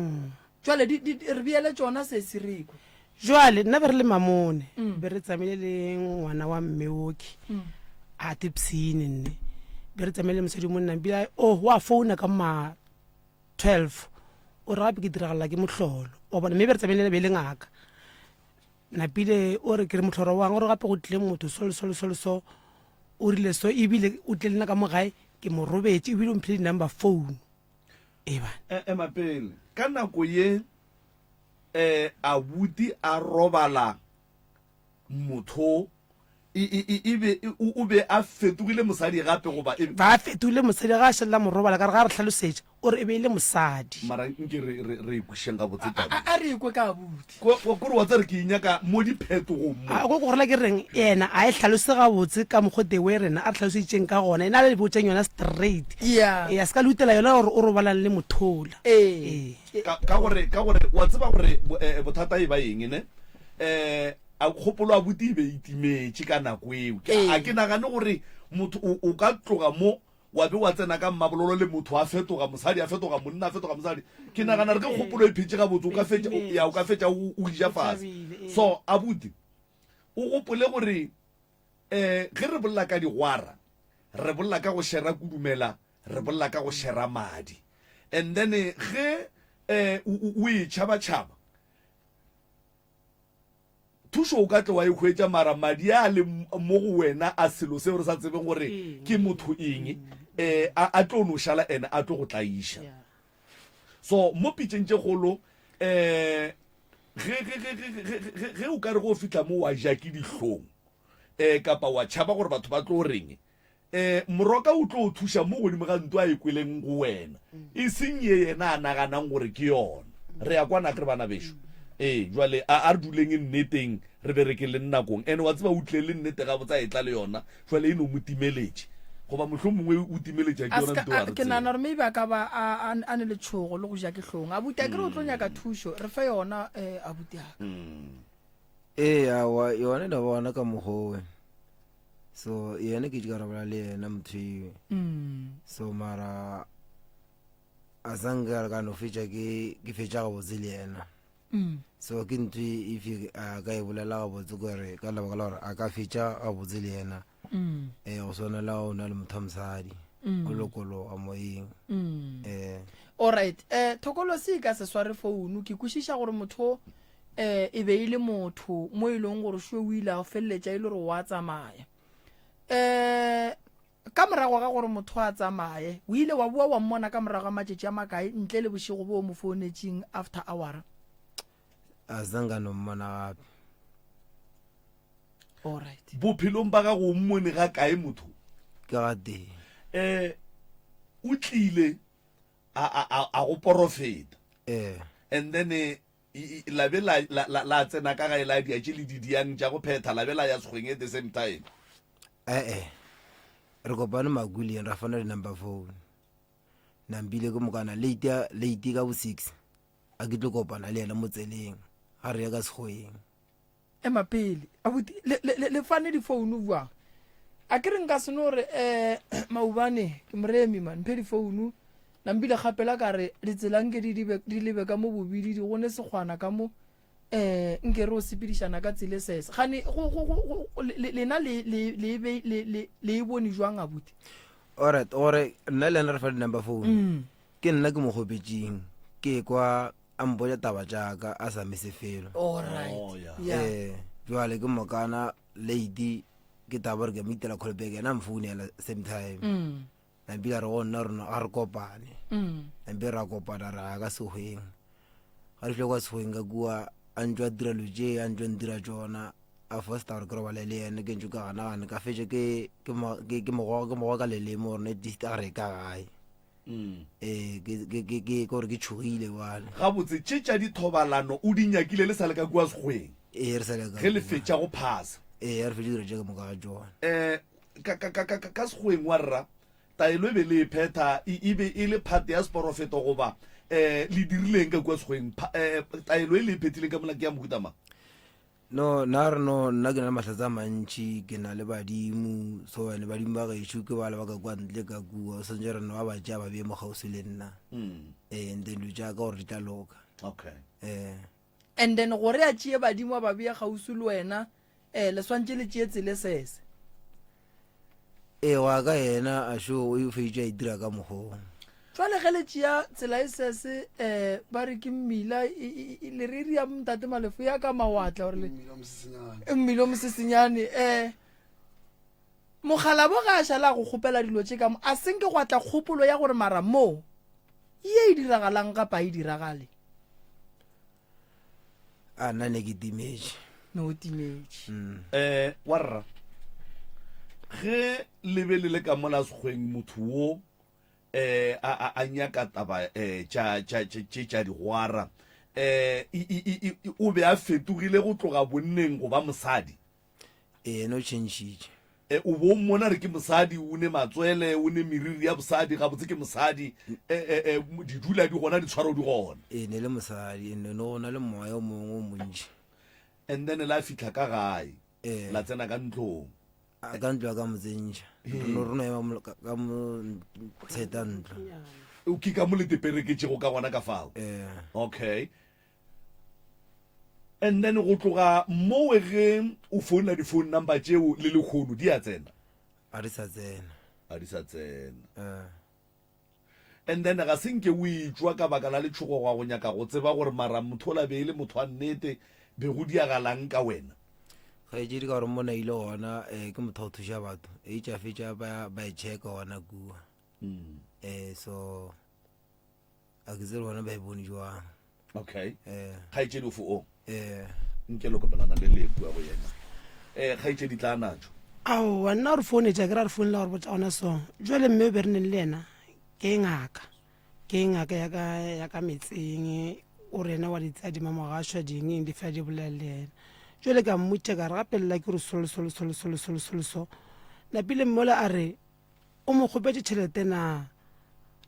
Jwale di, di, re beele tšona sesi re kwe. Jwale nna be re le Mamone, be re tsamaile le ngwana wa mme oki, a te pshine nne. Be re tsamaile le mosadi o monna, ebile a, oh, wa founa ka ma 12 o re gape ke diragalela ke mohlolo wa bona mme be re tsamaile be le ngaka napile o re ke re mohlolo wang o re gape go tlile motho so le so le so le so o rile so ebile o tlile le nna ka mo gae ke mo robetše ebile o mphile di-number phone eba E, ema pele ka nako ye um abuti a robala Motho e, e, e, e be, e, o, o be a fetogile mosadi gape goba e. Ba a fetogile mosadi ge a šalela morobala ka re ga a re hlalosetša o re e be e le mosadi. Mara nke re, re, re e kwišeng gabotse taba A, a re e kwe ka abuti. Ko, ko, kore wa tseba re ke e nyaka mo diphetogong mo. A ko gorela ke reng yena a e hlalose gabotse ka mokgo the way rena a re hlaloseditšeng ka gona yena a le botšeng yona straight. Yeah. Ee, a se ka le utela yona gore o robalang le mothola. Ee. Ee. Ka, ka gore, ka gore wa tseba gore bo, eh, bothata e ba eng ne? Eh, a kgopolo a buti e be e timetše ka nako eo. Ke, a ke nagane gore motho o, o ka tloga mo wa be wa tsena ka mmabololo le motho a fetoga mosadi, a fetoga monna, a fetoga mosadi. Ke nagana re ge kgopolo e phetše gabotse o ka fetša, o, ya, o ka fetša o, o ija fase. So, abuti, o gopole gore eh, ge re bolela ka digwara, re bolela ka go šera kudumela, re bolela ka go šera madi. And then ge eh, o, o, o e tšhaba-tšhaba, Thušo o ka tle wa e hwetša, mara madi a le mo go wena a selo seo re sa tsebeng gore ke motho eng, um a, a tlo no šala ene a tlo go tlaiša. So mo pitšeng tše kgolo, um ge, ge, ge, ge, ge, ge, ge o ka re go fihla mo wa ja ke dihlong, um kapa wa tšhaba gore batho ba tlo reng, E, moroka o tlo o thuša mo godimo ga nto a e kweleng go wena, e seng ye yena a naganang gore ke yona. Re a kwana akere bana bešo? Ee, jwale a, a re duleng nneteng, re berekeleng nakong. Ene wa tseba o tlile le nnete gabotse a etla le yona, jwale e no mo timeletše. Goba mohlomongwe o timeletša ke A yona ska, nto a a, re ke tsebe. nagana gore maybe a ka ba a, a, a ne letšhogo le go ja ke hlong. Abuti, akere o tlo nyaka thušo, re fe yona, eh, abuti aka. Ee, aowa, yona e no ba gona ka mokgwa owe. So yena ke ka robala le yena motho ewe. So mara a sanke ka ka no fetša ke ke fetša gabotse le yena. So ke ntho e if a ka e bolela gabotse gore ka lebaka la gore a ka fetša gabotse le yena. Eh go swana la o na le motho wa mosadi. O lokologa moyeng. Eh Alright, eh Thokolosi e ka se sware founu, ke kwešiša gore motho um e be e le motho mo e leng gore šwe o ile a feleletša e le gore wa tsamaya um ka morago ga gore motho a tsamaye o ile wa boa wa mmona ka morago ga matšatši a makae ntle le bošego bo o mo founetšeng after hour a zanka no mmona gape alright Bophelong ba gago o mmone ga kae motho? Ke ga tee. Um o tlile a, a, a, a go porofeta. Eh. And then eh, la be la, la, la, la tsena ka gae la dia tše le di diang tša go phetha, la be la ya sekgweng at the same time. Eh-eh. Re kopane Makuleng ra fana di-number phone. Nampile ke mokana late ya late ka bo 6. A ke tlo kopana le yena mo tseleng. Ga re ya ka sekgweng. Ema pele abuti le, le, le, le fane difounu bjang a ke re nka se no re um maubane ke moremi man mphe difounu nampile kgapela ka re ditsela nke di dibe di lebe ka mo bobididi go ne sekgwana ka mo um nke re o sepedišana ka tsele sese gane go go go go lena le le le be le le le e bone jwang abuti Alright, gore nna le yena re fa di-number phone. Ke nna ke mo kgopetšeng ke kwa a mpotša taba tša ka a sa mese felo. Alright. Oh, yeah. Yeah. Eh, jwale ke mokana lady ke taba gore ke mo itela call back yena a mfounela same time. Mm. Nampile a re go nna rona a re kopane. Mm. Nampile ra kopana ra ya ka sehweng. Ga re fihla kwa sehweng ka kua a ntšwa dira lo tše a ntšwa ntira tšona. a fosta gore ke robale le yena ke ntse ka ganagane ka fetše ke ke mo ke ke mo ke mo ka leleme gore ne dist a re ka gae mm. eh ke ke ke ke gore ke tshogile bale gabotse tše tša dithobalano o di nyakile le sa le ka kua sekgweng ee re sa le ka ge le fetša go phasa ee re fetše dilo tše ka moka ga tsona eh ka ka ka ka ka sekgweng wa rra Taelo e be le e phetha e, e be e le phate ya seporofeto goba um le dirileng ka kua sekgweng? Pha, um taelo e le e phethileng ka mola ke ya mohuta mang? No, nna re no, nna ke na le mahlatse a mantši, ke na le badimo, so ene badimo ba gešo ke bala ba ka kwa ntle ka kua, o swantse re no ba ba tšea ba bee mo kgauswi le nna. Mm. Ee, and then dilo tša ka gore di tla loka. Okay. Ee. And then gore a tšee badimo a ba bee kgauswi le wena, um le swantše le tšee tsele sese. Ee, wa ka yena a šo o feditše a itira ka mokgwa o. Jwale ge le tšea tsela e sese um ba re ke mmila e, e, le re ria ntate Malefo ya ka mawatla gore le mmila o mosesenyane um mokgalabo ga a šala a go kgopela dilo tše ka mo a senke gwa tla kgopolo ya gore mara moo ye e diragalang kapa a e diragale. A nna ne ke timetše. Ne o timetše. Mm. Eh, warra. Ge le be le le ka mola sekgweng motho wo eh a a a nyaka taba eh tša tša tše tša digwara eh o be a fetogile go tloga bonneng go ba mosadi. Ee, no changile. E, o bo o mmona re ke mosadi, o ne matswele, o ne meriri ya bosadi, gabotse ke mosadi, e, e, e, didula di gona, ditshwaro di gona. Ee, ne le mosadi, and no go na le moya o mongwe o montši. And then la fihla ka gae, Ee. la tsena ka ntlong. A ka ntlo ya ka mo tsentšha. Re no re no ema mo- ka ka mo tsheta ntlo. O ke ka mo le tepereketšego ka gona ka fao? Ee. Okay. And then go tloga mowe ge o founa di-phone number tšeo le lekgono di a tsena? A di sa tsena. A di sa tsena. Eh. And then ga se nke o etšwa ka baka la letšhogo gwa go nyaka go tseba gore mara motho ola be e le motho wa nnete, be go diagalang ka wena? Kgaetšedi ka gore mona ile gona eh, ke motho wa go thuša batho, eitše a fetša ba ba e checka gona kua. Mm. Eh, so a ke tsere bona ba e bone jwang okay eh kgaetšedi o fo o eh nke lo kopelana le le kua go yena eh kgaetšedi tla natšo aowa nna gore founetša ke ra re founela gore botsa gona so jale mme o be re neng le yena ke ngaka ke ngaka ya ka ya ka metseng o re yena wa di tsaya dimamogašwa ding eng di fela di bolela le yena jale ka mmotša ka re gapelela ke re solo solo solo solo solo solo so napile mmola a re O mo kgopetše tšhelete na?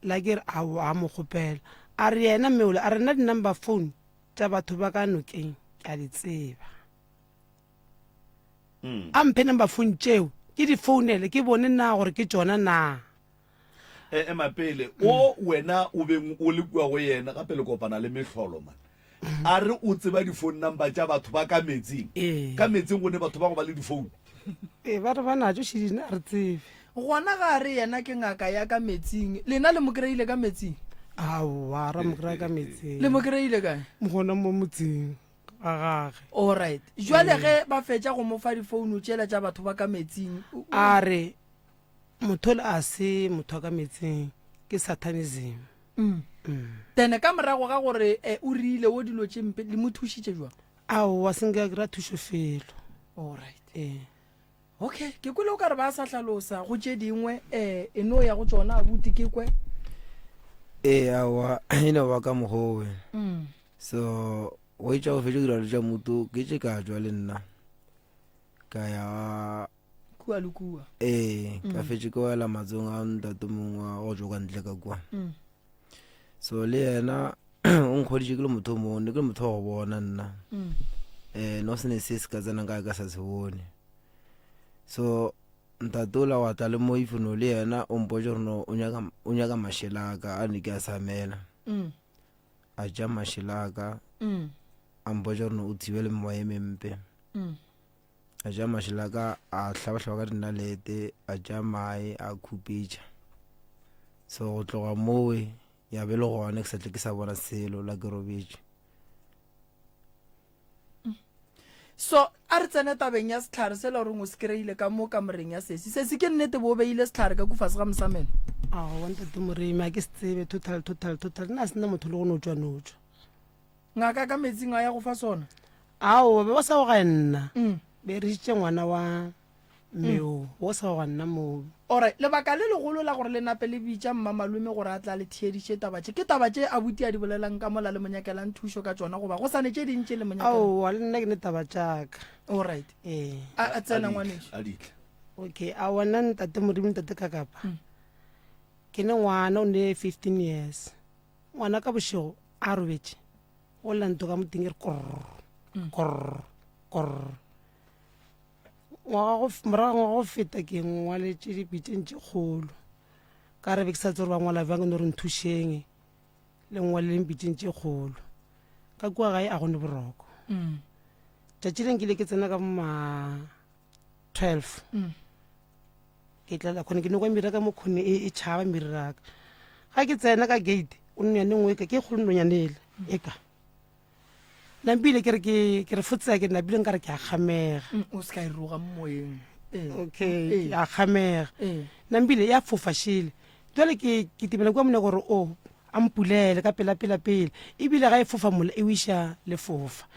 La ke re, Aowa, a mo kgopela. A re yena mme ole, a re nna di-number phone tša batho ba ka nokeng ke a di tseba. A mphe number phone tšeo ke di founele ke bone na gore ke tšona na. E, ema pele, o wena o beng o le kua go yena gape le kopana le mehlolo man. A re o tseba di-phone number tša batho ba ka metsing. Ee. Ka metsing go ne batho ba go ba le di-phone. Ee, ba re ba natšo šedine a re tsebe. Gona ga a re yena ke ngaka ya ka metsing, lena le mo kry-ile ka metsing? Aowa, ra mo kry-a ka metsing. Le mo kry-ile kae? Gona mo motseng ga gage. Alright. Jwale ge ba fetša go mo fa difounu tšela tša batho ba ka metsing, o- o- A re motho ole a se motho wa ka metsing, ke satanism. Mm. Then ka morago ga gore eh, o rile wo dilo tše mpe, le mo thušitše jwang? Aowa, se nka kry-a thušo felo. Alright. Ee. Okay, ke kwele o ka re ba sa hlalosa go tše dingwe eh e no ya go tšona abuti ke kwe. Ee, aowa, e no ba ka mokgwa owe. Mm. So, go etša go fetša go dira dilo tša motho, ke tše ka tšwa le nna. Ka ya Kua le kua. Ee, ka Mm. fetše ke wela matsogong a ntate mongwe wa go tšwa kwa ntle ka kua. Mm. So le yena o nkgoditše ke le motho o mongwe, ne ke le motho wa go bona nna. Mm. Eh, no se ne se se ka tsenang ka ka sa se bone. So ntate ola wa tla le mo ifno le yena o mpotša gore no o nyaka o nyaka mašela a ka a ne ke a samela. Mm. A tša mašela a ka Mm. a mpotša gore no o thibele memoya e mempe. Mm. A tšea mašela a ka a hlabahlaba ka dinalete, a tšea mae a khupetša. So go tloga mowe ya be le gona ke sa tle ke sa bona selo la ke robetše. So a re tsene tabeng ya sehlare sela o reng o se kry-ile ka mo kamoreng ya sesi. Sesi ke nnete bo o beile sehlare ka kufase ga mosamelo? Aowa ntate Moremi a ke se tsebe total total total nna a se nna motho le go no tšwa no tšwa. Ngaka ka metsing a ya go fa sona? Aowa ba ba sa go ga nna. Mm. Be re šitše ngwana wa mme o, wo sa wa nna moo. Alright, lebaka le legolo la gore le nape le bitša mmamalome gore a tla le theediše taba tše, ke taba tše abuti a di bolelang ka mola le mo nyakelang thušo ka tšona goba go sa ne tše ding tše le mo nyakelang? Aowa, le nna ke ne taba tša ka. Alright. Ee. A, a tsena ngwanešu. A ditle. Okay, aowa nna ntate Modimo ntate Kakapa. Ke ne ngwana o ne 15 years. Ngwana ka bošego a robetše, o lla nto ka moteng e re korr, korr, korr. Ngwaga go, morago ga ngwaga go feta ke ngwaletše dipitšeng tše kgolo. Ka re be ke sa tsebe gore ba ngwala bjang, ke no re nthušeng le ngwaleleng pitšeng tše kgolo. Ka kua gae a go ne boroko. Tšatši leng ke ile ke tsena ka ma 12. Ke tlela khone ke no kwa mira ka mo khone e, e tšhaba meriri ka. Ga ke tsena ka gate, o nonyane nngwe e ka ke e kgolo nonyane ele e ka. Nampile ke re ke ke re fotsea ke napile nka re ke a kgamega. Mm, o se ka e roga moyeng. Eh. Okay, ke a kgamega. Eh. Nampile ya fofa šele. Jwale ke ke timela kwa mone gore o a mpulele ka pela pela pele. Ebile ga e fofa mola e wiša lefofa.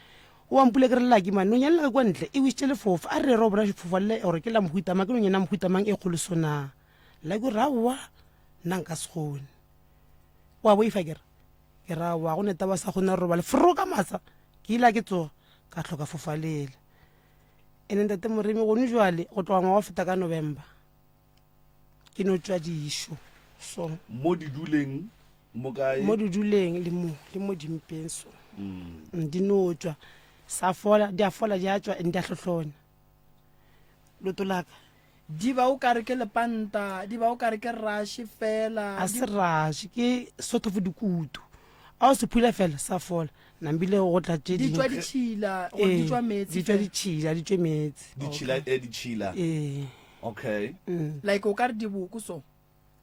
O a mpule ke re laki man nonyane la ka kwa ntle e wišitše lefofa. A re re o bona lefofa le gore ke la mohuta mang ke nonyane ya mohuta mang e kgolo so na. Laki o re aowa nna nka se kgone. Wa boifa ke re Ke ra wa go neta ba sa kgona robala fro ka masa ke ile ke tsoga ka hloka fofalela. Ene ntate Moremi gone jwale go tloga ngwaga go feta ka November ke no tšwa dišo so mo di duleng mo kae mo di duleng le mo le mo dimpeng so mm. di no tšwa sa fola di a fola di a tšwa and di a hlohlona loto laka Di ba o ka re ke lepanta, di ba o ka re ke raše fela. A se raše, ke sort of dikutu. A o se phula fela sa fola. Nambile go tla tše Di tšwa ditšhila, gore di tšwa meetse. Di tšwa ditšhila, di tšwe meetse. Ditšhila, eh, ditšhila. Ee. Okay. Like o ka re diboko so.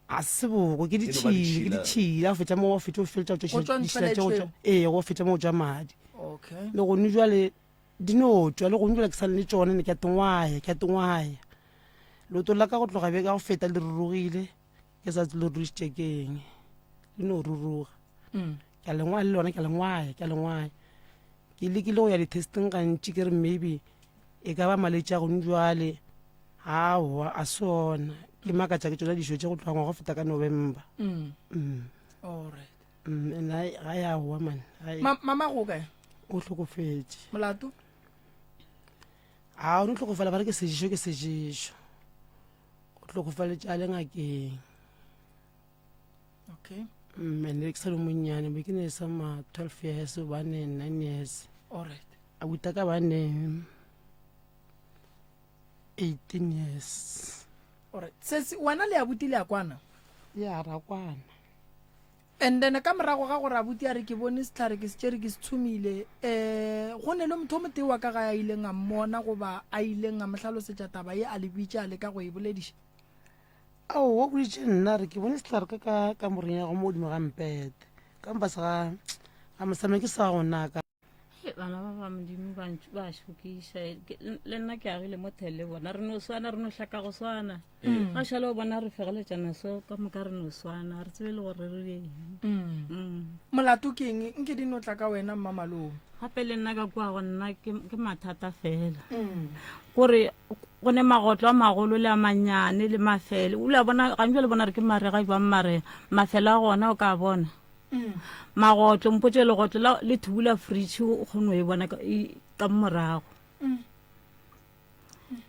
A se boko, ke ditšhila, ke ditšhila. Go fetša mo, go fetša o feletša o tšwa ditšhila tše go tšwa. Ee, go fetša mo go tšwa madi. Okay. Le gone jwale Di no tšwa le gong jwale ke sa le tšona ne ke a tengwaya ke a tengwaya leoto la ka go tloga be ka go feta le rurugile ke sa le rurušitše ke eng le no ruruga mm. ke a lengwaya le lona ke a lengwaya ke a lengwaya ke lekile go ya di-testing gantši ke re maybe e ka ba malwetši a gone jwale aowa a se ona ke makatša ke tsona dišo tše go tloga ngwa go feta ka november mm. Mm. Mm, ga ya wa man mama go kae o hlokofetše molato a o no hlokofala ba re ke sejišo ke sejišo o hlokofaletše a le ngakeng okay mm, and ke sa le monnyane be ke ne sa ma 12 years bane 9 years alright a buta ka bane 18 years alright sesi wena le abuti le a kwana ya ra kwana And then ka morago ga gore abuti a re ke bone sehlare ke se tšere ke se tshumile, um go ne le motho o motee wa ka gae a ileng a mmona goba a ileng a mo hlalosetša taba ye a le bitša a leka go e bolediša? Aowa, o boditše nna a re ke bone sehlare ka ka kamoreng ya go mo godimo ga mpete, ka mo fase ga ga moseme ke sa go na ka. Hei, bana ba ba modimo ba ntš- ba šokiša Ke- le nna ke agile mo thele le bona re no swana re no hlaka go swana ga šale o bona re fegeletšana so ka moka re no swana re tsebe le gore re reng Mm. Molato ke eng? Nke di no tla ka wena mmamalome. gape le nna ka kua go nna ke ke mathata fela kore go ne magotlo a magolo le a mannyane le mafele o le a bona gantši le bona re ke marega jwang mare mafele a gona o ka bona Magotlo, mpotše legotlo la le thubula fridge o kgone go e bona ka ka morago.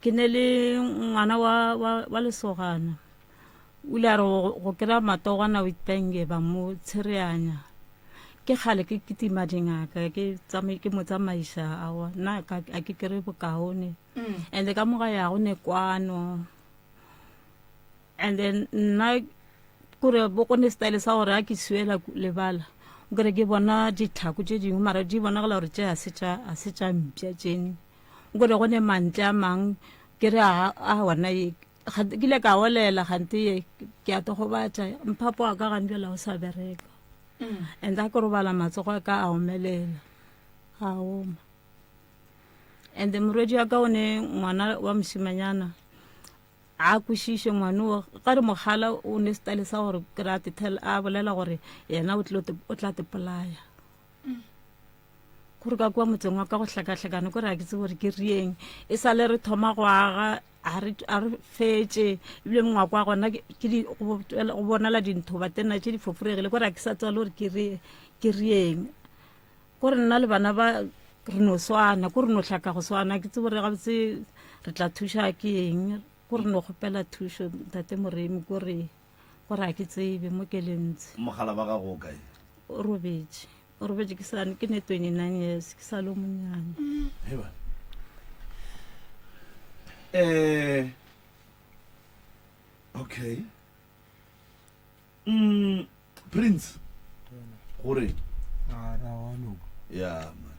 Ke ne le ngwana wa wa wa lesogana. O ile a re go kry-a matogwana Witbank ba mo tshereanya. Ke kgale ke kitima dingaka ke tsamaye ke mo tsamaiša aowa nna a ke kry-e bokaone. And ka mo gae ga go ne kwano. And then nna kore bo go ne style sa gore a ke suela lebala o kere ke bona ditlhako tše dingwe mara di bonagala gore tše a se tša a se tša mpša tšene o kere go ne mantle a mang ke re a a ona ye ke ile ka olela gante ye ke a togobatša mphapo wa ka gane bjale o sa bereka mm. and a ke robala matsogo a ka a omelela a oma and morwedi wa ka o ne ngwana wa mošimanyana A kwešiše ngwano ga re mogala o ne setale sa gore ke ra tethela a bolela gore yena o tlo o tla te polaya. Kore ka kua motseng wa ka go hlakahlakane kore ga ke tsebe gore ke rieng. E sa le re thoma go aga a re a re fetše ebile mongwako wa gona ke di go bonala dintho batena tše di foforegile kore ga ke sa tseba le gore ke re ke rieng. Kore nna le bana ba re no swana kore no hlaka go swana ke tsebe gore gabotse re tla thuša ke eng kore no kgopela thušo ntate Moremi kore gore ga ke tsebe mo ke lentse. Mogala wa gago o kae? O robetše. O robetše ke sa ke ne 29 years ke sa le monyane. Heba. Eh Okay. Mm Prince. Gore. A ra wa loka. Ya man.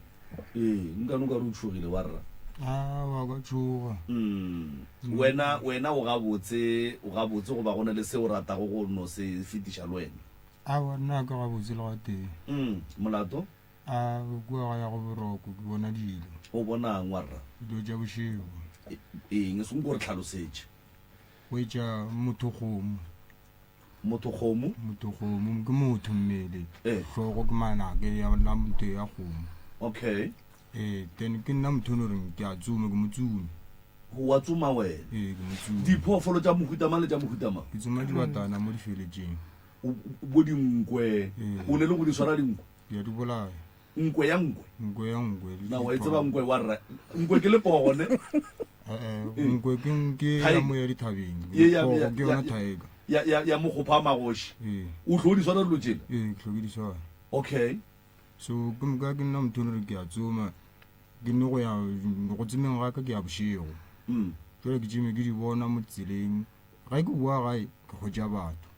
Ee, nka no ka re o tšhogile wa rra. A wa ka tšhoga. Mm. Wena wena o gabotse, o gabotse goba go na le se o ratago go no se fetiša le wena. Aowa, nna ka gabotse le gatee. Mm, molato? A, kua ga ya go boroko, ke bona dilo. O bonang, wa rra? Dilo tša bošego. E, eng? E seng ko re tlhalosetše. Go etša motho kgomo. Motho kgomo? Motho kgomo, ke motho mmele. Eh. Hlogo ke manake ya la motho ya kgomo. Okay. Eh, then ke nna motho o le goreng ke a tsoma, ke motsomi. Wa tsoma wena? Ee, ke motsomi. Diphoofolo tša mohuta mang le tša mohuta mang? Ke tsoma dibatana mo di feletšeng. Bo dinkwe. O ne le go di swara dinkwe? Ke a di bolaya. Nkwe ya nkwe? Nkwe ya nkwe. Na wa e tseba nkwe wa rra? Nkwe ke lepogo ne? Eh, nkwe ke ke ya mo ya dithabeng. Ye ya Pogo ke yona thaeka. Ya ya ya mokgopha wa magoši. Ee. O tlo di swara dilo tšela? Ee, ke tlo ke di swara. Okay. So ke moka ke nna motho o le gore ke a tsoma. Ke ne go ya go tsomeng ga ka ke ya bošego. Mm. Jwale ke tšeme ke di bona mo tseleng. Ge ke boa gae ke hwetša batho.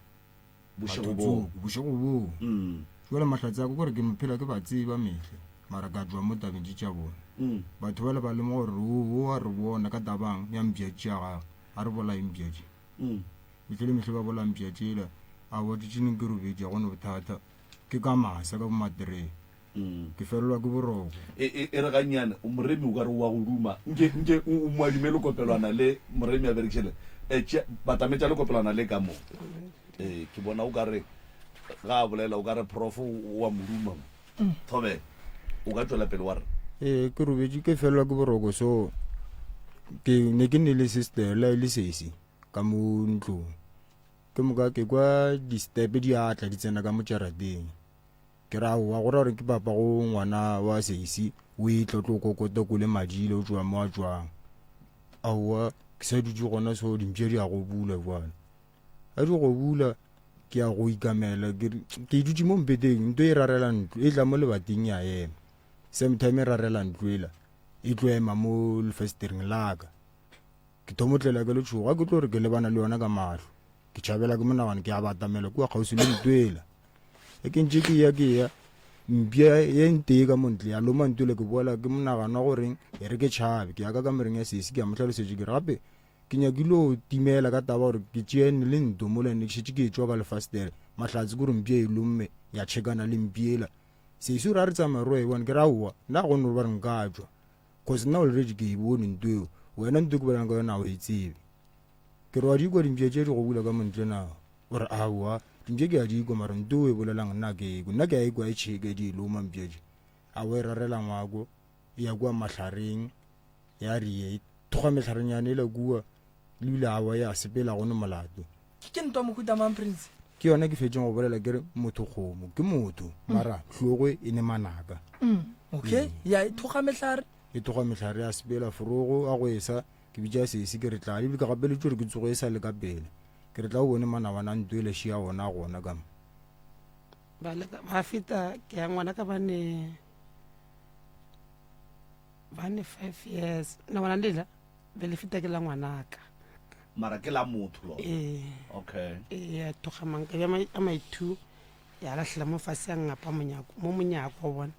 Bošego boo. Bošego boo. Mm. Jwale mahlatse a ka kore ke no phela ke ba tseba mehle. Mara ka tšwa mo tabeng tše tša bona. Mm. Batho bale ba lemoga gore o o a re bona ka tabang ya mpša tše ya gagwe. A re bolaye mpša tše. Mm. Mehle le mehle ba bolaya mpša tšela. Aowa tše neng ke robetše ga go na bothata. Ke ka masa ka bo materee. Mm. Ke felelwa ke boroko. E, e, e re gannyane, Moremi o ka re o wa go duma. Nke, nke o, o mo adime lekopelwana le, Moremi a berekiše le. E, tše, batametša lekopelwana le ka mo. E, ke bona o ka re, ga a bolela, o ka re prof o, o wa mo duma mo. Thobela, o ka tšwela pele wa re. Ee, ke robetše ke felelwa ke boroko so ke ne ke ne le sister le le sesi ka mo ntlong. Ke moka ke kwa di-step di a tla di tsena ka mo jarateng. Ke re aowa, go ra gore ke papa go ngwana wa sesi o etla o tlo kokota kole madile o tšwa mo a tšwang. Aowa, ke sa dutše gona so dimpša di a go bula bjale. Ga di go bula ke ya go ikamela ke re ke dutše mo mpeteng nto e rarela ntlo e tla mo lebating ya ema. Same time e rarela ntlo ela e tlo ema mo lefestereng la ka. Ke thomo tlela ke letšhogo ga ke tlo re ke lebana le yona ka mahlo. Ke tšhabela ke monagano ke a batamela kua kgauswi le ntlo ela. Ge ke ntše ke ya ke ya mpša ye ntee ka mo ntle ya loma ntlo ke boela ke monagano wa goreng e re ke tšhabe ke ya ka kamoreng ya sesi ke ya mo hlalosetše ke re gape ke nyakile go timela ka taba gore ke tšeene le nto mola ne ke šetše ke etšwa ka lefastere mahlatse kore mpša e lomme ya tšhekana le mpša ela sesi o re a re tsamaya ro e bone ke re aowa nna ga go no ba re nka tšwa cause nna already ke e bone nto eo wena nto ke bolelang ka yona ga o e tsebe ke re wa di kwa dimpša tše di go bula ka montle na O re, Aowa, dimpša ke a di kwa, mara nto o e bolelang nna ke e kwe. Nna ke a e kwa e tšheka di e loma mpša tše. Aowa, e rarela ngwako, e ya kua mahlareng, ya re ye, e thoga mehlarenyana ela kua, le bile aowa ya sepela go ne molato. Ke ntwa mohuta mang, Prince? Ke yona ke fetšeng go bolela ke re motho kgomo, ke motho, mara hlogo e ne manaka. Okay, ya e thoga mehlare. E thoga mehlare ya sepela forogo a go esa, ke bitša sesi ke re tla, ebile ke gapeletšwe gore ke tsoge e sa le ka pele. Ke re tla o bone manawana a ntwele šia ona gona ka mo. Ba le ba feta ke ya ngwana ka bane bane 5 years na ngwana lela be le feta ke la ngwanaka mara ke la motho lona ee okay ee ya tloga mankabi a mai-two ya lahlela mo fase ya ngapa monyako mo monyako wa bona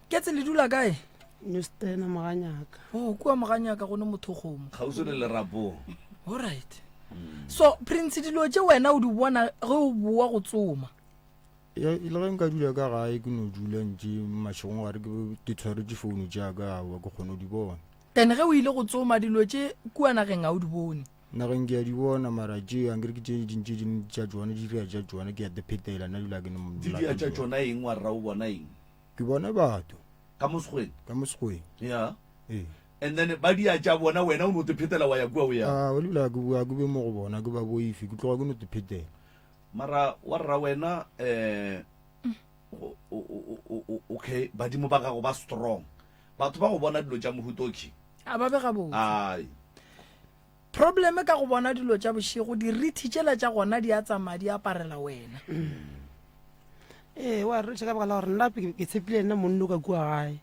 Ketse le dula kae? Newstena Moganyaka. Oh, kua Moganyaka go ne mothokgomo. Kgauswi le lerapong. All right. So, Prince dilo tše wena o di bona ge o boa go tsoma. Ya, le ge nka dula ka gae ke no dula ntše mašegong gare ke ke tshwaretše founu tša ka aowa ke kgone go di bona. Then ge o ile go tsoma dilo tše kua nageng ga o di bone. Nageng ke a di bona mara tše ankere ke tše ding tše ding tša tšona di dira tša tšona ke a te phetela nna dula ke ne Di dia tša tšona eng wa rra o bona eng? Ke bona batho. Ka mo sekgweng? Ka mo sekgweng. Ya. Ee. And then ba dia tša bona wena o no te phetela wa ya kua o ya. A o lebile ke bua ke be mo go bona ke ba boife ke tloga ke no te phetela. Mara wa rra wena eh okay badimo ba gago ba strong. Batho ba go bona dilo tša mohuta okay. A ba be gabotse. Ai. Probleme ka go bona dilo tša bošego, dirithi tšela tša gona di a tsamaya di aparela wena. Ee, wa reša ka baka la gore nna ke tshepile nna monno ka kua gae.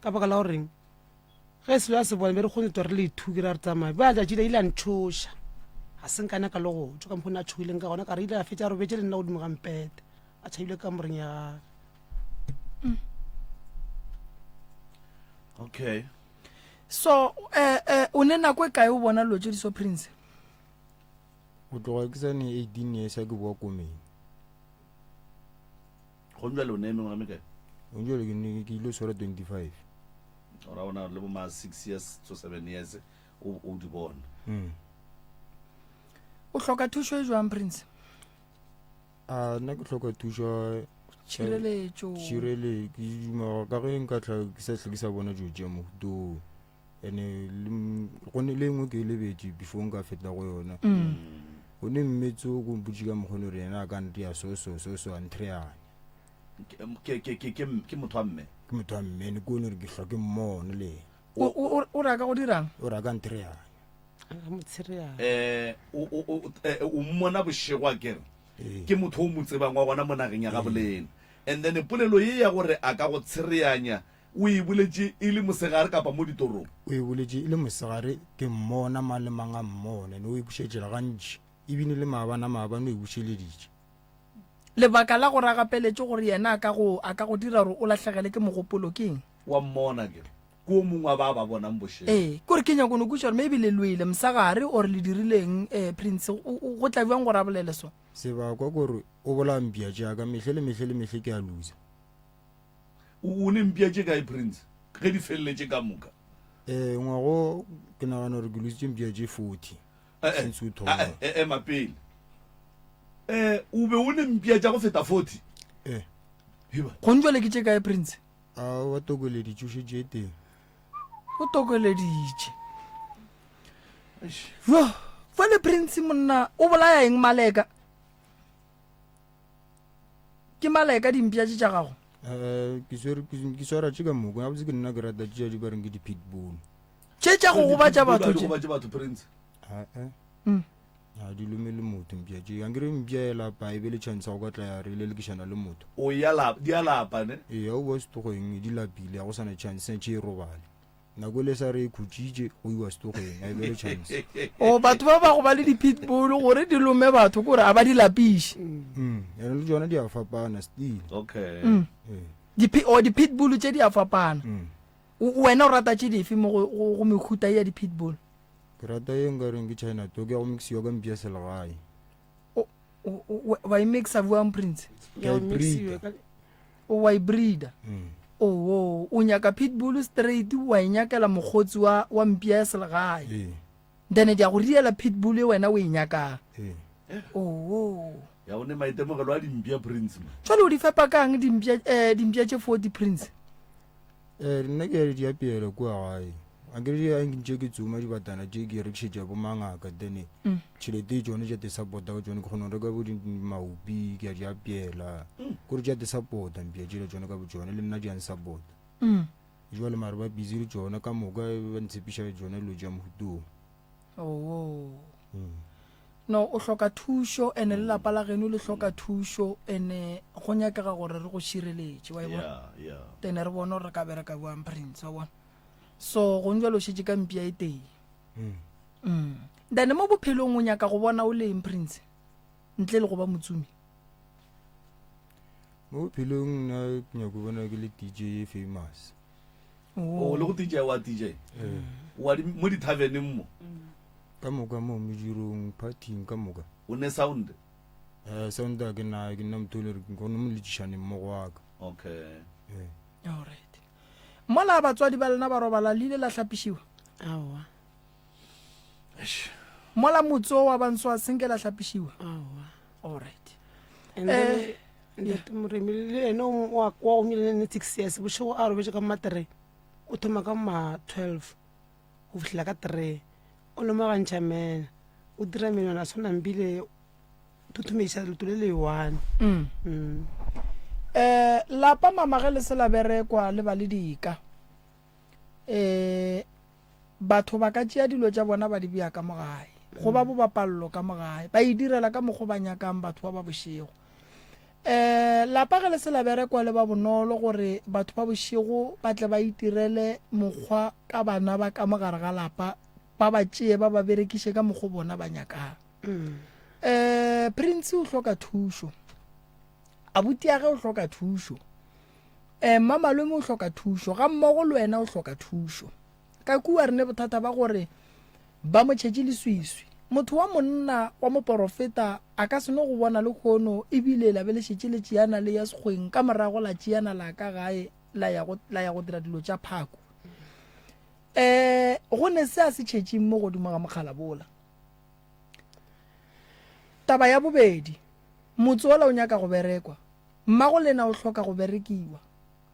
Ka baka la goreng ge selo a se bona be re kgone twa re le ithuke ra re tsamaya. Ba tšatši le ile a ntšhoša. Ga se nkana ka le go tšwa ka mokgwa o ne a tšhogileng ka gona ka re ile a fetša a robetše le nna godimo ga mpete a tšhabile ka kamoreng ya gage. Okay. So eh eh o ne nako e kae o bona dilo tše di so Prince? Go tloga ke sa ne 18 years a ke boa komeng. Go njale o ne mengwaga mekae? Go njale ke ne ke ile swara 25. Ora ona le bo ma 6 years to 7 years o o di bona. Mm. O hloka thušo e jwang Prince? A nna ke hloka thušo Tšhireletšo. Tšhirele ke duma ka ge nka tla ke sa hle ke sa bona dilo tša mohuta oo. Ene go ne le engwe ke e lebetše before nka feta go yona. Mm. Go ne mmetse o ko mpotše ka mokgwa gore yena a ka ntea so so so so a nthreanya. Ke ke ke ke motho wa mme. Ke motho wa mme ne ke one gore ke hlwa ke mmone le yena. O o o re a ka go dirang? O re a ka nthreanya. A ka mo tshereanya. Eh o o o mmona bošego a kere. Ke motho o mo tsebang wa gona mo nageng ya gabolena. And then polelo ye ya gore a ka go tshereanya o e boletše e le mosegare kapa mo ditorong? O e boletše e le mosegare, ke mmona mang le mang a mmona, ene o e bušetšela gantši, ebile le maabana maabane o e bušeleditše. Lebaka la gore a gapeletše gore yena a ka go a ka go dira gore o lahlegele ke mogopolo ke eng? Wa mmona akere? Ke o mongwe wa ba ba bonang bošego. Ee, ke gore ke nyako no kwešiša gore maybe le lwele mosegare or le dirileng eh, Prince, o, o, go tla bjang gore a bolele so? Sebakwa kore o bolaya mpša tša ka mehle le mehle le mehle ke a loser. O, o ne mpša tše kae Prince ge di feleletše ka moka? Eh, ngwago ke nagana gore ke lositše mpša tše 40 Eh, eh, since o thoma. eh, eh, ema pele. Eh, o be o ne mpša tša go feta 40? Eh. Heba. Gong jwale ke tše kae Prince? A wa tokeleditše o šetše e teng. O tokeleditše. Jo, fale Prince monna o bolaya eng Maleka? Ke Maleka dimpša tše tša gago? Eh, ke swere ke swara tše ka moka. Gabotse ke nna ke rata tše di ba reng ke di-pit bull. Tše tša go gobatša batho tše. Di gobatše batho Prince. Eh, eh. Mm. Ga di lome le motho mpša tše. Ankere mpša e lapa e be le chance ya go ka tla ya re lelekišana le motho. O ya lapa, di a lapa ne? Ee, ga o boa setogeng di lapile, ga go sa na chance, santše e robale. Nako e le sa re e khutšitše, go iwa setogeng, ga e be le chance. O batho ba ba go ba le di-pit bull gore di lome batho ke gore a ba di lapiše. Mm, ene le tšona di a fapana still. Okay. Mm. Ee. Di o di-pit bull tše di a fapana. Mm. O wena o rata tše dife mo go, go, go mehuta ye ya di-pit bull? Ke rata ye nka reng ke China dog ya go mixiwa ka mpša selegae. O, o, o, wa e mixa bjang Prince? Ke a e breeder. O wa e breeder? Mm. Oo, o nyaka pit bull straight wa e nyakela mokgotsi wa, wa mpša ya selegae. Ee. Then di a go riela pit bull e wena o e nyakang. Ee. Oo. Ya o ne maitemogelo a dimpša Prince mo. Jwale o di fepa kang dimpša, eh, dimpša tše 40 Prince? Eh, nna ke ya di apeela kua gae akere di a ntše ke tsoma dibatana tše ke rekišetša bo mangaka then Mm. tšhelete e tšone tša te support-a ka tšone ke kgona go reka bo di- maopi ke a di apeela kore tša te support-a mpša tšela tšone ka bo tšone le nna di a nsupport-a Mm. jwale mare ba busy le tšona ka moka ba ntshepiša tšone dilo tša mohutong Oo. Mm. No, o hloka thušo ene le lapa la geno le hloka thušo ene go nyakega gore re go šireletše wa e bona Yeah, yeah. then re bone gore re ka bereka bjang prince wa bona so gong jalo o šetše ka mpša e tee Mm. mm. then mo bophelong o nyaka go bona o leng prince ntle le go ba motsumi mo bophelong nna ke nyako bona ke le dj ye famous O le go DJ wa DJ. Wa di mo ditaverneng mo. Ka moka mo medirong, partying ka moka. O ne sound? Eh, sound a ke na ke nna motho o le re ke gone mo letšišaneng mmogo wa ka. Okay. Eh. All right. Mola batswadi ba lena ba robala le ile la hlapišiwa? Aowa. Eish. Mola motse o wa banso a senke la hlapišiwa? Aowa. All right. And then, Eh, ntate Moremi le ene o wa wa o nyele ne 6 years bošego a robetše ka ma 3 o thoma ka ma 12 go fihlela ka 3 o lomagantšha mena o dira menwana a swana mbile thothometša leoto le le one Mm. Mm. Eh, lapa mama ge le se la berekwa le ba le dika. Eh, batho ba ka tšea dilo tša bona ba di bea ka mo gae. Go ba bobapallo ka mo gae. Ba e direla ka mokgo ba nyakang batho ba ba bošego. Eh, lapa ge le se la berekwa le ba bonolo gore batho ba bošego ba tle ba itirele mokgwa ka bana ba ka mo gare ga lapa ba ba tšee ba ba berekiše ka mokgo bona ba nyakang. Um Prince o hloka thušo. Abuti ya ge o hloka thušo. Um mmamalome o hloka thušo ga mmogo le wena o hloka thušo. Ka kua re ne bothata ba gore ba mo tšhetše leswiswi. Motho wa monna wa moporofeta a ka se no go bona lehono ebile la be le šetše le tšeana le ya sekgweng ka morago la tšeana la ka gae la ya go la ya go dira dilo tša phako. Um go ne se a se tšhetšeng mo godimo ga mokgala bola. Taba ya bobedi, motse wola o nyaka go berekwa. Mmago lena o hloka go berekiwa,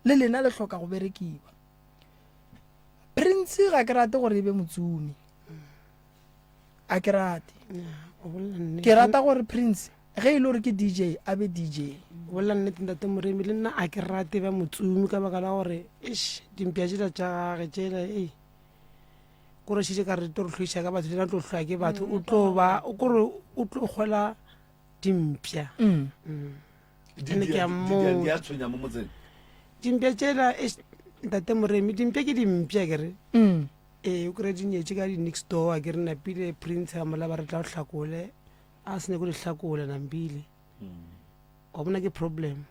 le lena le hloka go berekiwa. Prince ga ke rate gore e be motsomi. A ke rate. Ke rata gore Prince ge e le gore ke DJ a be DJ. Bolela nnete ntate Moremi le nna a ke rate ba motsomi ka baka la gore eish dimpša tšela tša gage tšela ei. Kore šetše ka re tlo re hlweša ka batho lena tlo hlwa ke batho o tlo ba o kore o tlo kgola dimpša. Mm. Mm. Di Ene di ke a di di mmotsa. di a tshwenya mo motseng. Dimpša tšela eish ntate Moremi dimpša ke dimpša ke re. Mm. Ee o kry-a di nyetše ka di next door a ke re napile Prince a mola ba re tla o hlakole a se nyake go di hlakola nambile. Wa bona ke problem.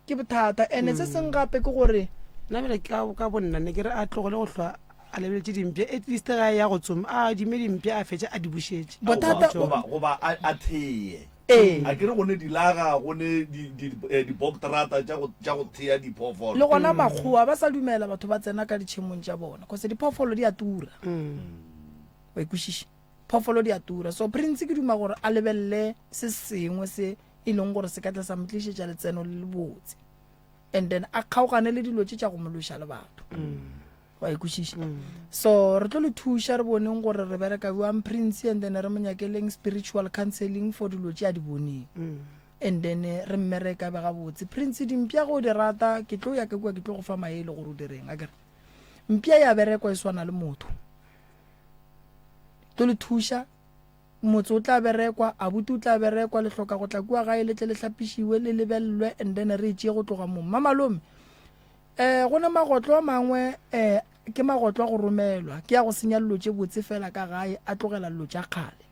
Ke bothata ene se seng gape ke gore. Nna bjale ka ka bonna ne ke re a tlogele go hlwa a lebeletše dimpša at least ga a ya go tsoma a adime dimpša a fetše a di bušetše. Bothata Goba goba a a theye. Ee. A ke re go ne dilaga go ne di di eh, dibokterata tša go tša go thea diphoofolo. Le gona makgowa ba sa dumela batho ba tsena ka ditšhemong tša bona cause diphoofolo di a tura. Wa e kwešiša? Phoofolo di a tura. So Prince ke duma gore a lebelele se sengwe se e leng gore se ka tla sa mo tlišetša letseno le lebotse and then a kgaogane le dilo tše tša go mo loša le batho. Wa e kwešiša? So re tlo le thuša re boneng gore re bereka bjang Prince and then re mo nyakeleng spiritual counseling for dilo tše a di boneng. And then re mmereka be gabotse. Prince dimpša ge o di rata ke tlo ya ka kua ke tlo go fa maele gore o direng akere. Mpša ya berekwa e swana le motho. Tlo le thuša motse o tla berekwa, abuti o tla berekwa, le hloka go tla kua gae le tle le hlapišiwe le lebelelwe and then re e tšee go tloga moo. Mmamalome um go ne magotlo a mangwe um ke magotlo a go romelwa ke ya go senya dilo tše botse fela ka gae a tlogela dilo tša kgale.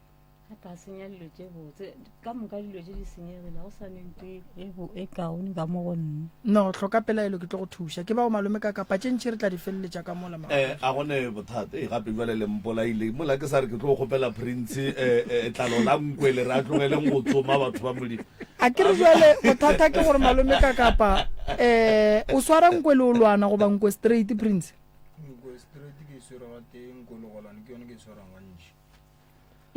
Gape a senya dilo tše botse ka moka dilo tše di senyegile ga go sa ne nto e, e, e kaone ka mo go nna. No hloka pelaelo ke tlo go thuša ke bao malome ka kapa tše ntši re tla di feleletša ka mola ma. Eh, a go ne bothata ee gape jale le mpolaile mola ke sa re ke tlo kgopela prince eh, eh, tlalo la nkwe le re a tlogeleng go tsoma batho ba modimo A ke re jale bothata ke gore malome ka kapa eh o swara nkwe le olwana goba nkwe straight prince? Nkwe straight ke e swere gatee nkwe legolwane ke yone ke e swarang gantši.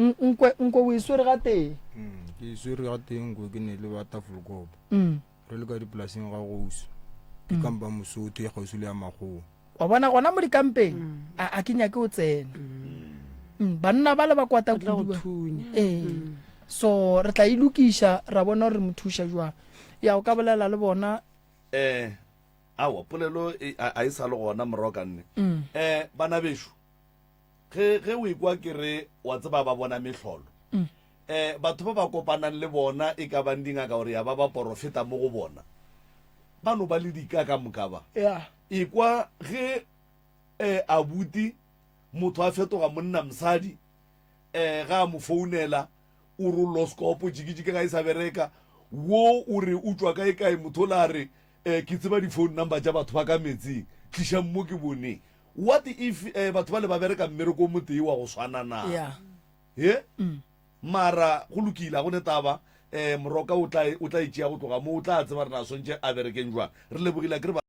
Nkwe nkwe o e swere gatee? Mm, ke e swere gatee nkwe ke ne le ba Tafelkop. Mm. Re le ka dipolaseng ga Gouso. Ke mm. kampa Mosotho ya kgauswi le ya Makgowa. Wa bona gona mo dikampeng mm. a a ke nyake o tsena. Mm. Banna ba le ba kwata kudu. Ee. So re tla e lokiša ra bona gore re mo thuša jwang. Ya o ka bolela le bona. Eh awa polelo e, a e sa le gona morago ka nne. Eh bana bešo Ge, ge o ekwa ke re, wa tseba ba bona mehlolo. Mm. Eh, batho ba ba kopanang le bona e ka bang dingaka gore ya ba ba porofeta mo go bona. Ba no ba le dika ka moka ba. Yeah. Ekwa ge eh, abuti motho a fetoga monna mosadi eh, ga a mo founela o re loskopo jikijiki ga e sa bereka wo o re o tšwa kae kae motho o la re eh, ke tseba di-phone number tša batho ba ka metsing tlišang mo ke boneng What if eh, batho bale ba bereka mmereko o motee wa go swana na? Yeah. Ye? Mm. Mara go lokile, ga go ne taba. Eh, moroka o tla o tla e tšea go tloga mo, o tla tseba re na swantše a berekeng jwang. Re lebogile akere ba.